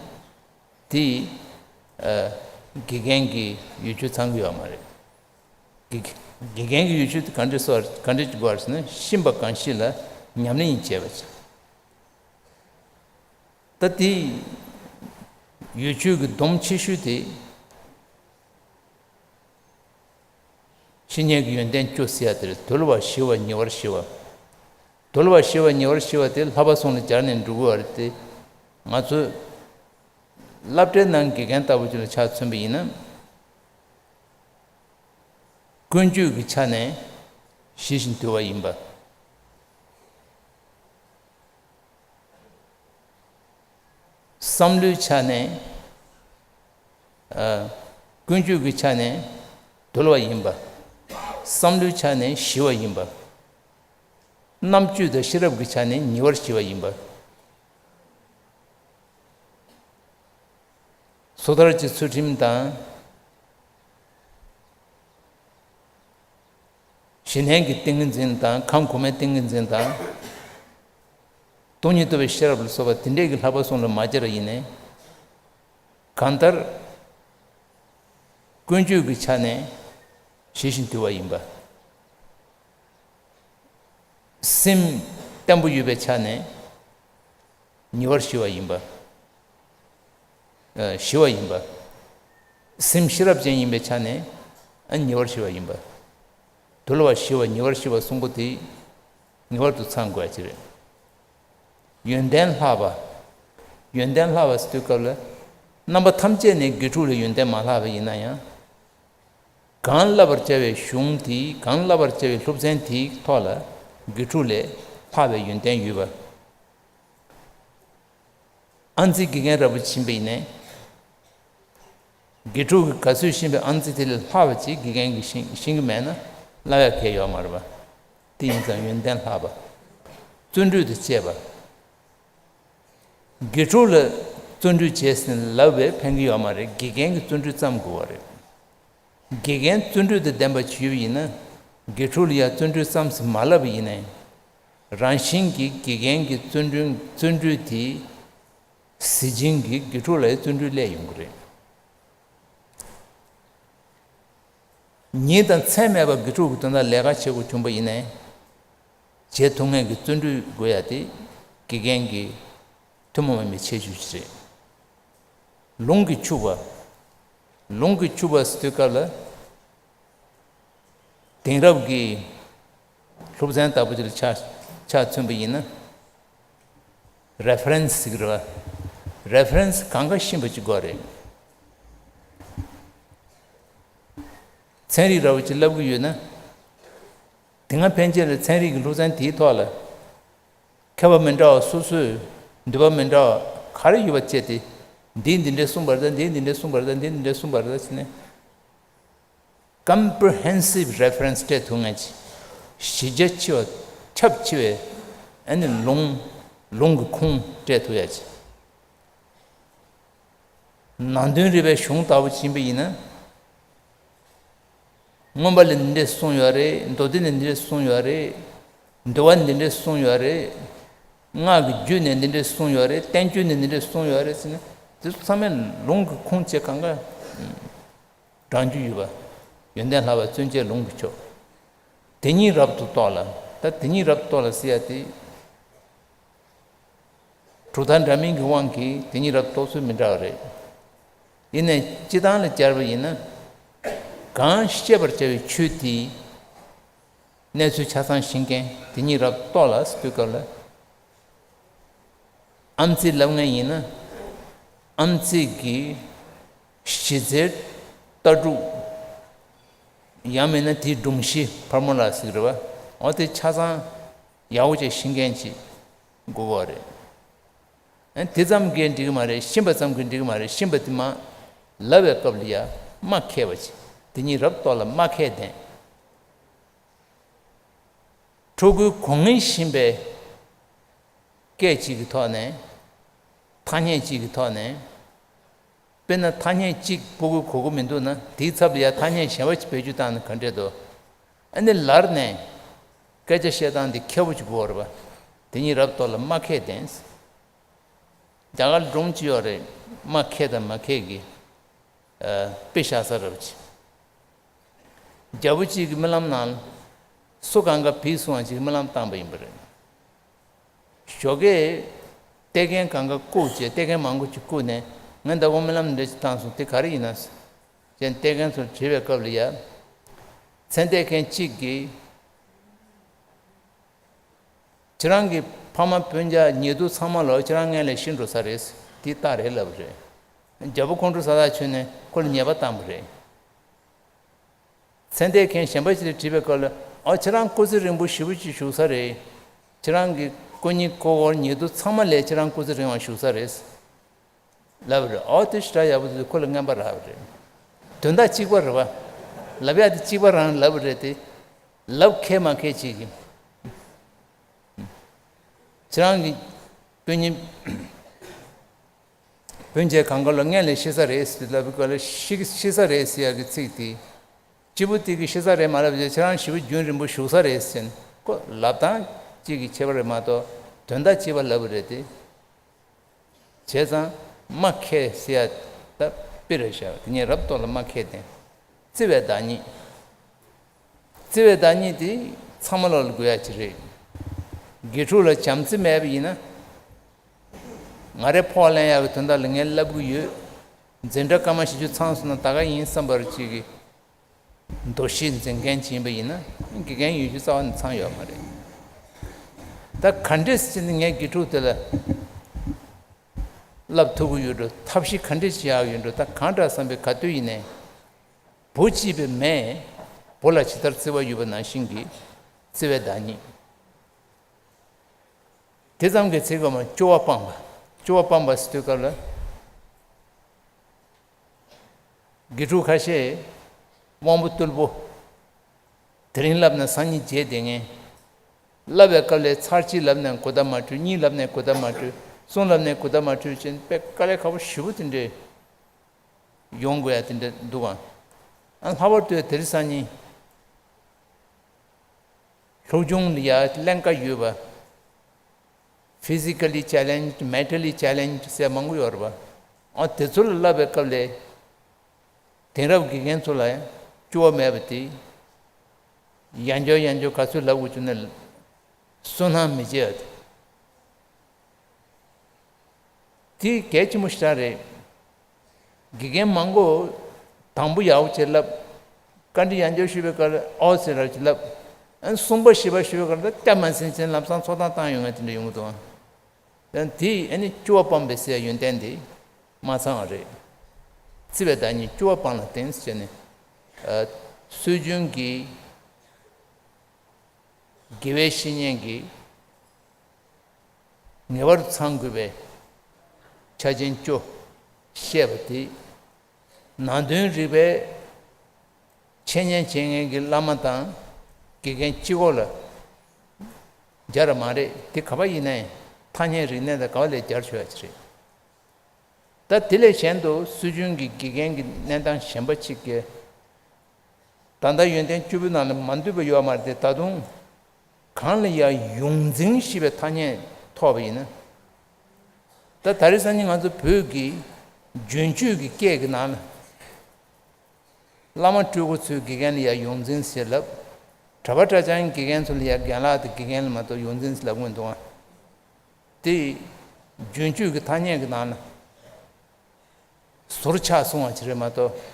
དེ། ཨ། དགེ་རྒན་གྱི་ཡུལ་ཆོས་ཚང་གི་ཡོད་མ་རེད། དགེ་དགེ་རྒན་གྱི་ཡུལ་ཆོས་དེ་ག་འདྲ་སོ་ག་འདྲ་ཅིག་དགོས་ཟེར་ན། ཤེས་པ་གང་ཞིག་ལ་ཉམས་ལེན་བྱས་པ་ཅིག་ད་དེ་ཡུལ་ཆོས་ཀྱི་སྡོམ་ཆེ་ཤོས་དེ། བཤེས་གཉེན་གྱི་ཡོན་ཏན་བཅུ་ཟེར་ཡ་དེ་རེད། དུལ་བ་ཞི་བ་ཉེ་བར་ཞི་བ། དུལ་བ་ཞི་བ་ཉེ་བར་ཞི་བ་དེ་ལྷག་པ་ཟུང་ལ་སྦྱར་ནས་འགྲོ་དགོས་པ་རེད་དེ། ང་ཚོས་སློབ་གྲྭའི་ནང་དགེ་རྒན་ལྟ་བུ་ཅིག་ལ་ཆ་མཚོན་པ་ཡིན་ན། ཀུན་སྤྱོད་ཀྱི་ཆ་ནས་ཞི་ཞིང་དུལ་བ་ཡིན་པ། བསམ་བློའི་ཆ་ནས། ཨ། ཀུན་སྤྱོད་ཀྱི་ཆ་ནས་དུལ་བ་ཡིན་པ། བསམ་བློའི་ཆ་ནས་ཞི་བ་ཡིན་པ། རྣམ་དཔྱོད་དང་ཤེས་རབ་ཀྱི་ཆ་ནས་ཉེ་བར་ཞི་བ་ཡིན་པ། སོ་ཐར་གྱི་ཚུལ་ཁྲིམས་དང་། གཞི་རྣལ་གྱི་ཏིང་ངེ་འཛིན་དང་། ཁམས་གོང་མའི་ཏིང་ངེ་འཛིན་དང་། སྟོང་ཉིད་རྟོགས་པའི་ཤེས་རབ་ལ་སོགས་པ་དེ་འདྲས་ཀྱི་ལྷག་པ་ཟུང་ལ་མ་སྦྱར་བ་ཡིན་ནའི། གང་ལྟར། ཀུན་སྤྱོད་ཀྱི་ཆ་ནས་ཞི་ཞིང་དུལ་བ་ཡིན་པ། སེམས་བརྟན་པོ་ཡོད་པའི་ཆ་ནས་ཉེ་བར་ཞི་བ་ཡིན་པ། ཨ། ཞི་བ་ཡིན་པ། སེམས་ཤེས་རབ་ཅན་ཡིན་པའི་ཆ་ནས། ཨ། ཉེ་བར་ཞི་བ་ཡིན་པ། དུལ་བ་ཞི་བ་ཉེ་བར་ཞི་བ་གསུམ་པོ་དེ་ངེས་པར་དུ་ཚང་དགོས་ཡ་ཅིག་རེད། ཡོན་ཏན་ལྷག་པ། ཡོན་ཏན་ལྷག་པ་ཟེར་དུས་སྐབས་ལ། རྣམ་པ་ཐམས་ཅད་ནས་དགེ་ཕྲུག་ལ་ཡོན་ཏན་མ་ལྷག་པ་ཡིན་ན་ཡང་། གང་བསླབ་པར་བྱ་བའི་གཞུང་དེའི། གང་བསླབ་པར་བྱ་བའི་སློབ་ཚན་དེའི་ཐོག་ལ་དགེ་ཕྲུག་ལས་ལྷག་པའི་ཡོན་ཏན་ཡོད་པ། ཨང་རྩིས་དགེ་རྒན་འདྲ་པོ་ཕྱིན་པ་ཡིན་ནའི། དགེ་ཕྲུག་གིས་ག་ཚོད་ཤེས་པའི་ཨང་རྩིས་དེ་ལས་ལྷག་པ་ཅིག་དགེ་རྒན་གྱིས་ཤེས་ཤེས་ཀྱི་མེད་ན་བསླབ་ཡ་གང་ཡང་ཡོད་མ་རེད་པ། དེ་ཡིན་ཙང་ཡོན་ཏན་ལྷག་པ། བརྩོན་འགྲུས་དང་བཅས་པ། དགེ་ཕྲུག་ལ་བརྩོན་འགྲུས་བྱས་ཟིན་ལབ་པས་ཕན་གྱི་ཡོད་མ་རེད། དགེ་རྒན་གྱིས་བརྩོན་འགྲུས་བརྩམ་དགོས་པ་རེད། དགེ་རྒན་བརྩོན་འགྲུས་དང་ལྡན་པ་བྱས་པ་ཡིན་ན། དགེ་ཕྲུག་ལ་ཡང་བརྩོན་འགྲུས་བརྩམས་ཟིན་མ་ལབ་པ་ཡིན་ནའི། རང་བཞིན་གྱིས་དགེ་རྒན་གྱི་བརྩོན་འགྲུས་བརྩོན་འགྲུས་དེ་གཟི་བྱིན་གྱིས་དགེ་ཕྲུག་ལ་ཡང་བརྩོན་འགྲུས་སླེབས་ཡོང་གི་རེད། ཉིན་དང་མཚན་མེད་པར་དགེ་ཕྲུག་གི་དོན་དག་ལས་ཀ་བྱེད་དགོས་བྱུང་པ་ཡིན་ནའི། བྱེད་ཐུབ་མཁན་གྱི་བརྩོན་འགྲུས་དགོས་ཡ་དེ་དགེ་རྒན་གྱི་ཐུན་མོང་མ་ཡིན་པའི་ཁྱད་ཆོས་ཤིག་རེད། ལུང་གིས་ཕྱུག་པ། ལུང་གིས་ཕྱུག་པ་ཟེར་དུས་སྐབས་ལ། དེང་རབས་ཀྱི་སློབ་ཚན་ལྟ་བུ་ཅིག་ལ་ཆ་ཆ་མཚོན་པ་ཡིན་ན། རེ་ཕ་རེན་སི་ཟེར་གྱི་རེད་པ། རེ་ཕ་རེན་སི་གང་ག་ཤེས་པ་ཅིག་དགོས་རེད། ཚན་རིག་འདྲ་པོ་ཅིག་བསླབ་ཀྱི་ཡོད་ན། དེ་སྔ་ཕན་ཆད་ལ་ཚན་རིག་གི་སློབ་ཚན་དེའི་ཐོག་ལ། མཁས་པ་མི་འདྲ་བ་སོ་སོའི་འདོད་པ་མི་འདྲ་བ་ག་རེ་ཡོད་པ་བཅས་ཏེ། འདིས་འདི་འདྲས་གསུངས་པ་རེད་ད། འདིས་འདི་འདྲས་གསུངས་པ་རེད་ད། འདིས་འདི་འདྲས་གསུངས་པ་རེད་ད་ཟེར་ནས། Comprehensive Reference སྤྲད་ཐུབ་མཁན་ཅིག་གཞི་རྒྱ་ཆེ་བ། ཁྱབ་ཆེ་བའི་ཨ་ནི་ལུང་། ལུང་གི་ཁུངས་སྤྲད་ཐུབ་ཡ་ཅིག་ནང་དོན་རིག་པའི་གཞུང་ལྟ་བུ་ཕྱིན་པ་ཡིན་ན། མངོན་པ་ལས་འདི་འདྲས་གསུངས་ཡོད་རེད། མདོ་སྡེ་ནས་འདི་འདྲས་གསུངས་ཡོད་རེད། འདུལ་བ་ནས་འདི་འདྲས་གསུངས་ཡོད་རེད། སྔགས་ཀྱི་རྒྱུད་ནས་འདི་འདྲས་གསུངས་ཡོད་རེད། བསྟན་བཅོས་ནས་འདི་འདྲས་གསུངས་ཡོད་རེད་ཟེར་ནས། དེ་ཚོ་ཚང་མས་ལུང་གི་ཁུངས་བཅས་གང་ག་དྲངས་རྒྱུ་ཡོད་པ། ཡོན་ཏན་ལྷ་བ་བརྩོན་འགྲུས་ལུང་གི་ཕྱོགས། དེ་ཉིད་རབ་ཏུ་རྟོགས་ལ། ད་དེ་ཉིད་རབ་ཏུ་རྟོགས་ལ་ཟེར་ཡ་དེ། གྲུབ་མཐའ་འདྲ་མིན་གྱི་དབང་གིས་དེ་ཉིད་རབ་ཏུ་རྟོགས་ཚུལ་མི་འདྲ་བ་རེད། ཡིན་ནའི་སྤྱི་བཏང་ལ་སྦྱར་བ་ཡིན་ན། གང་ཤེས་པར་བྱ་བའི་ཆོས་དེའི་གནས་ཚུལ་ཆ་ཚང་ཤེས་མཁན་དེ་ཉིད་རབ་ཏུ་རྟོགས་ལ་ཟེར་དུས་སྐབས་ལ། ཨམ་ཚིག་ལབ་མཁན་ཡིན་ན། ཨམ་ཚིག་གི་གཞི་རྩའི་ལྟ་གྲུབ། ཡང་མིན་ན་དེའི་སྒྲོམ་གཞི་ཕོར་མུ་ལ་ཟེར་གྱི་རེད་བ། འོ་དེ་ཆ་ཚང་ཡག་པོ་བྱས་ཤེས་མཁན་ཅིག་དགོས་ཀྱི་རེད། ཨ་དེ་ཙམ་གྱིས་འགྲིག་གི་མ་རེད། ཤེས་པ་ཙམ་གྱིས་འགྲིག་གི་མ་རེད། ཤེས་པ་དེ་མ་ལབ་པའི་སྐབས་ལ་ཡ་མ་མཁས་པ་ཅིག་དེ་ཉིད་རབ་རྟོགས་ལ་མ་མཁས་ལྡན། ཕྲུ་གུའི་གོ་ངེས་ཤེས་པའི་སྐད་ཅིག་གི་ཐོག་ནས། ཐ་སྙད་ཅིག་གི་ཐོག་ནས། དཔེར་ན་ཐ་སྙད་གཅིག་ཕྲུ་གུ་གོ་གི་མི་འདུག་ན། དེའི་ཚབ་ལ་ཡ་ཐ་སྙད་གཞན་པ་ཅིག་བེད་སྤྱོད་བཏང་ན་ག་འདྲས་འདུག་ཨ་ནི་ལར་ནས་སྐད་ཆ་བཤད་སྟངས་འདི་མཁས་པོ་ཅིག་དགོས་རེད་པ། དེ་ཉིད་རབ་རྟོགས་ལ་མ་མཁས་ལྡན། རྒྱ་གར་སྒྲུང་ཅིག་ཡོད་རེད། མ་མཁས་དང་མ་མཁས་ཀྱི་ཨ་དཔེ་བཞག་ས་རབ་ཅིག་རྒྱལ་པོ་གཅིག་གི་རྨི་ལམ་ནང་སུ་གང་ག་བུད་སོང་བ་ཅིག་རྨི་ལམ་བཏང་པ་ཡིན་པ་རེད། ཞོགས་ཀས་ལྟས་མཁན་གང་ག་བཀུག་བྱས། ལྟས་མཁན་མང་པོ་ཅིག་བཀུག་ནས། ངས་ཟླ་བ་རྨི་ལམ་འདྲ་ཅིག་བཏང་སོང་། དེ་ག་རེ་ཡིན་ན་ཟེར་བྱས་ལྟས་མཁན་ཚོར་དྲིས་པའི་སྐབས་ལ་ཡ། མཚན་ལྟས་མཁན་གཅིག་གིས། ཁྱེད་རང་གི་ཕ་མ་སྤུན་ཀྱག་ཉེ་དུ་ཚང་མ་ལོ་ཁྱེད་རང་སྔོན་ལ་ཤི་འགྲོ་ས་རེད། དེ་རྟགས་རེད་ལབ་རེད། རྒྱལ་པོ་ཁོང་ཁྲོ་ཟ་ཐག་ཆོད་ནས་ཁོ་ལ་ཉེས་པ་བཏང་བ་རེད། མཚན་ལྟས་མཁན་གཞན་པ་ཅིག་ལ་དྲིས་པའི་སྐབས་ལ། ཨོ་ཁྱེད་རང་སྐུ་ཚེ་རིང་པོ་ཞེ་པོ་ཅིག་བཞུགས་ས་རེད། ཁྱེད་རང་གི་སྐུ་ཉིད་སྐུ་འཁོར་ཉེ་དུ་ཚང་མ་ལས་ཁྱེད་རང་སྐུ་ཚེ་རིང་བ་བཞུགས་ས་རེད། ལབ་རེད། ཨོ་དེ་ཞེ་དྲག་ཡག་པོ་འདུག་ཁོ་ལ་རྔན་པ་རག་པ་རེད། དོན་དག་གཅིག་པ་རེད་པ། ལབ་ཡག་དེ་གཅིག་པ་རང་ལབ་པ་རེད་དེ། ལབ་མཁས་མ་མཁས་ཅིག་གིས། ཁྱེད་རང་གི་སྤུན་ཉེ་སྤུན་མཆེད་གང་ག་ལོ་སྔོན་ལ་ཤི་ས་རེད་ཟེར་ལབ་པའི་སྐབས་ལ། ཤི་ཤི་ས་རེད་ཟེར་ཡག་གི་ཚིག་དེ། སྐྱེས་བུ་དེ་གིས་ཤི་ས་རེད་མ་ལབ་བྱས། ཁྱེད་རང་ཞེ་པོ་རྒྱུན་རིང་པོ་བཞུགས་ས་རེད་ཟེར་ནས། ཁོ་ལབ་སྟངས་གཅིག་གི་ཁྱད་པར་རེད་མ་གཏོགས་དོན་དག་གཅིག་པ་ལབ་པ་རེད་དེ། བྱས་ཙང་མ་མཁས་ཟེར་ཡ་ད་དཔེ་རེད་ཤག་དེ་ཉིད་རབ་རྟོགས་ལ་མ་མཁས་ལྡན། བརྩེ་བའི་བདག་ཉིད། བརྩེ་བའི་བདག་ཉིད་དེ་ཚང་མ་ལོག་ལ་དགོས་ཡ་ཅིག་རེད། དགེ་ཕྲུག་ལ་བྱམས་བརྩེ་མེད་པ་ཡིན་ན། ང་རའི་ཕོགས་ལེན་ཡག་གི་དོན་དག་ལ་ངས་ལབ་གི་ཡོད། འཛིན་གྲྭ་སྐར་མ་བཞི་བཅུ་ཚང་སོང་ན་ད་ག་ཡིན་བསམ་པར་ཅིག་གི་འདུ་ཤེས་འཛིན་མཁན་ཅིག་ཡིན་པ་ཡིན་ན། དགེ་རྒན་ཡོད་རྒྱུ་རྩ་བ་ནས་ཚང་ཡོད་མ་རེད། ད་ག་འདྲས་ཟེར་ནས་ངས་དགེ་ཕྲུག་དེ་ལ་བསླབ་ཐུབ་ཀྱི་ཡོད་འགྲོ། ཐབས་ཤེས་ག་འདྲས་བྱེད་ཡག་ཡོད་འགྲོ། ད་གང་འདྲ་བསམ་པའི་ག་དུས་ཡིན་ནའི། བུ་གཅེས་པའི་མས་བུ་ལ་ཇི་ལྟར་བརྩེ་བ་ཡོད་པ་ནང་བཞིན་གྱི་བརྩེ་བའི་བདག་ཉིད། དེ་ཙམ་གྱིས་ཚིག་གོ་མ། སྐྱོ་བ་སྤངས་པ། སྐྱོ་བ་སྤངས་པ་ཟེར་དུས་སྐབས་ལ། དགེ་ཕྲུག་ཁ་ཤས་དབང་པོ་རྟུལ་པོ། དེ་རིང་བསླབས་ན་སང་ཉིན་བརྗེད་བསྡད་མཁན། བསླབ་པའི་སྐབས་ལ་ཚར་གཅིག་བསླབས་ནས་གོ་བརྡ་མ་འཕྲོད། གཉིས་བསླབས་ནས་གོ་བརྡ་མ་འཕྲོད། གསུམ་བསླབས་ནས་གོ་བརྡ་མ་འཕྲོད་ཅེས་དཔེ་དཀའ་ལས་ཁག་པོ་ཞེ་པོ་དེ་འདྲས་ཡོང་དགོས་ཡ་དེ་འདྲ་འདུག་ག་ཨ་ལྷག་པར་དུ་དེ་རིང་སང་ཉིན་སློབ་སྦྱོང་ལ་ཡ་ཀླན་ཀ་ཡོད་པ། Physically challenged, mentally challenged ཟེར་མང་པོ་ཡོད་རེད་པ། ཨ་དེ་ཚོ་ལ་བསླབ་པའི་སྐབས་ལ། དེང་རབས་དགེ་རྒན་ཚོ་ལ་ཡང་སྐྱོ་བ་མེད་པ་དེ། ཡང་བསྐྱར་ཡང་བསྐྱར་ག་ཚོད་ལབ་དགོས་བྱུང་ན་སུན་སྣང་མི་བྱེད་ཡ་དེ། དེ་གལ་ཆེན་པོ་ཞེ་དྲག་རེད། དགེ་རྒན་མང་པོ་དང་པོ་ཡག་པོ་བྱས་ལབ། བཀའ་འདྲི་ཡང་བསྐྱར་ཞུས་པའི་སྐབས་ལ་ཨོ་ཟེར་ར་ཅིག་ལབ། ཨ་གསུམ་པ་བཞི་པ་ཞུས་པའི་སྐབས་ལ་སྐྱབས་མ་ཟིན་ཅན་ལམ་སང་ཚོགས་ཐང་བཏང་ཡོང་ངེས་དེ་འདྲ་ཡོང་གི་འདུག་ཨ་དེ་ཨ་ནི་སྐྱོ་བ་སྤངས་པའི་ཟེར་ཡ་ཡོན་ཏན་དེ་མ་ཚང་བ་རེད། བརྩེ་བའི་བདག་ཉིད་སྐྱོ་བ་སྤངས་ལ་བརྟེན་ཟེར་ནས། ཨ་སྲོལ་རྒྱུན་གྱི་དགེ་བའི་བཤེས་གཉེན་གྱི་ངེས་པར་དུ་ཚང་དགོས་པའི་ཆ་རྐྱེན་བཅུ་བཤད་པ་དེ། ནང་དོན་རིག་པའི་འཆད་ཉན་བྱེད་མཁན་གྱི་བླ་མ་དང་དགེ་རྒན་གཅིག་པོ་ལ་སྦྱར་བ་མ་རེད། དེ་ག་པ་ཡིན་ནའི་ཐ་སྙད་རིག་གནས་དང་ག་པ་ལ་སྦྱར་ཆོག་ཡ་ཅིག་རེད། ད་དེ་ལས་གཞན་དུ་སྲོལ་རྒྱུན་གྱི་དགེ་རྒན་གྱི་གནས་སྟངས་གཞན་པ་གཅིག་གིས། ད་ལྟ་ཡོན་ཏན་བཅུ་པོའི་ནང་ལ་མ་འདུས་པ་ཡོད་མ་རེད་དེ། ད་དུང་གང་ལ་ཡང་ཡོངས་འཛིན་ཞེས་པའི་ཐ་སྙད་ཐོགས་པ་ཡིན་ན། ད་ད་རེས་སང་ཉིན་ང་ཚོ་བོད་ཀྱི་རྒྱུན་སྤྱོད་ཀྱི་སྐད་ཀྱི་ནང་ལ། བླ་མ་སྤྲུལ་སྐུ་ཚོའི་དགེ་རྒན་ལ་ཡང་ཡོངས་འཛིན་ཟེར་ལབ། གྲྭ་པ་གྲྭ་རྐྱང་དགེ་རྒན་ཚོ་ལ་ཡང་རྒན་ལགས་དང་དགེ་རྒན་ལ་མ་གཏོགས་ཡོངས་འཛིན་ཟེར་ལབ་མི་འདུག་ཨ། དེ་རྒྱུན་སྤྱོད་ཀྱི་ཐ་སྙད་ཀྱི་ནང་ལ་ཟུར་ཆག་སོང་བ་ཅིག་རེད་མ་གཏོགས།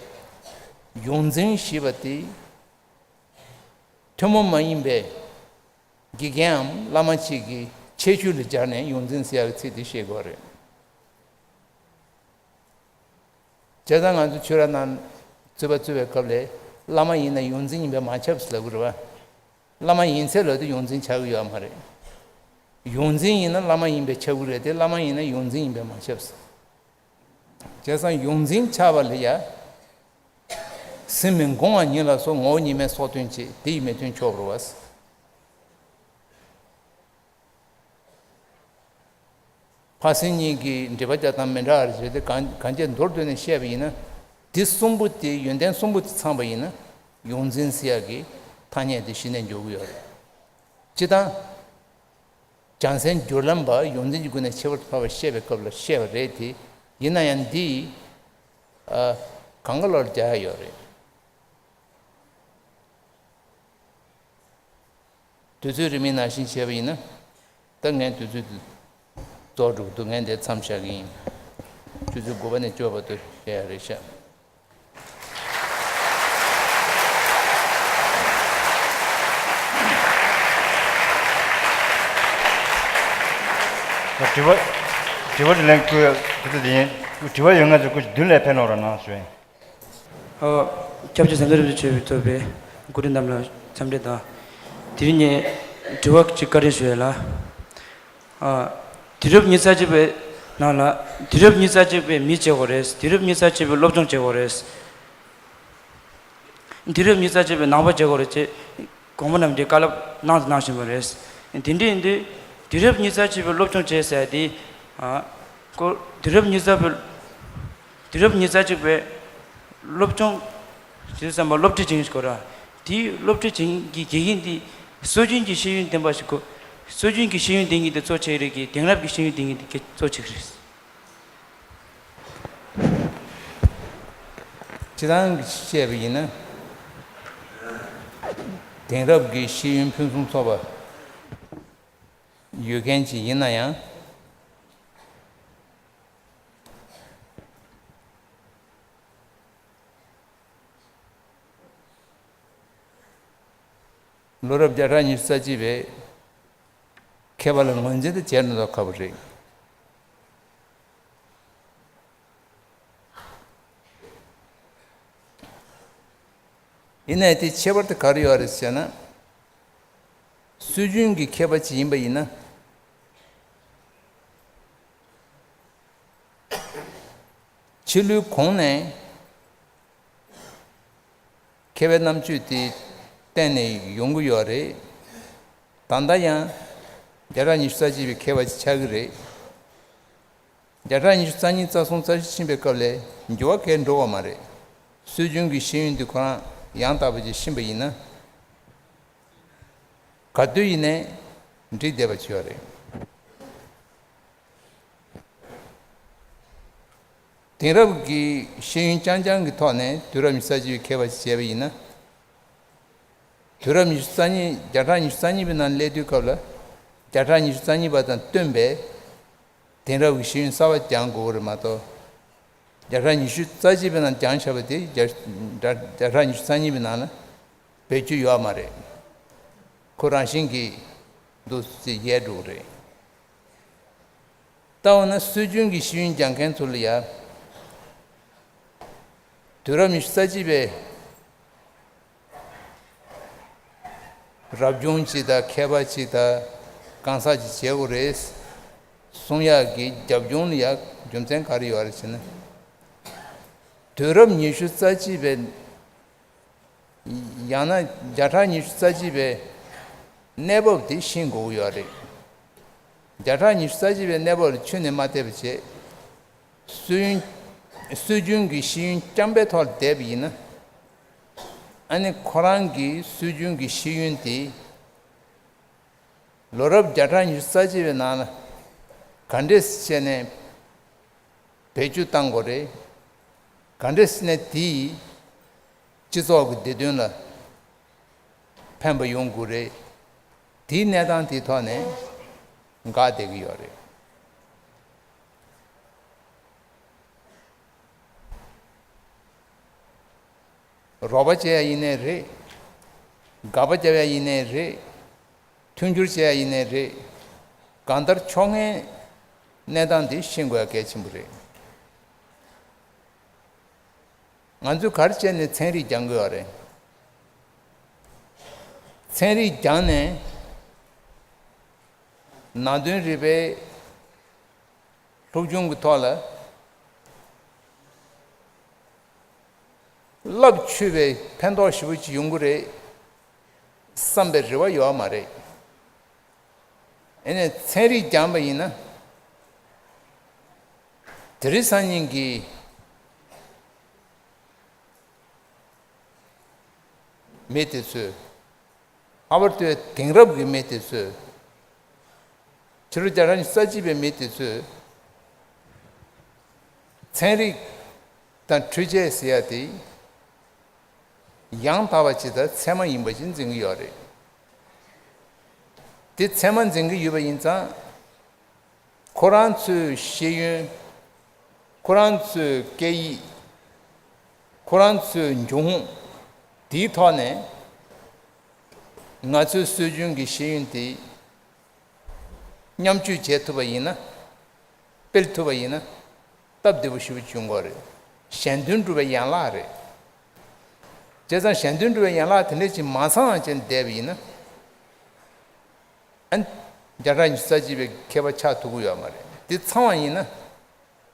ཡོངས་འཛིན་ཞེས་པ་དེ་ཐུན་མོང་མ་ཡིན་པའི་དགེ་རྒན་འམ་བླ་མ་གཅིག་གི་ཁྱད་ཆོས་ལ་སྦྱར་ནས་ཡོངས་འཛིན་ཟེར་ཡག་གི་ཚིག་དེ་བཤད་དགོས་རེད། བྱས་ཙང་ང་ཚོ་ཆོས་ར་ནང་རྩོད་པ་རྩོད་པའི་སྐབས་ལ་བླ་མ་ཡིན་ན་ཡོངས་འཛིན་ཡིན་པས་མ་ཁྱབ་ཟེར་ལབ་ཀྱི་རེད་བ། བླ་མ་ཡིན་ཚད་ལ་དེ་ཡོངས་འཛིན་ཆགས་ཀྱི་ཡོད་མ་རེད། ཡོངས་འཛིན་ཡིན་ན་བླ་མ་ཡིན་པས་ཁྱབ་ཀྱི་རེད་དེ། བླ་མ་ཡིན་ན་ཡོངས་འཛིན་ཡིན་པས་མ་ཁྱབ་ཟེར། བྱས་ཙང་ཡོངས་འཛིན་ཆགས་པ་ལ་ཡ། སེམས་མི་འགོང་བ་ཉིད་ལ་སོགས་ངོ་བོ་ཉིད་མེད་སོགས་སྟོན་བྱེད་དེ་ཡི་མི་མཐུན་ཕྱོགས་རེད་བ། ཕ་སེང་གཉིས་ཀྱི་འགྲེལ་པ་རྒྱག་སྟངས་མི་འདྲ་བ་རེད་དེ། གང་གང་ཅི་མདོར་བསྡུས་ནས་བཤད་པ་ཡིན་ན། འདི་གསུམ་པོ་དེ་ཡོན་ཏན་གསུམ་པོ་དེ་ཚང་པ་ཡིན་ན་ཡོངས་འཛིན་ཟེར་ཡག་གི་ཐ་སྙད་དེ་གཞི་ནས་འཇོག་གི་ཡོད་རེད། སྤྱིར་བཏང་། བྱང་སེམས་སྒྱུ་ལམ་པ་ཡོངས་འཛིན་གྱི་སྒོ་ནས་ཁྱད་པར་དུ་འཕགས་པ་བཤད་པའི་སྐབས་ལ་བཤད་པ་རེད་དེ། ཡིན་ན་ཡང་འདི། ཨ། གང་ག་ལོར་རྒྱག་ཡག་ཡོད་རེད། དུས་ཚོད་རིང་མིན་ནང་བཞིན་བྱས་པ་ཡིན་ན། ད་ངས་དུས་ཚོད་འདི་རྫོགས་འགྲོ་གི་འདུག་ངས་འདིར་མཚམས་བཞག་གི་ཡིན། ཆུ་ཚོད་དགུ་པ་ནས་བཅུ་པ་བར་དུ་བཤད་ཡག་རེད་ཤག་དྲི་བ། དྲི་བ་དེ་ལན་བསྐུར་ཡག་དུས་ཚོད་འདི་ཡིན། དྲི་བ་ཡོད་ན་ཚོས་སྐུ་མདུན་ལ་ཕེབས་གནང་རོགས་གནང་ཞུ། ཨོ། སྐྱབས་རྗེ་ཟམ་གདོང་རིན་པོ་ཆེ་མཆོག་གིས་གཙོས་པའི་སྐུ་མགྲོན་རྣམས་ལ་འཚམས་འདྲི་དང་། དེ་རིང་ངས་དྲི་བ་གཅིག་བཀའ་དྲིན་ཞུ་ཡས་ལ། ཨ། དུས་རབས་ཉི་ཤུ་རྩ་གཅིག་པའི་ནང་ལ། དུས་རབས་ཉི་ཤུ་རྩ་གཅིག་པའི་མི་བྱེད་དགོས་རེད། དུས་རབས་ཉི་ཤུ་རྩ་གཅིག་པའི་སློབ་སྦྱོང་བྱེད་དགོས་རེད། དུས་རབས་ཉི་ཤུ་རྩ་གཅིག་པའི་ནང་པ་བྱེད་དགོས་རེད་ཅེས་གོང་མ་རྣམས་ཀྱིས་བཀའ་སློབ་གནང་དང་གནང་བཞིན་པ་རེད། དེ་འདྲ་ཡིན་དུས་དུས་རབས་ཉི་ཤུ་རྩ་གཅིག་པའི་སློབ་སྦྱོང་བྱེད་ཟེར་དེ། ཨ། ཁོ་དུས་རབས་ཉི་ཤུ་རྩ་པའི། དུས་རབས་ཉི་ཤུ་རྩ་གཅིག་པའི་སློབ་སྦྱོང་ཞེས་བསམ་པ་སློབ་ཁྲིད་བྱེད་མཁན་ཞིག་དགོས་ར། དེའི་སློབ་ཁྲིད་བྱེད་མཁན་གྱི་དགེ་རྒན་དེ་སྲོལ་རྒྱུན་གྱི་ཤེས་ཡོན་ལྡན་པ་ཞིག་དགོས། སྲོལ་རྒྱུན་གྱི་ཤེས་ཡོན་ལྡན་མཁན་དེ་གཙོ་ཆེ་རེད་ཀྱི། དེང་རབས་ཀྱི་ཤེས་ཡོན་ལྡན་མཁན་དེ་གཙོ་ཆེ་གི་རེད། སྤྱིར་བཏང་གི་བཤད་པ་ཡིན་ན། དེང་རབས་ཀྱི་ཤེས་ཡོན་ཕུན་སུམ་ཚོགས་པ་ཡོད་མཁན་ཅིག་ཡིན་ན་ཡང་། ལོ་རབས་བརྒྱ་ཕྲག་ཉི་ཤུ་རྩ་གཅིག་པའི་མཁས་པ་ལ་ངོས་འཛིན་དེ་བྱས་ན་ཁག་པོ་རེད། ཡིན་ནའི་དེ་ཁྱད་པར་དེ་ག་རེ་ཡོད་རེད་ཟེར་ན། སྲོལ་རྒྱུན་གྱི་མཁས་པ་ཅིག་ཡིན་པ་ཡིན་ན། ཕྱི་ལོའི་གོང་ནས་མཁས་པའི་རྣམ་དཔྱོད་དེ་བསྟན་ནས་ཡོང་གི་ཡོད་རེད། ད་ལྟ་ཡང་བརྒྱ་ཕྲག་ཉི་ཤུ་རྩ་གཅིག་པའི་མཁས་པ་ཅིག་ཆགས་ཀྱི་རེད། བརྒྱ་ཕྲག་ཉི་ཤུ་རྩ་གཉིས་རྩ་གསུམ་རྩ་བཞི་ཕྱིན་པའི་སྐབས་ལ་འགྱུར་བ་གང་ཡང་འགྲོ་བ་མ་རེད། སྲོལ་རྒྱུན་གྱི་ཤེས་ཡོན་འདི་ཁོ་རང་ཡང་དག་པ་ཅིག་ཕྱིན་པ་ཡིན་ན། ག་དུས་ཡིན་ནའི་འགྲིག་བསྡད་པ་ཅིག་ཡོད་རེད། དེང་རབས་ཀྱི་ཤེས་ཡོན་རྐྱང་རྐྱང་གི་ཐོག་ནས་དུས་རབས་ཉི་ཤུ་རྩ་གཅིག་པའི་མཁས་པ་ཞིག་བྱས་པ་ཡིན་ན། དུས་རབས་ཉི་ཤུ་རྩ་གཉིས། བརྒྱ་ཕྲག་ཉི་ཤུ་རྩ་གཉིས་པའི་ནང་སླེབས་དུས་སྐབས་ལ། བརྒྱ་ཕྲག་ཉི་ཤུ་རྩ་གཉིས་པ་དང་བསྟུན་པའི་དེང་རབས་ཀྱི་ཤེས་ཡོན་གསར་བ་སྦྱང་དགོས་རེད་མ་གཏོགས། བརྒྱ་ཕྲག་ཉི་ཤུ་རྩ་གཅིག་པའི་ནང་སྦྱངས་བཞག་པ་དེ་བརྒྱ་བརྒྱ་ཕྲག་ཉི་ཤུ་རྩ་གཉིས་པའི་ནང་ལ་བེད་སྤྱོད་ཡོད་མ་རེད། ཁོ་རང་བཞིན་གྱིས་འདུག་སེ་ཡལ་འགྲོ་གི་རེད། ལྟ་བ་ན་སྲོལ་རྒྱུན་གྱི་ཤེས་ཡོན་སྦྱང་མཁན་ཚོ་ལ་ཡ། དུས་རབས་ཉི་ཤུ་རྩ་གཅིག་པའི་རབ་བྱུང་ཅིག་དང་མཁས་པ་ཅིག་དང་གང་ཟག་ཅིག་བྱེད་དགོས་རེད་གསུང་ཡག་གི་རྒྱབ་ལྗོངས་ལ་ཡ་རྒྱུ་མཚན་ག་རེ་ཡོད་རེད་ཟེར་ན། དུས་རབས་ཉི་ཤུ་རྩ་གཅིག་པའི། ཡང་ན་བརྒྱ་ཕྲག་ཉི་ཤུ་རྩ་གཅིག་པའི་གནས་བབ་དེ་ཤེས་དགོས་ཀྱི་ཡོད་རེད། བརྒྱ་ཕྲག་ཉི་ཤུ་རྩ་གཅིག་པའི་གནས་བབ་ལ་ཁྱོན་ནས་མ་བལྟས་པ་བྱས། སྲོལ་རྒྱུན་སྲོལ་རྒྱུན་གྱི་ཤེས་ཡོན་རྐྱང་པའི་ཐོག་ལ་བསྡད་པ་ཡིན་ན། ཨ་ནི་ཁོ་རང་གི་སྲོལ་རྒྱུན་གྱི་ཤེས་ཡོན་དེ་ལོ་རབས་བརྒྱ་ཕྲག་ཉི་ཤུ་རྩ་གཅིག་པའི་ནང་ལ་ག་འདྲས་བྱས་ནས་བེད་སྤྱོད་བཏང་དགོས་རེད། ག་འདྲས་བྱས་ནས་དེ་ཡིས་སྤྱི་ཚོགས་ཀྱི་བདེ་དོན་ལ་ཕན་པ་ཡོང་དགོས་རེད། དེའི་གནས་སྟངས་དེའི་ཐོག་ནས་འགག་བསྡད་ཀྱི་ཡོད་རེད། རོགས་པ་བྱེད་ཡ་ཡིན་ནའི་རེད། དགག་པ་རྒྱབ་ཡ་ཡིན་ནའི་རེད། མཐུན་འགྱུར་བྱེད་ཡ་ཡིན་ནའི་རེད། གང་ལྟར་ཕྱོགས་སྔའི་གནས་སྟངས་འདི་ཤེས་དགོས་ཡ་གལ་ཆེན་པོ་རེད། ང་ཚོས་ག་རེ་བྱས་ནས་ཚན་རིག་སྦྱང་དགོས་ཡ་རེད། ཚན་རིག་སྦྱངས་ནས་ནང་དོན་རིག་པའི་སློབ་སྦྱོང་གི་ཐོག་ལ་རླབས་ཆེ་བའི་ཕན་ཐོགས་ཞེ་པོ་ཅིག་ཡོང་གི་རེད་བསམ་པའི་རེ་བ་ཡོད་མ་རེད། ཨེ་ནས་ཚན་རིག་སྦྱངས་པ་ཡིན་ན། དེ་རིང་སང་ཉིན་གྱི་མི་དེ་ཚོས། ལྷག་པར་དུ་དེང་རབས་ཀྱི་མི་དེ་ཚོས། ཕྱི་ལོ་བརྒྱ་ཕྲག་ཉི་ཤུ་རྩ་གཅིག་པའི་མི་དེ་ཚོས། ཚན་རིག་དང་འཕྲུལ་ཆས་ཟེར་ཡ་དེ་ཡང་དག་པ་ཅིག་དང་ཚད་མ་ཡིན་པ་ཅིག་འཛིན་གྱི་ཡོད་རེད། དེ་ཚད་མ་འཛིན་གྱི་ཡོད་པ་ཡིན་ཙང་། ཁོ་རང་ཚོའི་ཤེས་ཡོན། ཁོ་རང་ཚོའི་སྐད་ཡིག། ཁོ་རང་ཚོའི་འབྱུང་ཁུངས། དེའི་ཐོག་ནས་ང་ཚོའི་སྲོལ་རྒྱུན་གྱི་ཤེས་ཡོན་དེ་མཉམ་སྤྱོད་བྱེད་ཐུབ་པ་ཡིན་ན། སྤེལ་ཐུབ་པ་ཡིན་ན། སྟབས་བདེ་པོ་ཞེ་པོ་བྱུང་གི་རེད། གཞན་དོན་སྒྲུབ་པའི་ཡན་ལག་རེད། བྱས་ཙང་གཞན་དོན་སྒྲུབ་པའི་ཡན་ལག་དེ་འདྲ་ཅིག་མ་ཚང་བ་ཅན་བསྡད་པ་ཡིན་ན། ཨན། བརྒྱ་ཕྲག་ཉི་ཤུ་རྩ་གཅིག་པའི་མཁས་པ་ཆགས་ཐུབ་ཀྱི་ཡོད་མ་རེད། དེ་ཚང་བ་ཡིན་ན།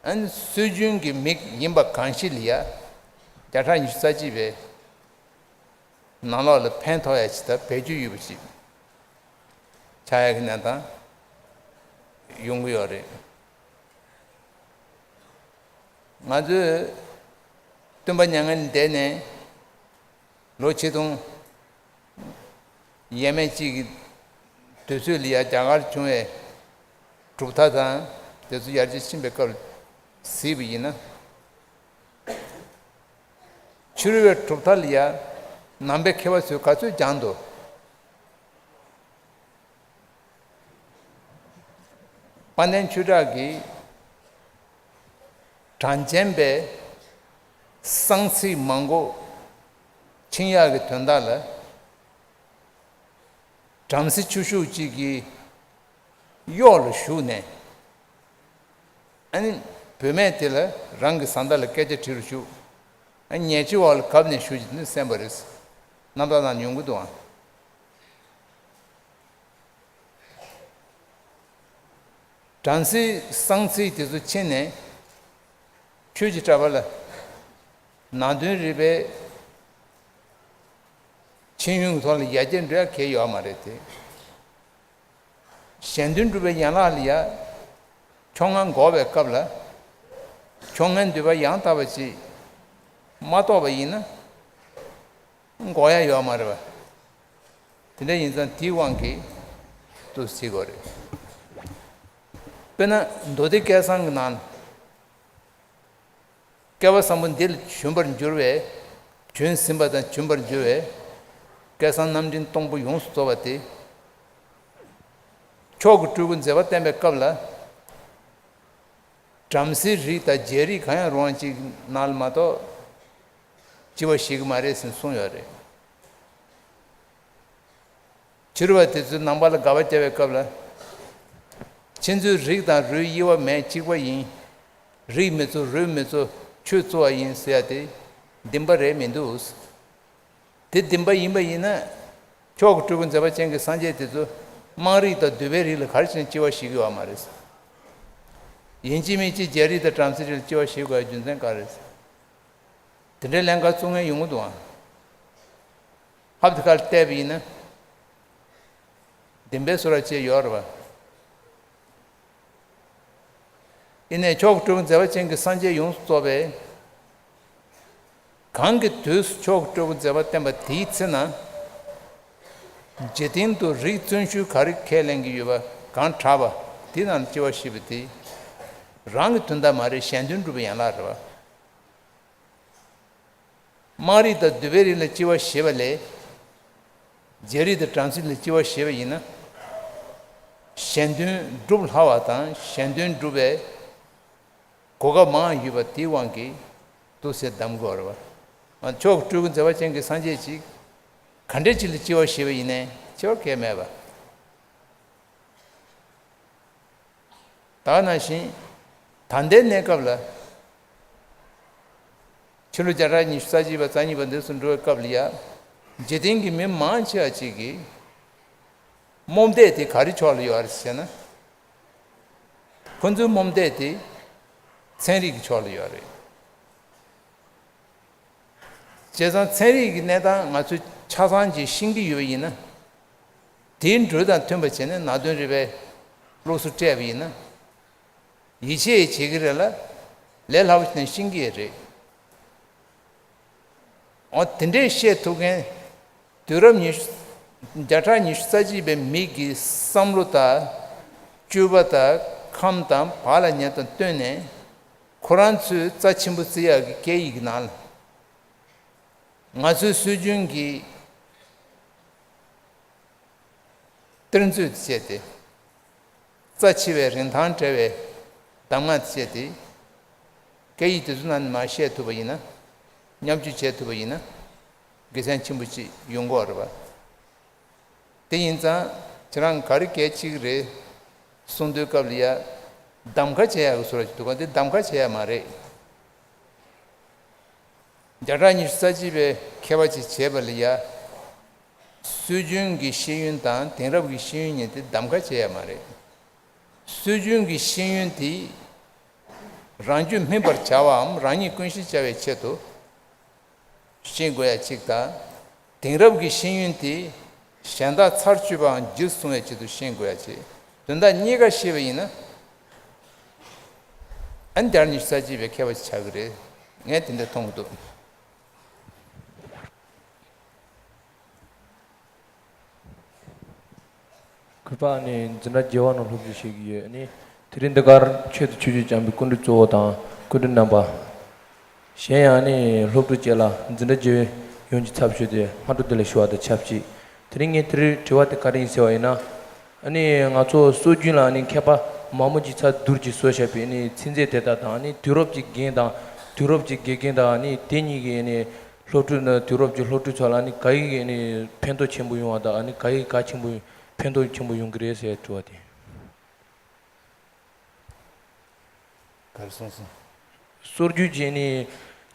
ཨན། སྲོལ་རྒྱུན་གྱི་མི་ཡིན་པ་གང་ཞིག་ལ་ཡ། བརྒྱ་ཕྲག་ཉི་ཤུ་རྩ་གཅིག་པའི་ནང་ལོགས་ལ་ཕན་ཐོགས་ཡ་ཅིག་དང་བེད་སྤྱོད་ཡོད་པ་ཅིག་ཆགས་ཡ་གི་གནས་སྟངས་ཡོང་གི་ཡོད་རེད། ང་ཚོས་སྟོན་པ་མྱ་ངན་ལས་འདས་ནས་ལོ་ཆིག་སྟོང་ཡས་མས་གཅིག་གི་དུས་ཚོད་ལ་ཡ་རྒྱ་གར་བྱུང་བའི་གྲུབ་མཐའ་དང་དེ་ཚོ་ཡར་རྒྱས་ཕྱིན་པའི་སྐབས་གཟིགས་པ་ཡིན་ན། ཕྱི་རོལ་བའི་གྲུབ་མཐའ་ལ་ཡ་ནང་པའི་མཁས་པ་ཚོས་ག་ཚོད་སྦྱངས་འདུག་དཔལ་ལྡན་ཆོས་གྲགས་ཀྱིས་གྲངས་ཅན་པའི་གསང་ཚིག་མང་པོ་ཆིངས་ཡག་གི་དོན་དག་ལ། བྲམ་ཟེ་ཁྱོ་ཤུག་ཅིག་གི་གཡོག་ལ་ཞུགས་ནས། ཨ་ནི་བུད་མེད་དེ་ལ་རང་གི་བཟའ་ཟླ་ལ་སྐད་ཆ་དྲིས་རུ་བཅུག་ཨ་ཉལ་ཆས་འོག་ལ་གབ་ནས་བཞུགས་ཀྱི་འདུག་གསན་པ་རེད། རྣམ་ཐར་ནང་ཡོང་གི་འདུག་ཨང་། བྲམ་ཟེའི་གསང་ཚིག་དེ་ཚོ་ཕྱིན་ནས་ཆོས་ཀྱི་གྲྭ་པ་ལ་ནང་དོན་རིག་པའི་ཤེས་ཡོན་གྱི་ཐོག་ལ་ཡར་རྒྱས་འགྲོ་ཡ་གལ་ཡོད་མ་རེད་དེ། གཞན་དོན་སྒྲུབ་པའི་ཡན་ལག་ལ་ཡ། ཕྱོགས་སྔ་འགོག་པའི་སྐབས་ལ། ཕྱོགས་སྔའི་འདོད་པ་ཡང་དག་པ་ཅིག་མ་རྟོགས་པ་ཡིན་ན། འགོག་ཡ་ཡོད་མ་རེད་པ། དེ་འདྲ་ཡིན་ཙང་དེའི་དབང་གིས་འདུག་ཟེར་དགོས་རེད། དཔེར་ན་མདོ་སྡེ་སྐལ་བཟང་གི་ནང་། སྐལ་བ་བཟང་པོ་འདི་ལ་བྱོན་པར་འགྱུར་བས། བྱོན་ཟིན་པ་དང་འབྱོན་པར་འགྱུར་བས། སྐལ་བཟང་རྣམ་འདྲེན་སྟོང་པོ་ཡོངས་སུ་རྫོགས་པ་སྟེ། མཆོག་གི་སྤྲུལ་སྐུ་མཛད་པ་བསྟན་པའི་སྐབས་ལ། བྲམ་ཟེའི་རིགས་དང་རྒྱལ་རིགས་གང་ཡང་རུང་བ་ཅིག་ནང་ལ་མ་གཏོགས་སྐྱེ་བ་བཞེས་ཀྱི་མ་རེད་ཟེར་གསུངས་ཡོད་རེད། ཕྱི་རོལ་པ་དེ་ཚོས་ནང་པ་ལ་དགག་པ་བརྒྱབ་པའི་སྐབས་ལ། ཁྱེད་ཚོའི་རིགས་དང་རུས་དབྱེ་བ་མེད་གཅིག་པ་ཡིན། རིགས་མི་གཙོ་རུས་མི་གཙོ་ཆོས་གཙོ་བ་ཡིན་ཟེར་ཡ་དེ་བདེན་པ་རེད་མི་འདུག་དེ་བདེན་པ་ཡིན་པ་ཡིན་ན། མཆོག་གི་སྤྲུལ་སྐུ་མཛད་པ་ཅན་གྱི་སངས་རྒྱས་དེ་ཚོ་དམངས་རིགས་དང་གདུལ་བའི་རིགས་ལ་ག་རེ་བྱས་ནས་སྐྱེ་བ་བཞེས་ཀྱི་ཡོད་མ་རེད། ཡིན་གཅིག་མིན་གཅིག་རྒྱལ་རིགས་དང་བྲམ་ཟེའི་རིགས་ལ་སྐྱེ་བ་བཞེས་དགོས་པའི་རྒྱུ་མཚན་ག་རེ་རེད། དེ་འདྲའི་ལན་ཁག་བཙུགས་མཁན་ཡོང་གི་འདུག་ཨང་། ཧབ་དེ་ཁར་བལྟས་པ་ཡིན་ན། བདེན་པའི་བཟོ་འདྲ་བྱས་ཡོད་རེད་པ། ཡིན་ནའི་མཆོག་གི་སྤྲུལ་སྐུ་མཛད་པ་ཅན་གྱི་སངས་རྒྱས་ཡོངས་སུ་རྫོགས་པས། གང་གི་དུས་སུ་མཆོག་གི་སྤྲུལ་སྐུ་མཛད་པ་བསྟན་པ་དེའི་ཚེ་ན། འཇིག་རྟེན་དུ་རིགས་བརྩོན་ཤུལ་ག་རེ་ཁས་ལེན་གྱི་ཡོད་པ་གང་དྲག་པ་དེ་རྣམས་ལ་སྐྱེ་བ་བཞེས་པ་དེ། རང་གི་དོན་དག་མ་རེད། གཞན་དོན་སྒྲུབ་པའི་ཡན་ལག་རེད་བ། དམངས་རིགས་དང་གདུལ་བྱའི་རིགས་ལ་སྐྱེ་བ་བཞེས་པ་ལས། རྒྱལ་རིགས་དང་བྲམ་ཟེ་ལ་སྐྱེ་བ་བཞེས་པ་ཡིན་ན། གཞན་དོན་སྒྲུབ་སླ་བ་དང་གཞན་དོན་སྒྲུབ་པའི་གོ་སྐབས་མང་ཡོད་པ་དེའི་དབང་གིས་འདུག་ཟེར་གདམ་དགོས་རེད་བ། མཆོག་གི་སྤྲུལ་སྐུ་མཛད་པ་ཅན་གྱི་སངས་རྒྱས་ཅིག་ག་འདྲས་ཅིག་ལ་སྐྱེ་བ་བཞེས་པ་ཡིན་ནའི་སྐྱེ་བ་གལ་མེད་པ། ད་ག་ནང་བཞིན། ད་ལྟའི་གནས་སྐབས་ལ། ཕྱི་ལོ་བརྒྱ་ཕྲག་ཉི་ཤུ་རྩ་གཅིག་པ་རྩ་གཉིས་པ་འདི་ཚོ་འགྲོ་བའི་སྐབས་ལ་ཡ། འཇིག་རྟེན་གྱི་མི་མང་ཆེ་བ་ཅིག་གིས། རྨོངས་དད་དེ་ག་རེ་ཕྱོགས་ལ་ཡོད་རེད་ཟེར་ན། ཁོ་ཚོའི་རྨོངས་དད་དེ། ཚན་རིག་གི་ཕྱོགས་ལ་ཡོད་རེད། བྱས་ཙང་ཚན་རིག་གི་གནས་སྟངས་ང་ཚོས་ཆ་ཚང་ཅིག་ཤེས་ཀྱི་ཡོད་པ་ཡིན་ན། དེའི་འགྲོས་དང་མཐུན་པ་བྱས་ནས་ནང་དོན་རིག་པའི་སློབ་གསོ་སྤྲད་པ་ཡིན་ན། ཡིད་ཆེས་བྱེད་ཀྱི་རེད་ལ། ལས་སླ་པོ་ཞིག་ནས་ཤེས་ཀྱི་རེད། འོ་དེ་འདྲས་བཤད་ཐུབ་མཁན། དུས་རབས་ཉི་ཤུ། བརྒྱ་ཕྲག་ཉི་ཤུ་རྩ་གཅིག་པའི་མི་གི་བསམ་བློ་དང་། སྤྱོད་པ་དང་། ཁམས་དང་བག་ལ་ཉལ་དང་བསྟུན་ནས། ཁོ་རང་ཚོས་རྩ་ཆེན་པོ་བརྩི་ཡག་གི་སྐད་ཡིག་གི་ནང་ལ། ང་ཚོའི་སྲོལ་རྒྱུན་གྱི་གཏེར་མཛོད་དེ་བྱས་ཏེ། རྩ་ཆེ་བའི་རིན་ཐང་བྲལ་བའི་གདམས་ངག་དེ་བྱས་ཏེ། སྐད་ཡིག་དེ་ཚོ་ནང་ནས་མར་བཤད་ཐུབ་པ་ཡིན་ན། མཉམ་སྤྱོད་བྱས་ཐུབ་པ་ཡིན་ན། དགེ་མཚན་ཆེན་པོ་ཅིག་ཡོང་གི་ཡོད་རེད་པ། དེ་ཡིན་ཙང་ཁྱེད་རང་ག་རེ་གལ་ཆེ་གི་རེད་གསུང་དུས་སྐབས་ལ་ཡ། གདམ་ཁ་བྱེད་ཡག་གི་བཟོ་འདྲ་ཅིག་འདུག་ག་འདི་གདམ་ཁ་བྱེད་ཡག་མ་རེད། བརྒྱ་ཕྲག་ཉི་ཤུ་རྩ་གཅིག་པའི་མཁས་པ་ཅིག་བྱས་པ་ལ་ཡ། སྲོལ་རྒྱུན་གྱི་ཤེས་ཡོན་དང་དེང་རབས་ཀྱི་ཤེས་ཡོན་གཉིས་དེ་གདམ་ཁ་བྱེད་ཡག་མ་རེད། སྲོལ་རྒྱུན་གྱི་ཤེས་ཡོན་དེ་རང་རྒྱུད་སྨིན་པར་བྱ་བའམ་རང་ཉིད་ཀུན་ཤེས་བྱ་བའི་ཆེད་དུ་ཤེས་དགོས་ཡག་གཅིག་དང་། དེང་རབས་ཀྱི་ཤེས་ཡོན་དེ་གཞན་དག་ཚར་གཅོད་པའམ་རྒྱུད་སྲུང་བའི་ཆེད་དུ་ཤེས་དགོས་ཡག་གཅིག་དོན་དག་གཉིས་ཀ་ཤེས་པ་ཡིན་ན། ཨ་ནི་བརྒྱ་ཕྲག་ཉི་ཤུ་རྩ་གཅིག་པའི་མཁས་པ་ཞིག་ཆགས་ཀྱི་རེད། ངས་དེ་འདྲ་མཐོང་གི་འདུག་གུས་པ་ནི་འཛིན་གྲྭ་བརྒྱད་པ་ནང་སློབ་ཁྲིད་བྱེད་ཀྱི་ཡོད། ནི་དེ་རིང་འདི་གར་ཆེད་དུ་ཆོས་སྤྱོད་སྤྱན་པའི་སྐུ་མགྲོན་གཙོ་བོ་དང་སྐུ་མགྲོན་རྣམ་པ། གཞན་ཡང་ནི་སློབ་ཕྲུག་བཅས་ལ་འཛིན་གྲྭ་བརྒྱད་པའི་ཡོངས་ཀྱི་ཚབ་ཞུས་ཏེ་སྔ་དྲོ་བདེ་ལེགས་ཞུ་བ་དང་ཆབས་ཅིག་དེ་རིང་ངས་དེ་རིང་དྲི་བ་དེ་ག་རེ་ཡིན་ཟེར་བ་ཡིན་ན། ཨ་ནི་ང་ཚོ་སྲོལ་རྒྱུན་ལ་ནི་མཁས་པ་མང་པོ་ཅིག་ཚར་བསྡུར་གྱིས་བཟོས་བཞག་པའི་ནི་ཚིག་མཛོད་དེ་དག་དང་ནི་དུས་རབས་ཀྱི་རྒན་དང་དུས་རབས་ཀྱི་དགེ་རྒན་དང་ནི་དེ་གཉིས་ཀྱི་ནི་སློབ་ཕྲུག་ནི་དུས་རབས་ཀྱི་སློབ་ཕྲུག་ཚོ་ལ་ནི་ག་ཡི་ནི་ཕན་ཐོགས་ཆེན་པོ་ཡོང་བ་དང་ནི་ག་ཡི་གལ་ཆེན་པོ་ཕན་ཐོགས་ཆེན་པོ་ཡོང་གི་རེད་ཟེར་དྲི་བ་དེ། ག་རེ་གསུངས་སོང་། སྲོལ་རྒྱུན་གྱི་ནི་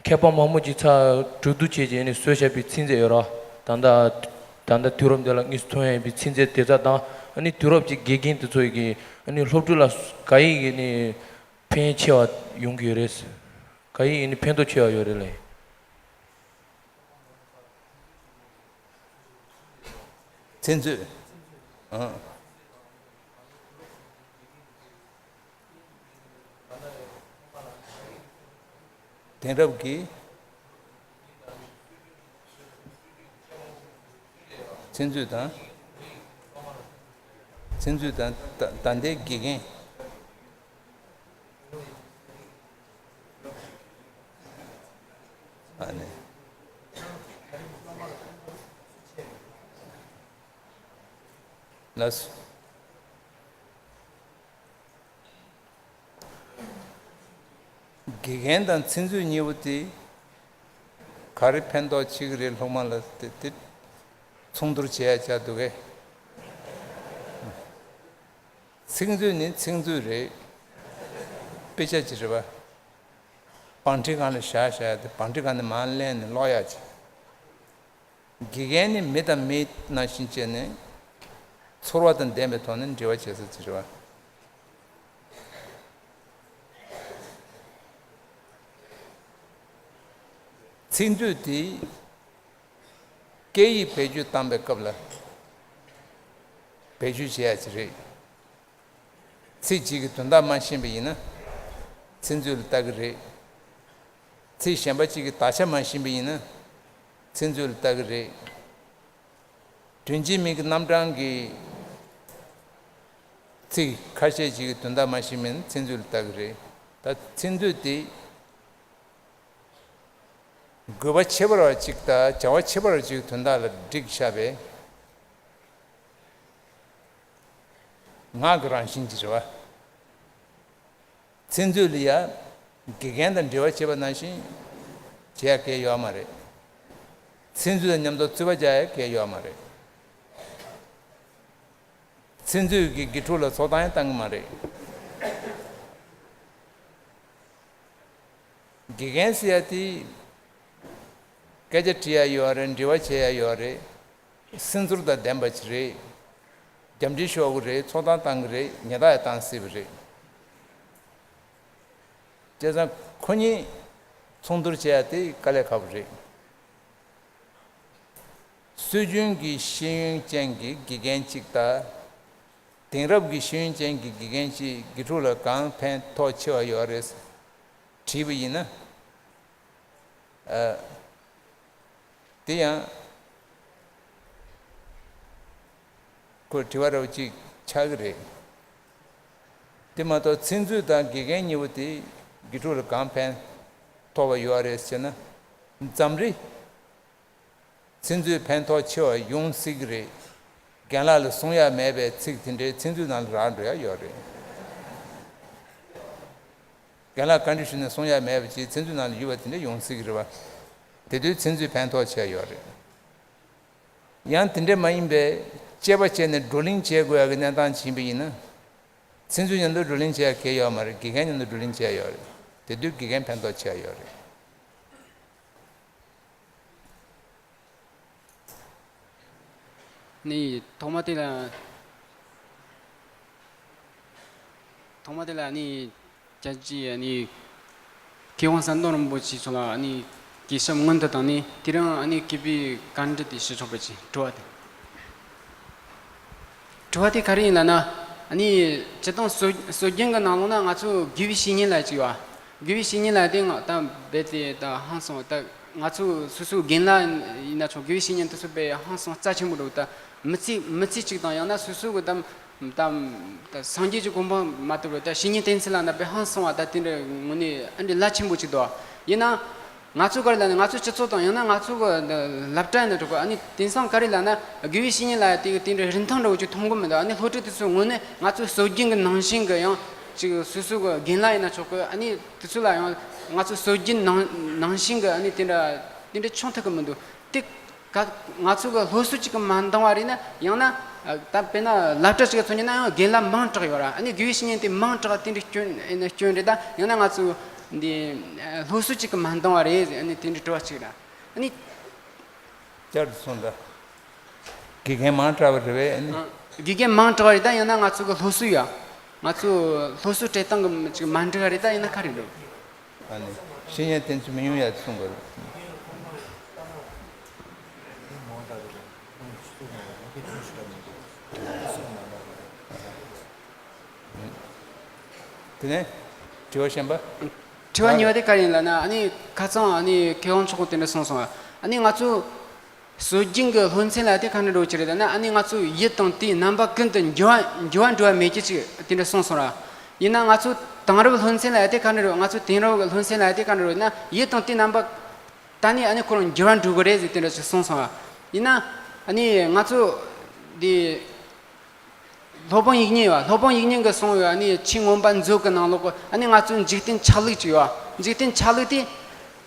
མཁས་པ་མང་པོ་ཅིག་ཚར་གྲོས་བསྡུར་བྱས་རྗེས་ནི་བཟོས་བཞག་པའི་ཚིག་མཛོད་ཡོད་ར། ད་ལྟ་ད་ལྟ་དུས་རབས་འདི་ལ་དངོས་སུ་ཐོན་ཡོད་པའི་ཚིག་མཛོད་དེ་ཚོ་དང་ཨ་ནི་དུས་རབས་ཀྱི་དགེ་རྒན་དེ་ཚོ་ཡི་གི་ཨ་ནི་སློབ་ཕྲུག་ལ་ག་ཡི་གི་ནི་ཕན་ཆེ་བ་ཡོང་གི་ཡོད་རེད། ག་ཡི་གི་ནི་ཕན་ཐོགས་ཆེ་བ་ཡོད་རེད་ལེ། ཚིག་མཛོད། ཨང་། དེང་རབས་ཀྱི་ཚིག་མཛོད་དང་། ཚིག་མཛོད་དང་ད་ད་ལྟའི་དགེ་རྒན། ཨ་ནི། ལགས་སོ། དགེ་རྒན་དང་ཚིག་མཛོད་གཉིས་པོ་དེ་ག་རེ་ཕན་ཐོགས་བྱེད་ཀྱི་རེད། སློབ་མ་ལ་དེ་དེ་མཚུངས་བསྡུར་བྱེད་ཡ་བྱ་འདུག་གས། ཚིག་མཛོད་ནི་ཚིག་མཛོད་རེད། དཔེ་ཆ་ཅིག་རེད་པ། བང་ཁྲིད་སྒང་ལ་བཞག་བཞག་ཡ་དེ་བང་ཁྲིད་སྒང་ནས་མར་ལེན་ནས་ཀློག་ཡ་ཅིག་དགེ་རྒན་ནི་མི་དང་མི་ནང་བཞིན་བྱས་ནས་ཚོར་བ་དང་ལྡན་པའི་ཐོག་ནས་འབྲེལ་བ་བྱེད་ས་ཅིག་རེད་པ། ཚིག་མཛོད་དེ་སྐད་ཡིག་བེད་སྤྱོད་བཏང་པའི་སྐབས་ལ་བེད་སྤྱོད་བྱེད་ཡ་ཅིག་རེད། ཚིག་གཅིག་གི་དོན་དག་མ་ཤེས་པ་ཡིན་ན། ཚིག་མཛོད་ལ་ལྟ་གི་རེད། ཚིག་གཞན་པ་གཅིག་གི་དག་ཆ་མ་ཤེས་པ་ཡིན་ན་ཚིག་མཛོད་ལ་ལྟ་གི་རེད། དོན་གཅིག་མིང་གི་རྣམ་གྲངས་ཀྱི་ཚིག་ཁ་ཤས་ཅིག་གི་དོན་དག་མ་ཤེས་མིན་ཚིག་མཛོད་ལ་ལྟ་གི་རེད། ད་ཚིག་མཛོད་དེ་དགོས་པ་ཁྱད་པར་བ་ཅིག་དང་བྱ་བ་ཁྱད་པར་བ་ཅིག་གི་དོན་དག་ལ་བསྒྲིགས་བཞག་པའི་ངག་གི་རང་བཞིན་གྱི་རེད་བ། ཚིག་མཛོད་ལ་ཡ་དགེ་རྒན་དང་འབྲེལ་བ་བྱེད་པ་ནང་བཞིན་བྱེད་ཡ་གལ་ཡོད་མ་རེད། ཚིག་མཛོད་དང་མཉམ་དུ་རྩོད་པ་རྒྱག་ཡ་གལ་ཡོད་མ་རེད། ཚིག་མཛོད་ཀྱི་དགེ་ཕྲུག་ལ་ཚོགས་གཏམ་ཡང་བཏང་གི་མ་རེད། དགེ་རྒན་ཟེར་ཡ་དེ་སྐད་ཆ་དྲི་ཡ་ཡོད་རེད། འདྲི་བ་བྱེད་ཡ་ཡོད་རེད། སེམས་ཚོར་དང་ལྡན་པ་ཅིག་རེད། རྒྱབ་འདྲི་ཤོར་གི་རེད། ཚོགས་གཏམ་བཏང་གི་རེད། ཉེས་རྡུང་ཡང་བཏང་སྲིད་པ་རེད། བྱས་ཙང་ཁོ་གཉིས་ཚོགས་འདུར་བྱེད་ཡ་དེ་དཀའ་ལས་ཁག་པོ་རེད། སྲོལ་རྒྱུན་གྱི་ཤེས་ཡོན་ཅན་གྱི་དགེ་རྒན་གཅིག་དང་། དེང་རབས་ཀྱི་ཤེས་ཡོན་ཅན་གྱི་དགེ་རྒན་གཅིག་དགེ་ཕྲུག་ལ་གང་ཕན་ཐོགས་ཆེ་བ་ཡོད་རེད་དྲིས་པ་ཡིན་ན། ཨ། དེ་ཡང་ཁོས་དྲི་བ་འདྲ་བོ་ཅིག་ཆགས་ཀྱི་རེད། དེ་མ་གཏོགས་ཚིག་མཛོད་དང་དགེ་རྒན་གཉིས་པོ་དེ་དགེ་ཕྲུག་ལ་གང་ཕན་ཐོགས་པ་ཡོད་རེད་ཟེར་ན། འཛམ་རི་ཚིག་མཛོད་ཕན་ཐོགས་ཆེ་བ་ཡོང་སྲིད་ཀྱི་རེད། རྒན་ལགས་ལ་གསུང་ཡ་མེད་པའི་ཚིག་དེ་འདྲའི་ཚིག་མཛོད་ནང་ལ་རག་འགྲོ་ཡ་ཡོད་རེད། རྒན་ལགས་བཀའ་འདྲི་ཞུས་ནས་གསུང་ཡ་མེད་པ་ཅིག་ཚིག་མཛོད་ནང་ལ་ཡོད་པ་དེ་འདྲ་ཡོང་སྲིད་ཀྱི་རེད་བ། དེ་དུས་ཚིག་མཛོད་ཕན་ཐོགས་ཆེ་ཡོད་རེད། ཡང་དེ་འདྲ་མ་ཡིན་པའི་དཔྱད་པ་བྱས་ནས་བགྲོ་གླེང་བྱེད་དགོས་ཡ་གི་གནས་སྟངས་ཅིག་ཡིན་པ་ཡིན་ན། ཚིག་མཛོད་མཉམ་དུ་བགྲོ་གླེང་བྱེད་ཡ་གལ་ཡོད་མ་རེད། དགེ་རྒན་མཉམ་དུ་བགྲོ་གླེང་བྱེད་ཡ་ཡོད་རེད། དེ་དུས་དགེ་རྒན་ཕན་ཐོགས་ཆེ་ཡ་ཡོད་རེད། ནི་ཐོག་མ་དེ་ལ། ཐོག་མ་དེ་ལ་ནི་རྒྱལ་སྤྱིའི་ནི་མཁས་དབང་ཟམ་གདོང་རིན་པོ་ཆེ་མཆོག་ལ་ནི་དགེ་ཞབས་སྔོན་དུ་བཏང་ནས། དེ་རིང་ནི་མཁས་པའི་བཀའ་འདྲི་དེ་ཞུ་ཆོག་པ་ཅིག་དྲི་བ་དེ། དྲི་བ་དེ་ག་རེ་ཡིན་ལབ་ན། ནི་སྤྱིར་བཏང་སྲོལ་སྲོལ་རྒྱུན་གྱི་ནང་ལོགས་ན་ང་ཚོ་དགེ་བའི་བཤེས་གཉེན་ལབ་ཅིག་ཡོད། དགེ་བའི་བཤེས་གཉེན་ལབ་དེ་ང་ད་རྦད་དེ་ད་ཧང་སང་ད་ང་ཚོ་སོ་སོའི་རྒན་ལགས་ཡིན་ན་ཆོག་དགེ་བའི་བཤེས་གཉེན་དེ་ཚོ་དཔེ་ཧང་སང་རྩ་ཆེན་པོ་འདུག་ད་མི་ཚེ་མི་ཚེ་གཅིག་དང་ཡང་ན་སོ་སོ་གི་ད་ད་ད་སངས་རྒྱས་ཀྱི་གོ་འཕང་མ་ཐོབ་རུང་ད་བཤེས་གཉེན་བསྟེན་ཚུལ་ལབ་ན་དཔེ་ཧང་སང་བ་ད་དེ་འདྲ་དངོས་གནས་ཨ་འདྲ་རླབས་ཆེན་པོ་ཅིག་འདུག་ཡིན་ན། ང་ཚོ་ག་རེ་ལབ་ན་ང་ཚོ་སྤྱི་ཚོགས་དང་ཡང་ན་ང་ཚོ་གི་སློབ་གྲྭ་ཡིན་ན་འགྲོ་གི་ཨ་ནི་དེང་སང་ག་རེ་ལབ་ན་དགེ་བའི་བཤེས་གཉེན་ལབ་ཡ་དེ་གི་དེ་འདྲའི་རིན་ཐང་འདྲ་བོ་ཅིག་མཐོང་གི་མི་འདུག་ཨ་ནི་སློབ་ཕྲུག་དེ་ཚོའི་ངོས་ནས་ང་ཚོའི་སྲོལ་རྒྱུན་གི་ནང་བཞིན་གི་ཡང་ཅིག་སོ་སོ་གི་རྒན་ལགས་ཡིན་ན་ཆོག་གི་ཨ་ནི་དེ་ཚོ་ལ་ཡང་ང་ཚོའི་སྲོལ་རྒྱུན་ནང་ནང་བཞིན་གི་ཨ་ནི་དེ་འདྲ་དེ་འདྲ་བྱུང་ཐུབ་གི་མི་འདུག་དེ་ག་ང་ཚོ་གི་སློབ་གསོ་གཅིག་གི་མ་འདང་བ་རེད་ན་ཡང་ན་ད་དཔེར་ན་སློབ་གྲྭ་གཅིག་གི་ཚོ་ཉིད་ན་ཡང་རྒན་ལགས་མང་དྲགས་ཡོད་ར། ཨ་ནི་དགེ་བའི་བཤེས་གཉེན་དེ་མང་དྲགས་དེ་འདྲའི་སྐྱོན་ཨེ་ན་སྐྱོན་རེད། ད་ཡང་ན་ང་ཚོ་འདི་སློབ་གསོ་གཅིག་གི་མ་འདང་བ་རེད། ཨ་ནི་དེ་འདྲའི་དྲི་བ་གཅིག་ར། ཨ་ནི་བསྐྱར་དུ་གསུངས་དང་། དགེ་རྒན་མང་དྲགས་པ་རེད་པས། ཨ་ནི་ཨ། དགེ་རྒན་མང་དྲགས་པ་རེད། ད་ཡང་ན་ང་ཚོ་གི་སློབ་གསོ་ཡ། ང་ཚོ་སློབ་གསོ་སྤྲད་སྟངས་གི་ཅིག་མ་འགྲིག་པ་རེད། ད་ཡང་ན་ག་རེ་རེད། ཨ་ནི་བཤེས་གཉེན་བསྟེན་ཚུལ་མི་ཉུང་ཡ་གསུངས་པ་རེད། དེ་ནས་དྲི་བ་གཞན་པ། དྲི་བ་གཉིས་པ་དེ་ག་རེ་ཡིན་ལབ་ན། ཨ་ནི་ཁ་སང་ཨ་ནི་མཁས་དབང་མཆོག་དེ་འདྲ་གསུངས་སོང་། ཨ་ནི་ང་ཚོ་སྲོལ་རྒྱུན་གྱི་སློབ་ཚན་ལབ་དེ་ག་འདྲ་འགྲོ་གི་རེད་ལབ་ན། ཨ་ནི་ང་ཚོ་ཡུལ་དང་དུས་རྣམ་པ་ཀུན་ཏུ་འགྱུར་བ་འགྱུར་བ་འགྲོ་བ་མེད་རྒྱུ་ཅིག་དེ་འདྲ་གསུངས་སོང་ར། ཡིན་ན་ང་ཚོ་དེང་རབས་སློབ་ཚན་ལབ་དེ་ག་འདྲ་རེད། ང་ཚོ་དེང་རབས་ཀྱི་སློབ་ཚན་ལབ་དེ་ག་འདྲ་རེད་ན། ཡུལ་དང་དུས་རྣམ་པ་ད་ནི་ཨ་ནི་ཁོ་རང་འགྱུར་བ་འགྲོ་གི་རེད་ཟེར་དེ་འདྲ་ཞིག་གསུངས་སོང་བ། ཡིན་ན་ཨ་ནི་ང་ཚོ་འདི་སློབ་དཔོན་ཡིག་རྙིང་ཡོད། སློབ་དཔོན་ཡིག་རྙིང་གི་གསུངས་ཡོད། ཨ་ནི་ཆོས་མངོན་པ་མཛོད་ཀྱི་ནང་ལོགས་ཀྱི་ཨ་ནི་ང་ཚོའི་འཇིག་རྟེན་ཆ་ལུགས་ཅིག་ཡོད། འཇིག་རྟེན་ཆ་ལུགས་དེ་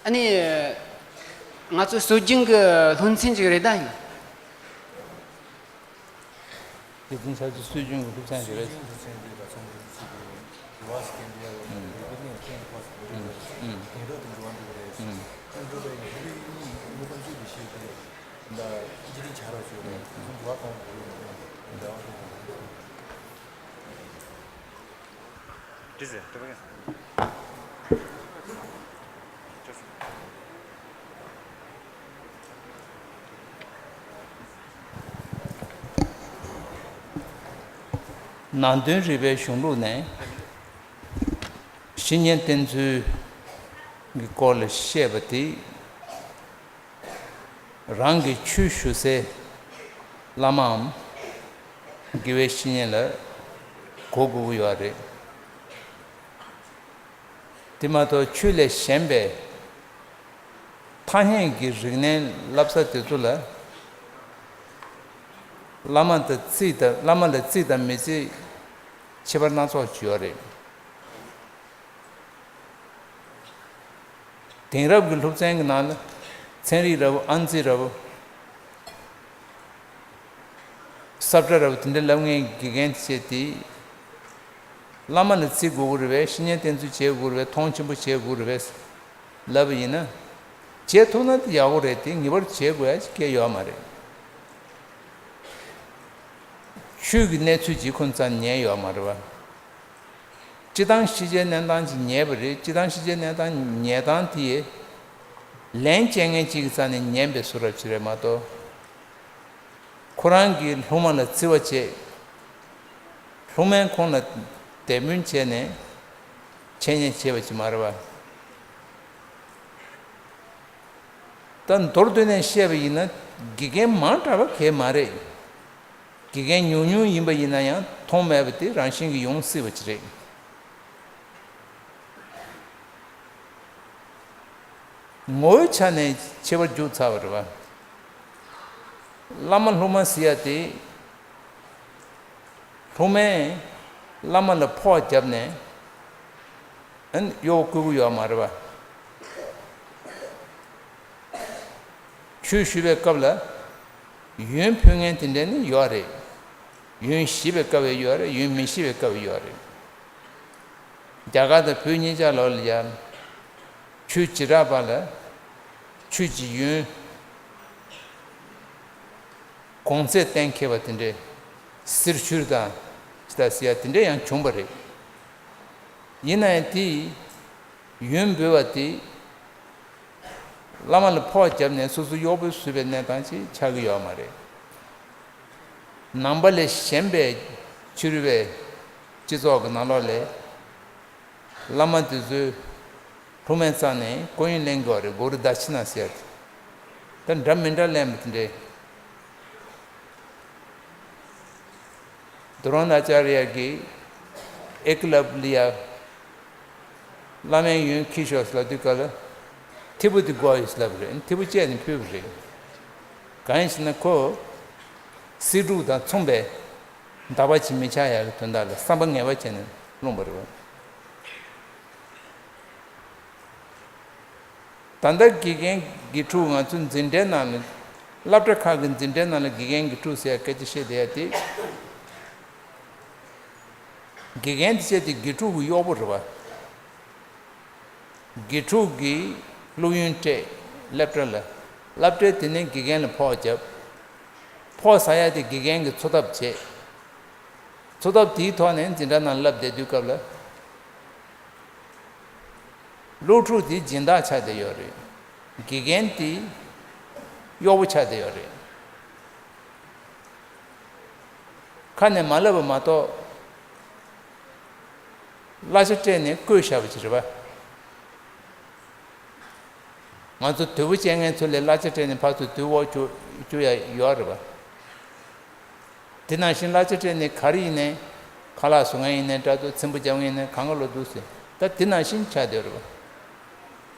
ཨ་ནི་ང་ཚོའི་སྲོལ་རྒྱུན་གྱི་སློབ་ཚན་ཅིག་རེད་ད་ཡིན། དེ་འཛིན་ས་ཀྱི་སྲོལ་རྒྱུན་གྱི་སློབ་ཚན་ཞིག་རེད། སྲོལ་རྒྱུན་སློབ་ཚན་འདི་ལ་ཚང་མ་ཡིན་ཚུལ་གྱི་རེ་བ་ཞིག་སྐྱེ་འདུག་ཡ། ཡོད་ཡོད་པའི་གནས་ཐོན་ཐོག་ཞིག་འདུག་རེད། དེང་རབས་དང་འགྲོ་བ་འདུག་རེད། དེང་རབས་པའི་ཡང་ཧི་རི་ཡིན་དངོས་པ་འཛུགས་ཀྱི་ཤེས་དེ་འདྲ་ཅི་རིགས་བྱ་རོགས་བྱོས་རེད། དེ་ཚོ་འགྲོ་བ་གང་དགོས་རེད། འདྲ་བ་དང་། ཏི་ཟེར་ཏི་བ་ཡང་། ནང་དོན་རིག་པའི་གཞུང་ལུགས་ནས། བཤེས་གཉེན་བསྟེན་ཚུལ་གྱི་སྐོར་ལ་བཤད་པ་དེ། རང་གི་ཆོས་ཞུ་སའི་བླ་མའམ་དགེ་བའི་བཤེས་གཉེན་ལ་གོ་དགོས་ཀྱི་ཡོད་རེད། དེ་མ་གཏོགས་ཆོས་ལས་གཞན་པའི་ཐ་སྙད་ཀྱི་རིག་གནས་བསླབ་ས་དེ་ཚོ་ལ། བླ་མ་དང་རྩིས་དང་བླ་མ་ལ་རྩིས་དང་མི་རྩིས་ཁྱད་པར་སྣ་ཚོགས་ཅིག་ཡོད་རེད། དེང་རབས་ཀྱི་སློབ་ཚན་གྱི་ནང་ལ་ཚན་རིག་ར་བོ། ཨང་རྩིས་ར་བོ། ས་བཀྲ་ར་བོ་དེ་འདྲ་བསླབ་མཁན་དགེ་རྒན་བྱས་ཏེ། བླ་མ་ལ་རྩིས་དགོས་ཀྱི་རེད་པས། བཤེས་གཉེན་བསྟེན་ཚུལ་བྱེད་དགོས་རེད་པས། མཐོང་ཆེན་པོ་བྱེད་དགོས་རེད་པས་ལབ་པ་ཡིན་ན། བྱེད་ཐུབ་ན་དེ་ཡག་པོ་རེད་དེ། ངེས་པར་དུ་བྱེད་དགོས་ཡ་ཅིག་སྐད་ཡོད་མ་རེད། ཆོས་ཀྱི་གནས་ཚུལ་ཅིག་ཁོ་ཚོ་ཉན་ཡོད་མ་རེད་པ། སྤྱི་བཏང་ཤེས་བྱའི་གནས་སྟངས་ཅིག་ཉན་པ་རེད། སྤྱི་བཏང་ཤེས་བྱའི་གནས་སྟངས་ཉན་སྟངས་དེ་ལན་བཅད་མཁན་གཅིག་གི་རྩ་ནས་ཉན་པའི་བཟོ་འདྲ་ཅིག་རེད་མ་གཏོགས། ཁོ་རང་གིས་སློབ་མ་ལ་བརྩི་བ་བྱེད། སློབ་མས་ཁོང་ལ་དད་སྨོན་བྱས་ནས་འཆད་ཉན་བྱས་པ་ཅིག་མ་རེད་པ། ད་མདོར་བསྡུས་ནས་བཤད་པ་ཡིན་ན། དགེ་རྒན་མང་དྲགས་པ་གང་ཡང་མ་རེད། དགེ་རྒན་ཉུང་ཉུང་ཡིན་པ་ཡིན་ན་ཡང་མཐོང་མེད་པ་དེ་རང་བཞིན་གྱིས་ཡོང་སྲིད་པ་ཅིག་རེད། ངོ་བོའི་ཆ་ནས་ཁྱད་པར་འཇུག་ཚར་བ་རེད་པ། བླ་མ་སློབ་མ་ཟེར་ཡ་དེ། སློབ་མས་བླ་མ་ལ་ཕོགས་བརྒྱབ་ནས་ཨ་ནི་གཡོག་བསྐུལ་གྱི་ཡོད་མ་རེད་པ། ཆོས་ཞུ་བའི་སྐབས་ལ་ཡོན་ཕུལ་མཁན་དེ་འདྲ་ནི་ཡོད་རེད། ཡོན་བཞེས་པའི་སྐབས་ཡང་ཡོད་རེད། ཡོན་མི་བཞེས་པའི་སྐབས་ཡང་ཡོད་རེད། རྒྱ་གར་དང་བོད་གཉིས་ཆར་ལོགས་ལ་ཡ། ཆོས་བྱེ་བྲག་པ་ལ་ཆོས་ཀྱི་ཡོན། གོང་ཚད་གཏན་འཁེལ་བ་དེ་འདྲའི་གསེར་ཕྱུར་དང་ཅི་ལྟར་ཟེར་ཡ་དེ་འདྲ་ཡང་བྱུང་བ་རེད། ཡིན་ན་ཡང་དེ་ཡོན་འབུལ་བ་དེ་བླ་མ་ལ་ཕོགས་བརྒྱབ་ནས་སོ་སོ་གཡོག་པོ་བཟོས་པའི་གནས་སྟངས་ཅིག་ཆགས་ཀྱི་ཡོད་མ་རེད། ནང་པ་ལས་གཞན་པའི་ཕྱི་རོལ་པའི་སྤྱི་ཚོགས་ཀྱི་ནང་ལོགས་ལ། བླ་མ་དེ་ཚོས་སློབ་མའི་རྩ་ནས་སྐུ་ཡོན་ལེན་དགོས་རེད། གུ་རུ་དཀྱིན་ཟེར་ཡ་དེ། ད་འདྲ་མི་འདྲ་ལེན་པ་དེ་འདྲས། དྷ་རམ་ཨ་ཙརྱ་གིས་ཨེ་ཀ་ལབ་ལི་ཡ། བླ་མའི་ཡོན་ཁྱེར་ཤོག་ཟེར་ལབ་དུས་སྐབས་ལ། ཐིབས་པོ་དེ་དགོས་ཡོད་ཟེར་ལབ་པ་རེད། ཐིབས་པོ་སྤྱད་ནས་ཕུལ་བ་རེད། གང་ཡིན་ཟེར་ན་ཁོ། སེར་ཕྲུག་དང་མཚུངས་པའི་འདག་པ་ཅིག་མི་ཆགས་ཡག་གི་དོན་དག་ལ་བསམ་པ་ངེས་པ་བྱས་ནས་སློང་བ་རེད། ད་ལྟ་དགེ་རྒན་དགེ་ཕྲུག་ང་ཚོའི་འཛིན་གྲྭའི་ནང་ལ། སློབ་གྲྭ་ཁག་གི་འཛིན་གྲྭའི་ནང་ལ་དགེ་རྒན་དགེ་ཕྲུག་ཟེར་ཡ་སྐད་ཆ་བཤད་བསྡད་ཡ་དེ། དགེ་རྒན་དེ་བྱས་ཏེ་དགེ་ཕྲུག་གི་གཡོག་པོ་རེད་པ། དགེ་ཕྲུག་གིས་སློབ་ཡོན་སྤྲད། སློབ་གྲྭ་ལ། སློབ་གྲྭས་དེ་ནས་དགེ་རྒན་ལ་ཕོགས་བརྒྱབ། ཕོགས་ཟ་ཡ་དེ་དགེ་རྒན་གྱིས་འཚོ་ཐབས་བྱས། འཚོ་ཐབས་དེའི་ཐོག་ནས་འཛིན་གྲྭ་ནང་བསླབ་བསྡད་དུས་སྐབས་ལ། སློབ་ཕྲུག་དེ་སྦྱིན་བདག་ཆགས་བསྡད་ཡོད་རེད། དགེ་རྒན་དེ་གཡོག་པོ་ཆགས་བསྡད་ཡོད་རེད། ཁ་ནས་མ་ལབ་པ་མ་གཏོགས། གླ་ཆ་སྤྲད་ནས་བསྐོས་བཞག་པ་ཅིག་རེད་པ། ང་ཚོ་དོལ་པོ་བྱེད་མཁན་ཚོ་ལས་གླ་ཆ་སྤྲད་ནས་ཕར་ཚུར་དུས་འོག་བཅུག་བཅུག་ཡ་ཡོད་རེད་པ། དེ་ནང་བཞིན་གླ་ཆ་སྤྲད་ནས་ག་རེ་ཡིན་ནའི། ཁ་ལག་བཟོ་མཁན་ཡིན་ནའི་འདྲ་འདུག། ཚེམ་བུ་རྒྱབ་མཁན་ཡིན་ནའི་གང་ག་ལོ་འདུག་ཟེར། ད་དེ་ནང་བཞིན་ཆགས་བསྡད་རེད་པ།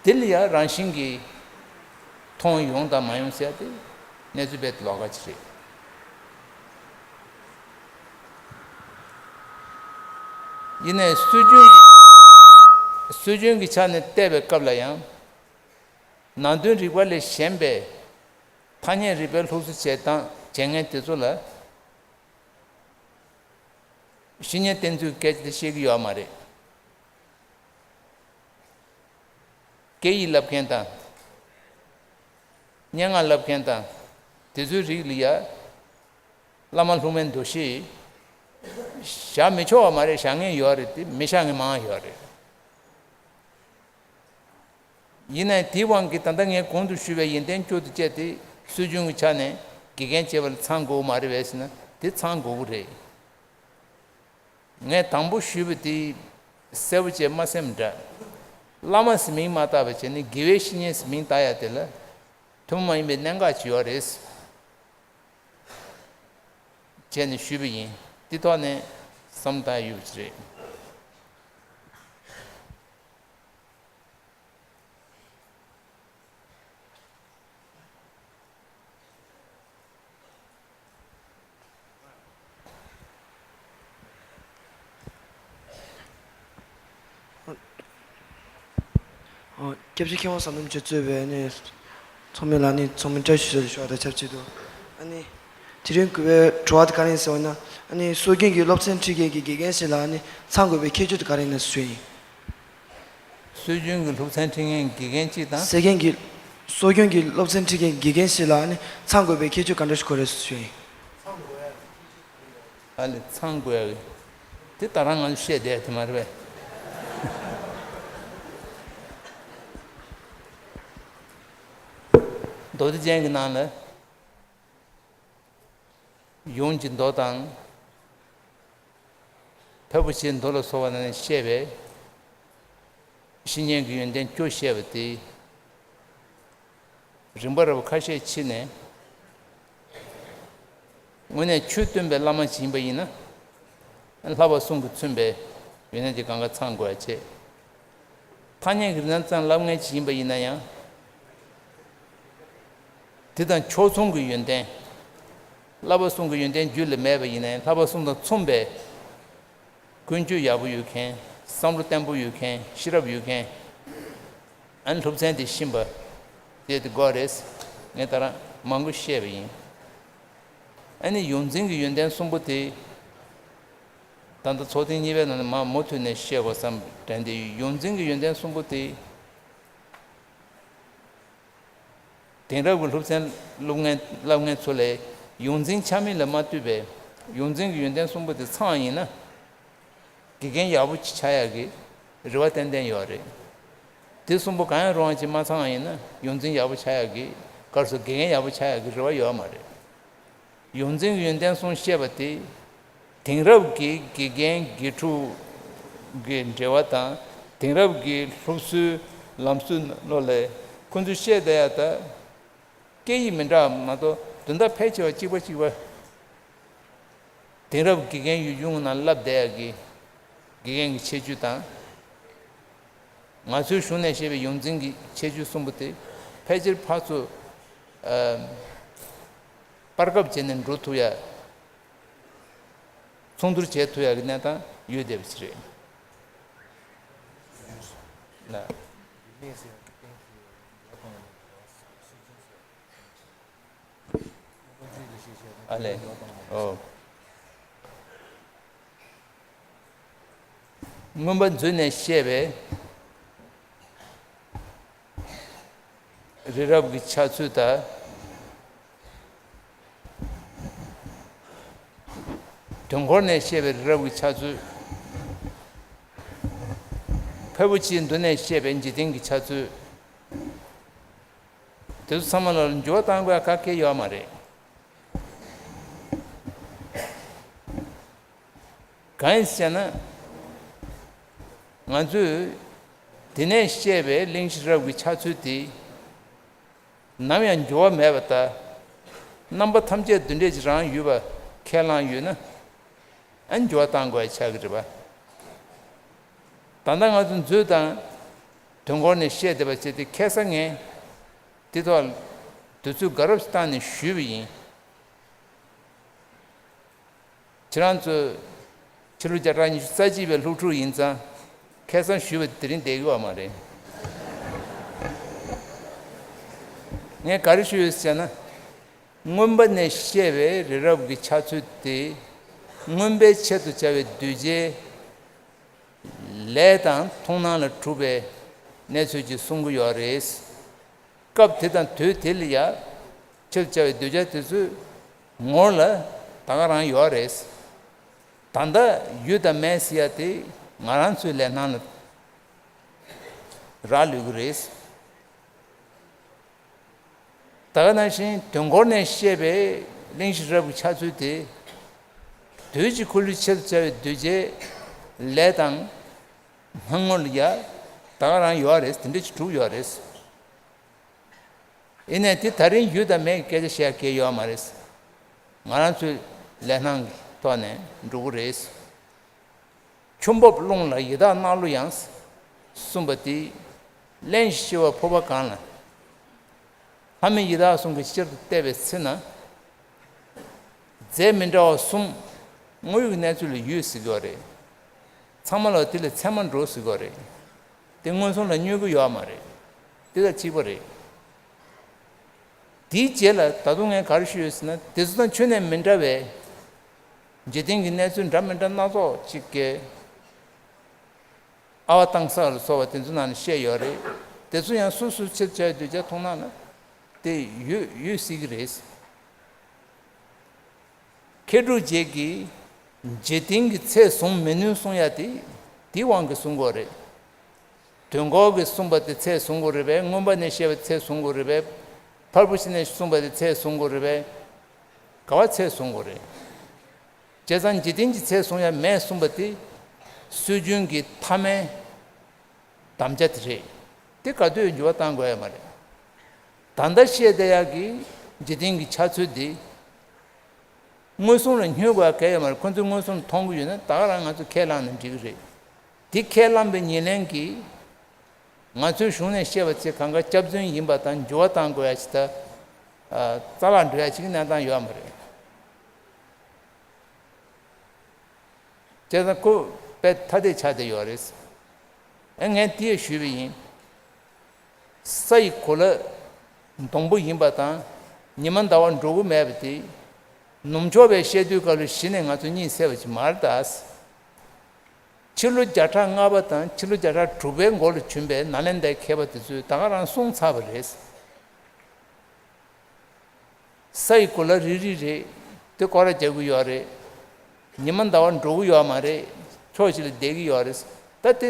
དེ་ལ་ཡང་རང་བཞིན་གྱིས་མཐོང་ཡོང་དང་མ་ཡོང་ཟེར་ཡ་དེ་གནས་ཚུལ་རྦད་དེ་ལོགས་ཀ་ཅིག་རེད། ཡིན་ནའི་སྲོལ་རྒྱུན་གྱི། སྲོལ་རྒྱུན་གྱི་ཆ་ནས་བལྟས་པའི་སྐབས་ལ་ཡང་། ནང་དོན་རིག་པ་ལས་གཞན་པའི་ཐ་སྙད་རིག་པའི་སློབ་གསོ་བྱེད་སྟངས་བྱེད་མཁན་དེ་ཚོ་ལ། བཤེས་གཉེན་བསྟེན་ཚུལ་སྐད་ཆ་དེ་བཤད་ཀྱི་ཡོད་མ་རེད། སྐད་ཡིག་བསླབ་མཁན་དང་། སྙན་ངག་བསླབ་མཁན་དང་། དེ་ཚོའི་རིགས་ལ་ཡ། བླ་མ་སློབ་མའི་འདུ་ཤེས་བཞག་མི་ཆོག་པ་མ་རེད། བཞག་མཁན་ཡོད་རེད་དེ། མི་བཞག་མཁན་མང་ཡོད་རེད། ཡིན་ནའི་དེའི་དབང་གིས་ད་ལྟ་ངས་གོང་དུ་ཞུས་པའི་ཡོན་ཏན་བཅུ་དང་བཅས་དེ་སྲོལ་རྒྱུན་གྱི་ཆ་ནས་དགེ་རྒན་བྱེད་པ་ལ་ཚང་དགོས་པ་མ་རེད་པས་ཟེར་ན། དེ་ཚང་དགོས་ཀྱི་རེད། ངས་དང་པོ་ཞུས་པ་དེ་ གསལ་པོ་བྱས་མ་གསན་པ་འདྲ། བླ་མ་ཟེར་མིང་མ་བཏགས་པ་བྱས་ནས་དགེ་བའི་བཤེས་གཉེན་ཟེར་མིང་བཏགས་ཡ་དེ་ལ་ཐུན་མོང་མ་ཡིན་པའི་གནད་འགག་ཅིག་ཡོད་རེད། བྱས་ནས་ཞུས་པ་ཡིན། འདི་ཐོག་ནས་བསམ་བཏང་ཡོད་པ་ཅིག་རེད། ཨོ། སྐྱབས་རྗེ་མཁས་དབང་ཟམ་གདོང་མཆོག་གཙོས་པའི་ཨ་ནི་ཚོགས་མི་ལ་ནི་ཚོགས་མི་བཀྲ་ཤིས་ཟེར་ཞུ་བ་དང་ཆབས་ཅིག་ཏུ། ཨ་ནི་དེ་རིང་གོ་བའི་དྲི་བ་དེ་ག་རེ་ཡིན་ཟེར་བ་ན། ཨ་ནི་སྲོལ་རྒྱུན་གྱི་སློབ་ཚན་ཁྲིད་མཁན་གྱི་དགེ་རྒན་ཞིག་ལ་ཨ་ནི་ཚང་དགོས་པའི་ཁྱད་ཆོས་དེ་ག་རེ་ཡིན་ན་ཞུ་ཡིན། སྲོལ་རྒྱུན་གྱི་སློབ་ཚན་ཁྲིད་མཁན་དགེ་རྒན་གཅིག་དང་། སྲོལ་རྒྱུན་གྱི་སྲོལ་རྒྱུན་གྱི་སློབ་ཚན་ཁྲིད་མཁན་དགེ་རྒན་ཞིག་ལ་ཨ་ནི་ཚང་དགོས་པའི་ཁྱད་ཆོས་ག་འདྲ་ཞིག་དགོས་རེད་ཞུ་ཡིན། ཨ་ལས་ཚང་དགོས་ཡ་གི། དེ་ད་རང་ང་ཚོ་བཤད་བསྡད་དེ་མ་རེད་པས། མདོ་སྡེ་རྒྱན་གྱི་ནང་ལ། ཡོངས་ཀྱི་མདོ་དང་། ཕལ་པོ་ཆེའི་མདོ་ལ་སོགས་པ་ནང་ནས་བཤད་པའི་བཤེས་གཉེན་གྱི་ཡོན་ཏན་བཅུ་བཤད་པ་དེ། རིམ་པ་རབ་ཁ་ཤས་ཕྱེ་ནས། དངོས་གནས་ཆོས་སྟོན་པའི་བླ་མ་ཞིག་ཡིན་པ་ཡིན་ན། ལྷག་པར་གསུང་གིས་མཚོན་པའི་ཡོན་ཏན་དེ་གང་ག་ཚང་དགོས་ཡ་བྱེད། ཐ་སྙད་ཀྱི་རིག་གནས་ཙམ་བསླབ་མཁན་ཅིག་ཡིན་པ་ཡིན་ན་ཡང་། དེ་དང་ཕྱོགས་མཚུངས་ཀྱི་ཡོན་ཏན། བསླབ་པ་གསུམ་གྱི་ཡོན་ཏན་རྒྱུད་ལ་མེད་པ་ཡིན་ན་ཡང་། བསླབ་པ་གསུམ་དང་མཚུངས་པའི་ཀུན་སྤྱོད་ཡག་པོ་ཡོད་མཁན། བསམ་བློ་བརྟན་པོ་ཡོད་མཁན། ཤེས་རབ་ཡོད་མཁན། ཨ་ནི་སློབ་ཚན་དེ་ཤེས་པ་དེ་དེ་དགོས་རེད། ངས་ད་རང་མང་པོ་བཤད་པ་ཡིན། ཨ་ནི་ཡོངས་འཛིན་གྱི་ཡོན་ཏན་གསུམ་པོ་དེ། ད་ལྟ་ཚོགས་ཐེངས་གཉིས་པའི་ནང་ནས་མ་མུ་མཐུད་ནས་བཤད་དགོས་བསམ་དྲན་ཏེ། ཡོངས་འཛིན་གྱི་ཡོན་ཏན་གསུམ་པོ་དེ། དེང་རབས་ཀྱི་སློབ་ཚན་སློབ་མཁན་བསླབ་མཁན་ཚོ་ལས་ཡོངས་འཛིན་ཆ་མེད་ལ་མ་ལྟོས་པའི་ཡོངས་འཛིན་གྱི་ཡོན་ཏན་གསུམ་པོ་དེ་ཚང་བ་ཡིན་ན། དགེ་རྒན་ཡག་པོ་ཅིག་ཆགས་ཡག་གི་རེ་བ་ཏན་ཏན་ཡོད་རེད། དེ་གསུམ་པོ་གང་ཡང་རུང་བ་ཅིག་མ་ཚང་བ་ཡིན་ན་ཡོངས་འཛིན་ཡག་པོ་ཆགས་ཡག་གི། ག་རེ་ཟེར། དགེ་རྒན་ཡག་པོ་ཆགས་ཡག་གི་རེ་བ་ཡོད་མ་རེད། ཡོངས་འཛིན་གྱི་ཡོན་ཏན་གསུམ་བཤད་པ་དེ། དེང་རབས་ཀྱི་དགེ་རྒན་དགེ་ཕྲུག་གི་འབྲེལ་བ་དང་། དེང་རབས་ཀྱི་སློབ་གསོའི་ལམ་སྲོལ་ནང་ལོགས་ལ་ཁོང་ཚོས་བཤད་བསྡད་ཡ་ད། སྐད་ཡིག་མི་འདྲ་བ་མ་གཏོགས་དོན་དག་ཕལ་ཆེ་བ་གཅིག་པ་གཅིག་པ། དེང་རབས་དགེ་རྒན་ཡུལ་ཆུང་ནང་བསླབ་བསྡད་ཡ་གི་དགེ་རྒན་གྱི་ཁྱད་ཆོས་དང་། ང་ཚོའི་གཞུང་ནས་བཤད་པའི་ཡོངས་འཛིན་གྱི་ཁྱད་ཆོས་གསུམ་པོ་དེ་ཕལ་ཆེར་ཕར་ཚུར། ཨ། སྤར་ཁབ་བྱས་ནས་འགྲོ་ཐུབ་ཡ། མཚུངས་བསྡུར་བྱེད་ཐུབ་ཡ་གི་གནས་སྟངས་ཡོད་བསྡད་པ་ཞིག་རེད། ལགས། ཨ་ལས། ཨོ། མངོན་པ་མཛོད་ནས་བཤད་པའི་རི་རབ་ཀྱི་ཆགས་ཚུལ་དང་། དུས་འཁོར་ནས་བཤད་པའི་རི་རབ་ཀྱི་ཆགས་ཚུལ། ཕལ་པོ་ཆེའི་མདོ་ནས་བཤད་པའི་འཇིག་རྟེན་གྱི་ཆགས་ཚུལ། དེ་ཚོ་ཚང་མ་ལ་འགྱུར་བ་གཏང་དགོས་ག་གེ་ཡོད་མ་རེད། གང་ཡིན་ཟེར་ན། ང་ཚོས་དེ་ནས་བཤད་པའི་གླེང་གཞི་རབ་ཀྱི་ཆགས་ཚུལ་དེ། ནམ་ཡང་འགྱུར་བ་མེད་པ་དང་། རྣམ་པ་ཐམས་ཅད་འདི་འདྲས་ཅིག་རང་ཡོད་པ་ཁས་བླངས་ཡོད་ན། ཨ། འགྱུར་བ་གཏང་དགོས་ཡ་ཆགས་ཀྱི་རེད་པ། ད་ལྟ་ང་ཚོ་མཛོད་དང་དུས་འཁོར་ནས་བཤད་བསྡད་པ་བྱས་ཏེ། ཁ་སང་ངས་དེ་ཐོག་དུས་ཚོད་དགའ་རབ་བཏང་ནས་ཞུས་པ་ཡིན། ཁྱེད་རང་ཚོ་ཕྱི་ལོ་བརྒྱ་ཕྲག་ཉི་ཤུ་རྩ་གཅིག་པའི་སློབ་ཕྲུག་ཡིན་ཙང་། ཁ་སང་ཞུས་པ་དེ་རིང་བསྡད་ཀྱི་ཡོད་མ་རེད། ངས་ག་རེ་ཞུས་ཡོད་ཟེར་ན། མངོན་པ་ནས་བཤད་པའི་རི་རབ་ཀྱི་ཆགས་ཚུལ་དེ། མངོན་པའི་ཆེད་དུ་བྱ་བའི་གདུལ་བྱའི་ལས་དང་མཐོང་སྣང་ལ་གྲུབ་པའི་གནས་ཚུལ་ཅིག་གསུང་གི་ཡོད་རེད། སྐབས་དེ་དང་དུས་དེ་ལ་ཡ། ཆེད་དུ་བྱ་བའི་གདུལ་བྱ་དེ་ཚོའི་ངོར་ལ་ད་ག་རང་ཡོད་རེད། ད་ལྟ་ཡོད་དང་མེད་ཟེར་ཡ་དེ་ང་རང་ཚོའི་ལས་སྣང་ལ་རག་ལུས་ཀྱི་རེད། ད་ག་ནང་བཞིན་དུས་འཁོར་ནས་བཤད་པའི་གླེང་གཞི་རབ་ཀྱི་ཆགས་ཚུལ་དེ། དུས་ཀྱི་འཁོར་ལོའི་ཆེད་དུ་བྱ་བའི་གདུལ་བྱའི་ལས་དང་། སྔ་སྔོན་ལ་ཡ་ད་ག་རང་ཡོད་རེད། དེ་འདྲ་ཅིག་གྲུབ་ཡོད་རེད། ཡིན་ནའི་དེ་ད་རིང་ཡོད་དང་མེད་ཀྱི་སྐད་ཆ་བཤད་ཀྱི་ཡོད་མ་རེད། ང་རང་ཚོའི་ལས་སྣང་གི་ཐོག་ནས་འགྲོ་གི་རེད། ཆུ་འབབ་ཀླུང་ལ་ཡི་དྭགས་གནག་ལུ་ཡང་། གསུངས་པ་དེ། གླེན་ཞིང་གཤེར་བ་ཕོར་པ་གང་ལ། ལྷ་མི་ཡི་དྭགས་གསུམ་གྱི་སྤྱིར་དུ་བལྟས་པའི་ཚེ་ན། རྫས་མི་འདྲ་བ་གསུམ་དངོས་ཡོད་ཀྱི་གནས་ཚུལ་ལ་ཡོད་ཟེར་གྱི་ཡོད་རེད། ཚང་མ་ལ་དེ་ལ་ཚད་མ་འགྲོ་ཟེར་གྱི་ཡོད་རེད། དེ་མངོན་སུམ་ལ་བསྙོན་གྱི་ཡོད་མ་རེད། དེ་དང་གཅིག་པ་རེད། དེའི་རྗེས་ལ་ད་དུང་ངས་ག་རེ་ཞུས་ཡོད་ཟེར་ན། དེ་ཚོ་དང་ཁྱོན་ནས་མི་འདྲ་བའི་འཇིག་རྟེན་གྱི་གནས་ཚུལ་འདྲ་མི་འདྲ་སྣ་ཚོགས་ཅིག་གི་ཨ་བ་ཏང་ས་ལ་སོགས་པ་དེ་ཚོ་ནང་ནས་བཤད་ཡོད་རེད། དེ་ཚོ་ཡང་སོ་སོའི་ཕྱིར་བྱས་འདོད་ཆགས་མཐོང་སྣང་ན་དེ་ཡོད་ཡོད་སྲིད་ཀྱི་རེད། མཁས་གྲུབ་རྗེ་གིས་འཇིག་རྟེན་གྱི་ཚད་བཟུང་མི་ནུས་གསུང་ཡ་དེ་དེའི་དབང་གིས་གསུང་གི་ཡོད་རེད། དུས་འཁོར་གྱིས་གསུངས་པ་དེ་ཚད་བཟུང་དགོས་རེད་པས། མངོན་པ་ནས་བཤད་པ་ཚད་བཟུང་དགོས་རེད་པས། ཕར་བུ་ཤི་ནས་གསུངས་པ་དེ་ཚད་བཟུང་དགོས་རེད་པས། ག་བ་ཚད་བཟུང་དགོས་རེད། བྱས་ཙང་འཇིག་རྟེན་གྱི་ཚད་བཟུང་ཡ་མེད་གསུངས་པ་དེ་སྲོལ་རྒྱུན་གྱི་ཐ་མའི་དམ་བཅའ་དེ་རེད། དེ་ག་དུས་འགྱུར་བ་གཏང་དགོས་ཡ་མ་རེད། ད་ལྟ་བཤད་བསྡད་ཡག་གི་འཇིག་རྟེན་གྱི་ཆགས་ཚུལ་འདི་མངོན་སུམ་ལ་བསྙོན་དགོས་ཡ་གལ་ཡོད་མ་རེད། ཁོ་ཚོས་མངོན་སུམ་མཐོང་གི་ཡོད་ན་ད་ག་རང་ང་ཚོས་ཁས་བླངས་ནས་འགྲིག་གི་རེད། དེ་ཁས་བླངས་པའི་ཉེར་ལེན་གྱིས་ང་ཚོའི་གཞུང་ནས་བཤད་པ་ཚོ་གང་ག་སྐྱག་རྫུན་ཡིན་པ་དང་འགྱུར་བ་གཏང་དགོས་ཡ་ཞིག་དང་། རྩ་བརླག་འགྲོ་ཡ་ཞིག་གི་གནས་སྟངས་ཡོད་མ་རེད། བྱས་ཙང་ཁོ་དཔེ་ཐ་དད་ཆགས་བསྡད་ཡོད་རེད། ཨེ་ངས་དེ་ཡང་ཞུས་པ་ཡིན། ས་ཡི་གོ་ལ་སྡོང་པོ་ཡིན་པ་དང་ཉི་མ་ཟླ་བ་འགྲོ་གི་མེད་པ་དེ་ནུབ་ཕྱོགས་པས་བཤད་དུས་སྐབས་ལ་གཞི་ནས་ང་ཚོ་གཉིད་སད་པ་ཅིག་མ་རེད་ད། ཕྱི་ལོ་བརྒྱ་ཕྲག་ལྔ་པ་དང་ཕྱི་ལོ་བརྒྱ་ཕྲག་དྲུག་པའི་འགོ་ལ་བྱོན་པའི་ནཱ་ལེནྡྲའི་མཁས་པ་དེ་ཚོས་ད་ག་རང་གསུངས་ཚར་བ་རེད། ས་ཡི་གོ་ལ་རིལ་རིལ་རེད། དེ་སྐོར་ར་རྒྱག་གི་ཡོད་རེད། ཉི་མ་ཟླ་བ་འགྲོ་གི་ཡོད་མ་རེད། ཕྱོགས་གཅིག་ལ་བསྡད་ཀྱི་ཡོད་རེད། ད་དེ་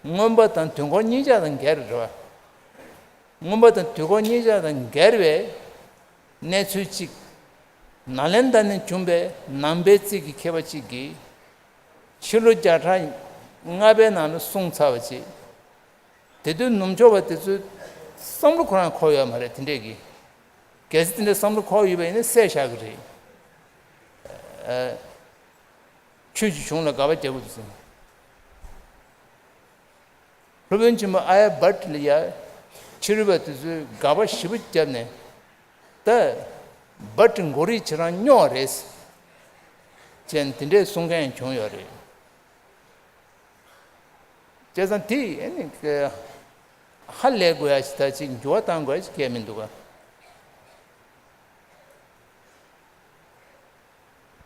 མངོན་པ་དང་དུས་འཁོར་གཉིས་ཆ་དང་འགལ་རེད་བ། མངོན་པ་དང་དུས་འཁོར་གཉིས་ཆ་དང་འགལ་བའི་གནས་ཚུལ་གཅིག་ནཱ་ལེནྡྲ་ནས་བྱུང་བའི་ནང་པའི་རྩིས་ཀྱི་མཁས་པ་གཅིག་གིས་ཕྱི་ལོ་བརྒྱ་ཕྲག་ལྔ་པའི་ནང་ལ་གསུངས་ཚར་བ་ཅིག་དེ་དུས་ནུབ་ཕྱོགས་པ་དེ་ཚོའི་བསམ་བློ་ཁོ་རང་འཁོར་ཡོད་མ་རེད། དེ་འདྲས་ཀྱི། གལ་སྲིད་དེ་འདྲའི་བསམ་བློ་འཁོར་ཡོད་པ་ཡིན་ན་བསད་བཞག་གི་རེད། ཨ། ཆོས་ཀྱི་གཞུང་ལ་དགག་པ་རྒྱག་དགོས་འདུག་ཟེར། སློབ་དཔོན་ཆེན་པོ་ཨ་ཡ་བྷཊ་ལ་ཡ་ཕྱི་རོལ་པ་དེ་ཚོས་དགག་པ་ཞེ་པོ་བརྒྱབ་ནས། ད་བྷཊ་མགོ་རིལ་ཁྱེད་རང་རྙོག་རེད། ཅེས་དེ་འདྲས་གསུང་མཁན་བྱུང་ཡོད་རེད། བྱས་ཙང་དེ་ཨ་ནི་ཧ་ལས་དགོས་ཡ་ཞིག་ད་ཅིག་འགྱུར་བ་གཏང་དགོས་ཡ་ཞིག་གང་ཡང་མི་འདུག་ག་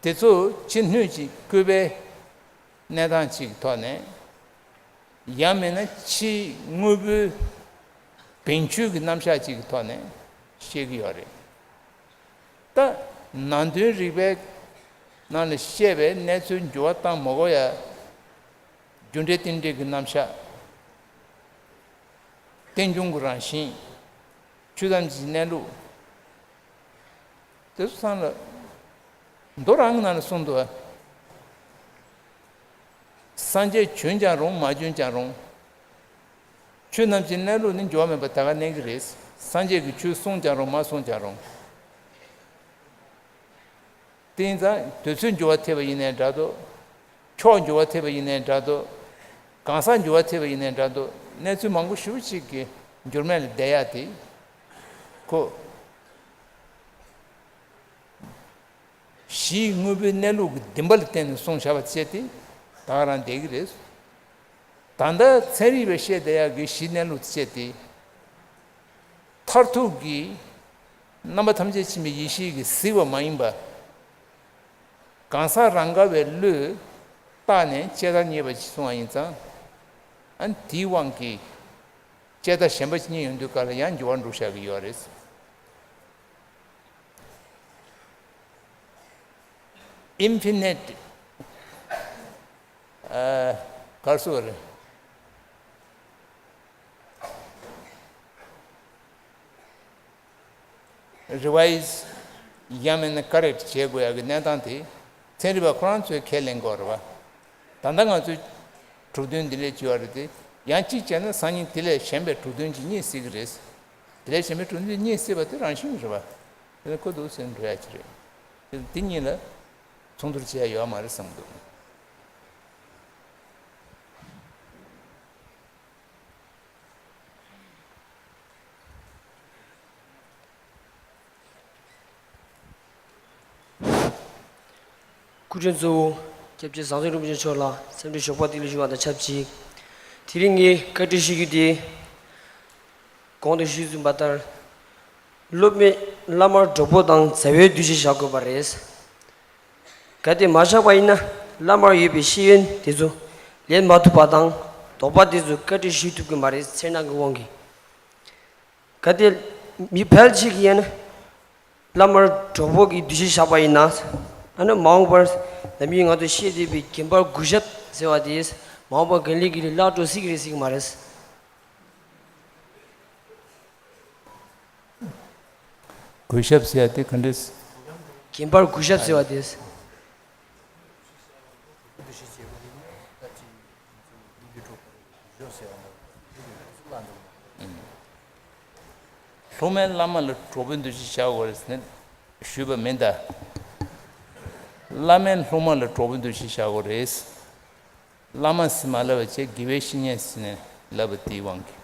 དེ་ཚོ་ཕྱི་སྣོད་ཀྱི་བཀོད་པའི་གནས་སྟངས་ཅིག་གི་ཐོག་ནས། ཡང་མིན་ན་ཕྱིའི་དངོས་པོའི་བེང་ཆུང་གི་རྣམ་གཞག་ཅིག་གི་ཐོག་ནས་བཤད་ཀྱི་ཡོད་རེད། ད་ནང་དོན་རིག་པའི་ནང་ལ་བཤད་པའི་གནས་ཚུལ་འགྱུར་བ་གཏང་མ་དགོས་ཡ། རྒྱུ་འབྲས་རྟེན་འབྲེལ་གྱི་རྣམ་གཞག་རྟེན་འབྱུང་གི་རང་བཞིན། ཆོས་ཐམས་ཅད་ཀྱི་གནས་ལུགས། དེ་ཚོ་ཚང་ལ་མདོ་རང་གི་ནང་ལ་གསུངས་འདུག་བ། སངས་རྒྱས་བྱོན་ཀྱང་རུང་མ་བྱོན་ཀྱང་རུང་། ཆོས་རྣམས་ཀྱི་གནས་ལུགས་ནི་འགྱུར་བ་མེད་པར་ད་ག་གནས་ཀྱི་རེད། སངས་རྒྱས་ཀྱིས་ཆོས་གསུངས་ཀྱང་རུང་མ་གསུངས་ཀྱང་རུང་། དེ་ཡིན་ཙང་དུས་ཚོད་འགྱུར་བ་ཐེབས་པ་ཡིན་ནའི་འདྲ་འདུག་ཕྱོགས་འགྱུར་བ་ཐེབས་པ་ཡིན་ནའི་འདྲ་འདུག་གང་ཟག་འགྱུར་བ་ཐེབས་པ་ཡིན་ནའི་འདྲ་འདུག་གནས་ཚུལ་མང་པོ་ཞེ་པོ་ཅིག་གི་འགྱུར་མེད་ལ་བསྡད་ཡ་དེ། ཁོ། གཞིའི་དངོས་པོའི་གནས་ལུགས་ཀྱི་བདེན་པ་ལ་བརྟེན་ནས་གསུངས་བཞག་པ་བཅས་ཏེ་ད་ག་རང་བསྡད་ཀྱི་རེད། ད་ལྟ་ཚན་རིག་པས་བཤད་བསྡད་ཡག་གི་གཞིའི་གནས་ལུགས་བཅས་ཏེ། མཐར་ཐུག་གི་རྣམ་པ་ཐམས་ཅད་མཁྱེན་པའི་ཡེ་ཤེས་ཀྱིས་གཟིགས་པ་མ་ཡིན་པ། གང་ཟག་རང་དགའ་བའི་བློས་བཏགས་ནས་དཔྱད་བདག་རྙེད་པ་ཅིག་གསུངས་པ་ཡིན་ཙང་། ཨ་ནི་དེའི་དབང་གིས་དཔྱད་བདག་གཞན་པ་ཅིག་རྙེད་ཡོང་དུས་སྐབས་ལ་ཡང་འགྱུར་བ་འགྲོ་བཞག་གི་ཡོད་རེད། ཨིན་ཕི་ནེཊ། ཨ། ག་རེ་ཟེར་དགོས་རེད། རི་ཝའི་ཛི་ཡང་མིན་ན་ཀ་རེག་ཊི་བྱེད་དགོས་ཡག་གི་གནས་སྟངས་དེ་ཚན་རིག་པ་ཁོ་རང་ཚོས་ཁས་ལེན་དགོས་རེད་བ། ད་ལྟ་ང་ཚོས་ གྲུབ་དོན་འདི་འདྲས་བྱས་པ་རེད་དེ། ཡང་གཅིག་བྱས་ན་སང་ཉིན་དེ་ལས་གཞན་པའི་གྲུབ་དོན་ཅིག་རྙེད་སྲིད་ཀྱི་རེད། དེ་ལས་གཞན་པའི་གྲུབ་དོན་རྙེད་སྲིད་པ་དེ་རང་བཞིན་རེད་པ། དེ་ནི་ཁོ་འདུག་ཟེར་འགྲོ་ཡ་ཅིག་རེད། དེ་འདི་གཉིས་ལ་མཚུངས་བསྡུར་བྱེད་ཡ་ཡོད་མ་རེད་བསམ་གྱི་འདུག། སྐུ་མགྲོན་གཙོ་བོ་སྐྱབས་རྗེ་ཟམ་གདོང་རིན་པོ་ཆེ་མཆོག་ལ་སེམས་ཁྲལ་ཞོགས་པ་ཏི་ལི་ཞུ་བ་དང་ཆབས་ཅིག། དེ་རིང་ངས་བཀའ་འདྲི་ཞུ་རྒྱུ་དེ། གོང་དུ་ཞུས་ཟིན་པ་ལྟར། སློབ་མས་བླ་མར་གྲོགས་པོ་དང་མཛའ་བའི་འདུ་ཤེས་བཞག་དགོས་པ་རེད། གལ་ཏེ་མ་བཞག་པ་ཡིན་ན་བླ་མར་ཡོད་པའི་ཤེས་ཡོན་དེ་ཚོ་ལེན་མ་ཐུབ་པ་དང་དོགས་པ་དེ་ཚོ་བཀའ་འདྲི་ཞུ་ཐུབ་ཀྱི་མ་རེད། འཚེར་སྣང་གི་དབང་གིས། གལ་ཏེ་མི་ཕལ་ཆེར་གྱིས་ཡང་ན་བླ་མར་གྲོགས་པོ་གི་འདུ་ཤེས་བཞག་པ་ཡིན་ན། ཨ་ནི་མ་འོངས་པར་ནམ་རྒྱུན་ང་ཚོས་བཤད་བསྡད་པའི་རྒན་པར་གུས་ཞབས་ཟེར་བ་དེས་མ་འོངས་པར་རྒན་ལགས་ཀྱི་ལས་བརླག་འགྲོ་སྲིད་ཀྱི་རེད་ཟེར་གྱི་མ་རེད། གུས་ཞབས་ཟེར་ཡ་དེ་ག་འདྲས། རྒན་པར་གུས་ཞབས་ཟེར་བ་དེ། སློབ་མས་བླ་མ་ལ་གྲོགས་པོའི་འདུ་ཤེས་བཞག་དགོས་རེད་ཟེར་ནས་ཞུས་པ་མིན་ད། བླ་མས་སློབ་མ་ལ་གྲོགས་པོའི་འདུ་ཤེས་བཞག་དགོས་རེད། བླ་མ་ཟེར་མ་ལབ་པ་བྱས་དགེ་བའི་བཤེས་གཉེན་ཟེར་ནས་ལབ་པ་དེའི་དབང་གིས།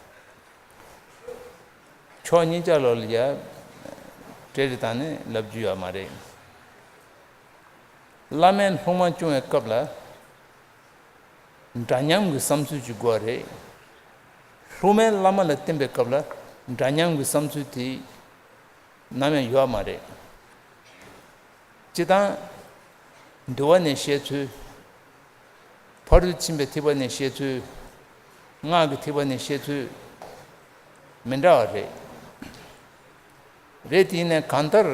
ཕྱོགས་གཉིས་ཆ་ལོག་ལ་ཡ་སྤྲད་རེ་བཏང་ནས་ལབ་རྒྱུ་ཡོད་མ་རེད། བླ་མས་སློབ་མ་སྐྱོང་བའི་སྐབས་ལ་འདྲ་མཉམ་གྱི་བསམ་ཚུལ་ཅིག་དགོས་རེད། སློབ་མས་བླ་མ་ལ་བསྟན་པའི་སྐབས་ལ་འདྲ་མཉམ་གྱི་བསམ་ཚུལ་དེ་ནམ་ཡང་ཡོད་མ་རེད། སྤྱིར་བཏང་། འདུལ་བ་ནས་བཤད་ཚུལ། ཕ་རོལ་ཕྱིན་པའི་ཐེག་པ་ནས་བཤད་ཚུལ། སྔགས་ཀྱི་ཐེག་པ་ནས་བཤད་ཚུལ། མི་འདྲ་བ་རེད། རེད་དེ་ཡིན་ནའི་གང་ལྟར་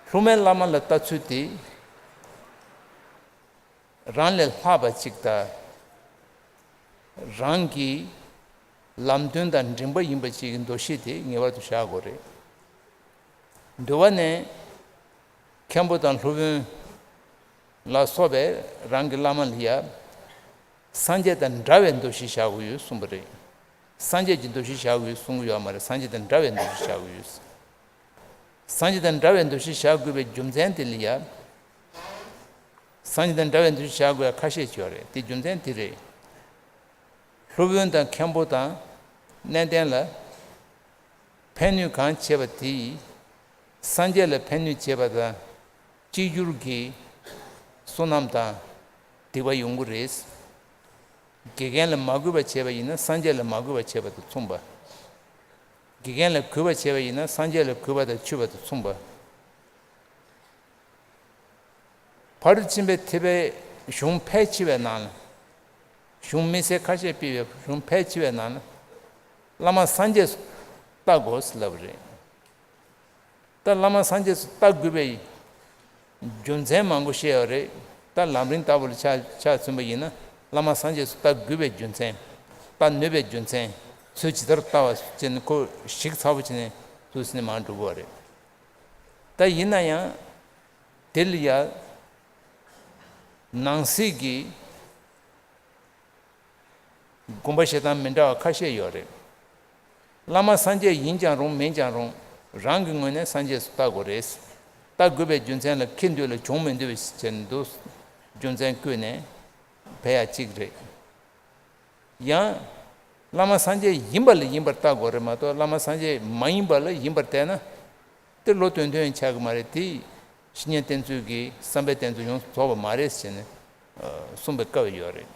སློབ་མས་བླ་མ་ལ་ལྟ་ཚུལ་དེ། རང་ལས་ལྷག་པ་ཅིག་དང་། རང་གི་ལམ་སྟོན་དང་འདྲེན་པ་ཡིན་པ་ཅིག་གི་འདུ་ཤེས་དེ་ངེས་པར་དུ་བཞག་དགོས་རེད། འདུལ་བ་ནས་མཁན་པོ་དང་སློབ་དཔོན་ལ་སོགས་པས་རང་གི་བླ་མ་ལ་ཡ། སངས་རྒྱས་དང་འདྲ་བའི་འདུ་ཤེས་བཞག་དགོས་ཡོད་གསུངས་པ་རེད། སངས་རྒྱས་ཀྱི་འདུ་ཤེས་བཞག་དགོས་ཡོད་གསུང་གི་ཡོད་མ་རེད། སངས་རྒྱས་དང་འདྲ་བའི་འདུ་ཤེས་བཞག་དགོས་ཡོད། སངས་རྒྱས་དང་འདྲ་བའི་འདུ་ཤེས་བཞག་དགོས་པའི་རྒྱུ་མཚན་དེ་ལ་ཡ། སངས་རྒྱས་དང་འདྲ་བའི་འདུ་ཤེས་བཞག་དགོས་ཡ་ཁ་ཤས་ཅིག་ཡོད་རེད། དེ་རྒྱུ་མཚན་དེ་རེད། སློབ་དཔོན་དང་མཁན་པོ་དང་གནས་བརྟན་ལ། ཕན་ནུས་གང་བྱས་པ་དེ་ཡིས་སངས་རྒྱས་ལ་ཕན་ནུས་བྱས་པ་དང་གཅིག་གྱུར་གྱི་བསོད་ནམས་དང་སྡིག་པ་ཡོང་གི་རེད། དགེ་རྒན་ལ་མ་གུས་པ་བྱས་པ་ཡིན་ན་སངས་རྒྱས་ལ་མ་གུས་པ་བྱས་པ་དང་མཚུངས་པ། དགེ་རྒན་ལ་གུས་པ་བྱས་པ་ཡིན་ན་སངས་རྒྱས་ལ་གུས་པ་དང་མཆོད་པ་དང་མཚུངས་པ། ཕ་རོལ་ཕྱིན་པའི་ཐེག་པའི་གཞུང་ཕལ་ཆེ་བའི་ནང་ལ། གཞུང་དམིགས་བསལ་ཁ་ཤས་སྤེལ་བའི་གཞུང་ཕལ་ཆེ་བའི་ནང་ལ། བླ་མ་སངས་རྒྱས་སུ་ལྟ་དགོས་ཟེར་ལབ་པ་རེད། ད་བླ་མ་སངས་རྒྱས་སུ་ལྟ་དགོས་པའི་རྒྱུ་མཚན་མང་པོ་བཤད་ཡོད་རེད། ད་ལམ་རིམ་ལྟ་བུ་ལ་ཆ་ཆ་མཚོན་པ་ཡིན་ན་བླ་མ་སངས་རྒྱས་སུ་ལྟ་དགོས་པའི་རྒྱུ་མཚན། ལྟ་ནུས་པའི་རྒྱུ་མཚན། ཚུལ་ཇི་ལྟར་ལྟ་བ་ཅེས་ནི་ཁོ་ཞིབ་ཚགས་པོ་བྱས་ནས་ཐུགས་སེམས་མང་འགྲོ་གི་ཡོད་རེད། ད་ཡིན་ན་ཡང་། དེ་ལ་ཡ། ནང་གསེས་ཀྱི་དགོངས་པ་བཞེས་སྟངས་མི་འདྲ་བ་ཁ་ཤས་ཡོད་རེད། བླ་མ་སངས་རྒྱས་ཡིན་ཀྱང་རུང་མིན་ཀྱང་རུང་རང་གི་ངོས་ནས་སངས་རྒྱས་སུ་ལྟ་དགོས་རེད། ལྟ་དགོས་པའི་རྒྱུ་མཚན་ལ་ཁེ་འདོད་ལ་གྱོང་མི་འདོད་པའི་ཕྱིར་དུ་རྒྱུ་མཚན་བཀོད་ནས་བས་ཡ་གཅིག་རེད། ཡང་། བླ་མ་སངས་རྒྱས་ཡིན་པ་ལ་ཡིན་པར་བལྟ་དགོས་རེད་མ་གཏོགས་བླ་མ་སངས་རྒྱས་མ་ཡིན་པ་ལ་ཡིན་པར་བལྟས་ན། དེ་བློ་དོན་མཐུན་ཆགས་ཀྱི་མ་རེད། དེ་བཤེས་གཉེན་བསྟེན་ཚུལ་གྱི་བསམ་པའི་བསྟེན་ཚུལ་ཡོངས་སུ་རྫོགས་པ་མ་རེད་ཟེར་ནས་གསུངས་པའི་སྐབས་ཡོད་རེད།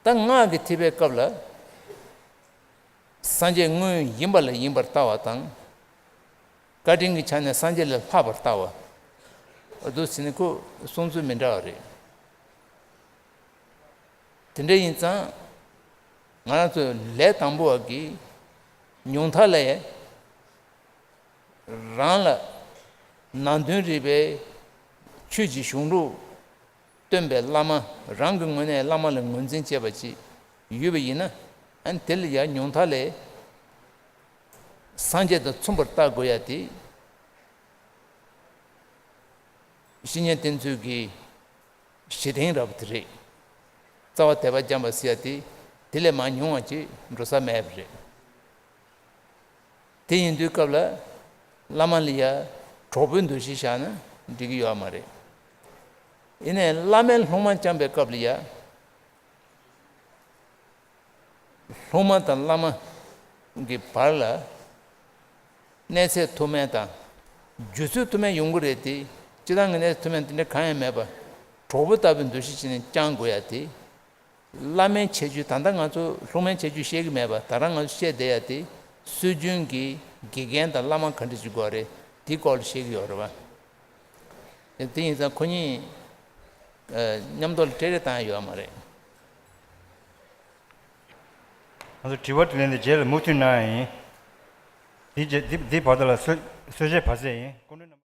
ད་སྔགས་ཀྱི་ཐེག་པའི་སྐབས་ལ་སངས་རྒྱས་དངོས་ཡིན་པ་ལ་ཡིན་པར་བལྟ་བ་དང་། བཀའ་དྲིན་གྱི་ཆ་ནས་སངས་རྒྱས་ལས་ལྷག་པར་བལྟ་བ། འདུག་ཟེར་ནས་ཁོ་གསུང་ཚུལ་མི་འདྲ་བ་རེད། དེ་འདྲ་ཡིན་ཙང་། ང་རང་ཚོའི་ལས་དང་པོ་བ་གིས་ཉུང་མཐའ་ལས་རང་ལ་ནང་དོན་རིག་པའི་ཆོས་ཀྱི་གཞུང་ལུགས་སྟོན་པའི་བླ་མ། རང་གི་ངོས་ནས་བླ་མ་ལ་ངོས་འཛིན་བྱས་པ་ཅིག་ཡོད་པ་ཡིན་ན། ཨ་ནི་དེ་ལ་ཡང་ཉུང་མཐའ་ལས་སངས་རྒྱས་དང་མཚུངས་པར་བལྟ་དགོས་ཡ་དེ། བཤེས་གཉེན་བསྟེན་ཚུལ་གྱི་གཞི་རྟེན་རབ་དེ་རེད། རྩ་བ་དད་པ་བྱམས་པ་ཟེར་ཡ་དེ་དེ་ལས་མར་ཉུང་བ་ཅིག་འགྲོ་ས་མེད་པ་རེད། དེ་ཡིན་དུས་སྐབས་ལ་བླ་མ་ལ་ཡ་གྲོགས་པོའི་འདུ་ཤེས་བཞག་ན་འགྲིག་གི་ཡོད་མ་རེད། ཡིན་ནའི་བླ་མས་སློབ་མ་བསྐྱངས་པའི་སྐབས་ལ་ཡ། སློབ་མ་དང་བླ་མ་གི་བར་ལ་གནས་ཚད་མཐོ་དམན་དང་རྒྱུ་ཚོད་མཐོ་དམན་ཡོང་གི་རེད་དེ། སྤྱིར་བཏང་གི་གནས་ཚད་མཐོ་དམན་དེ་འདྲ་གང་ཡང་མེད་པ། གྲོགས་པོ་ལྟ་བུའི་འདུ་ཤེས་བྱས་ནས་བསྐྱང་དགོས་ཡ་དེ། བླ་མའི་ཁྱད་ཆོས། ད་ལྟ་ང་ཚོ་སློབ་མའི་ཁྱད་ཆོས་བཤད་ཀྱི་མེད་པ། ད་རང་ང་ཚོ་བཤད་བསྡད་ཡ་དེ་སྲོལ་རྒྱུན་གྱི་དགེ་རྒན་དང་བླ་མ་ག་འདྲ་ཞིག་དགོས་རེད། དེའི་སྐོར་ལ་བཤད་ཀྱི་ཡོད་རེད་བ། དེ་ཡིན་ཙང་ཁོ་གཉིས་མཉམ་དུ་ལ་སྤྲད་རེས་བཏང་ཡ་ཡོད་མ་རེད། ང་ཚོ་དྲི་བ་དྲིས་ལན་དེ་རྗེས་ལ་མུ་མཐུད་གནང་ཡ་ཡིན། འདི་རྗེས་འདི་འདི་བར་དུ་ལ་གསོལ་གསོལ་ཇའི་བར་ཆད་ཡིན། སྐུ་མགྲོན་རྣམ་པ།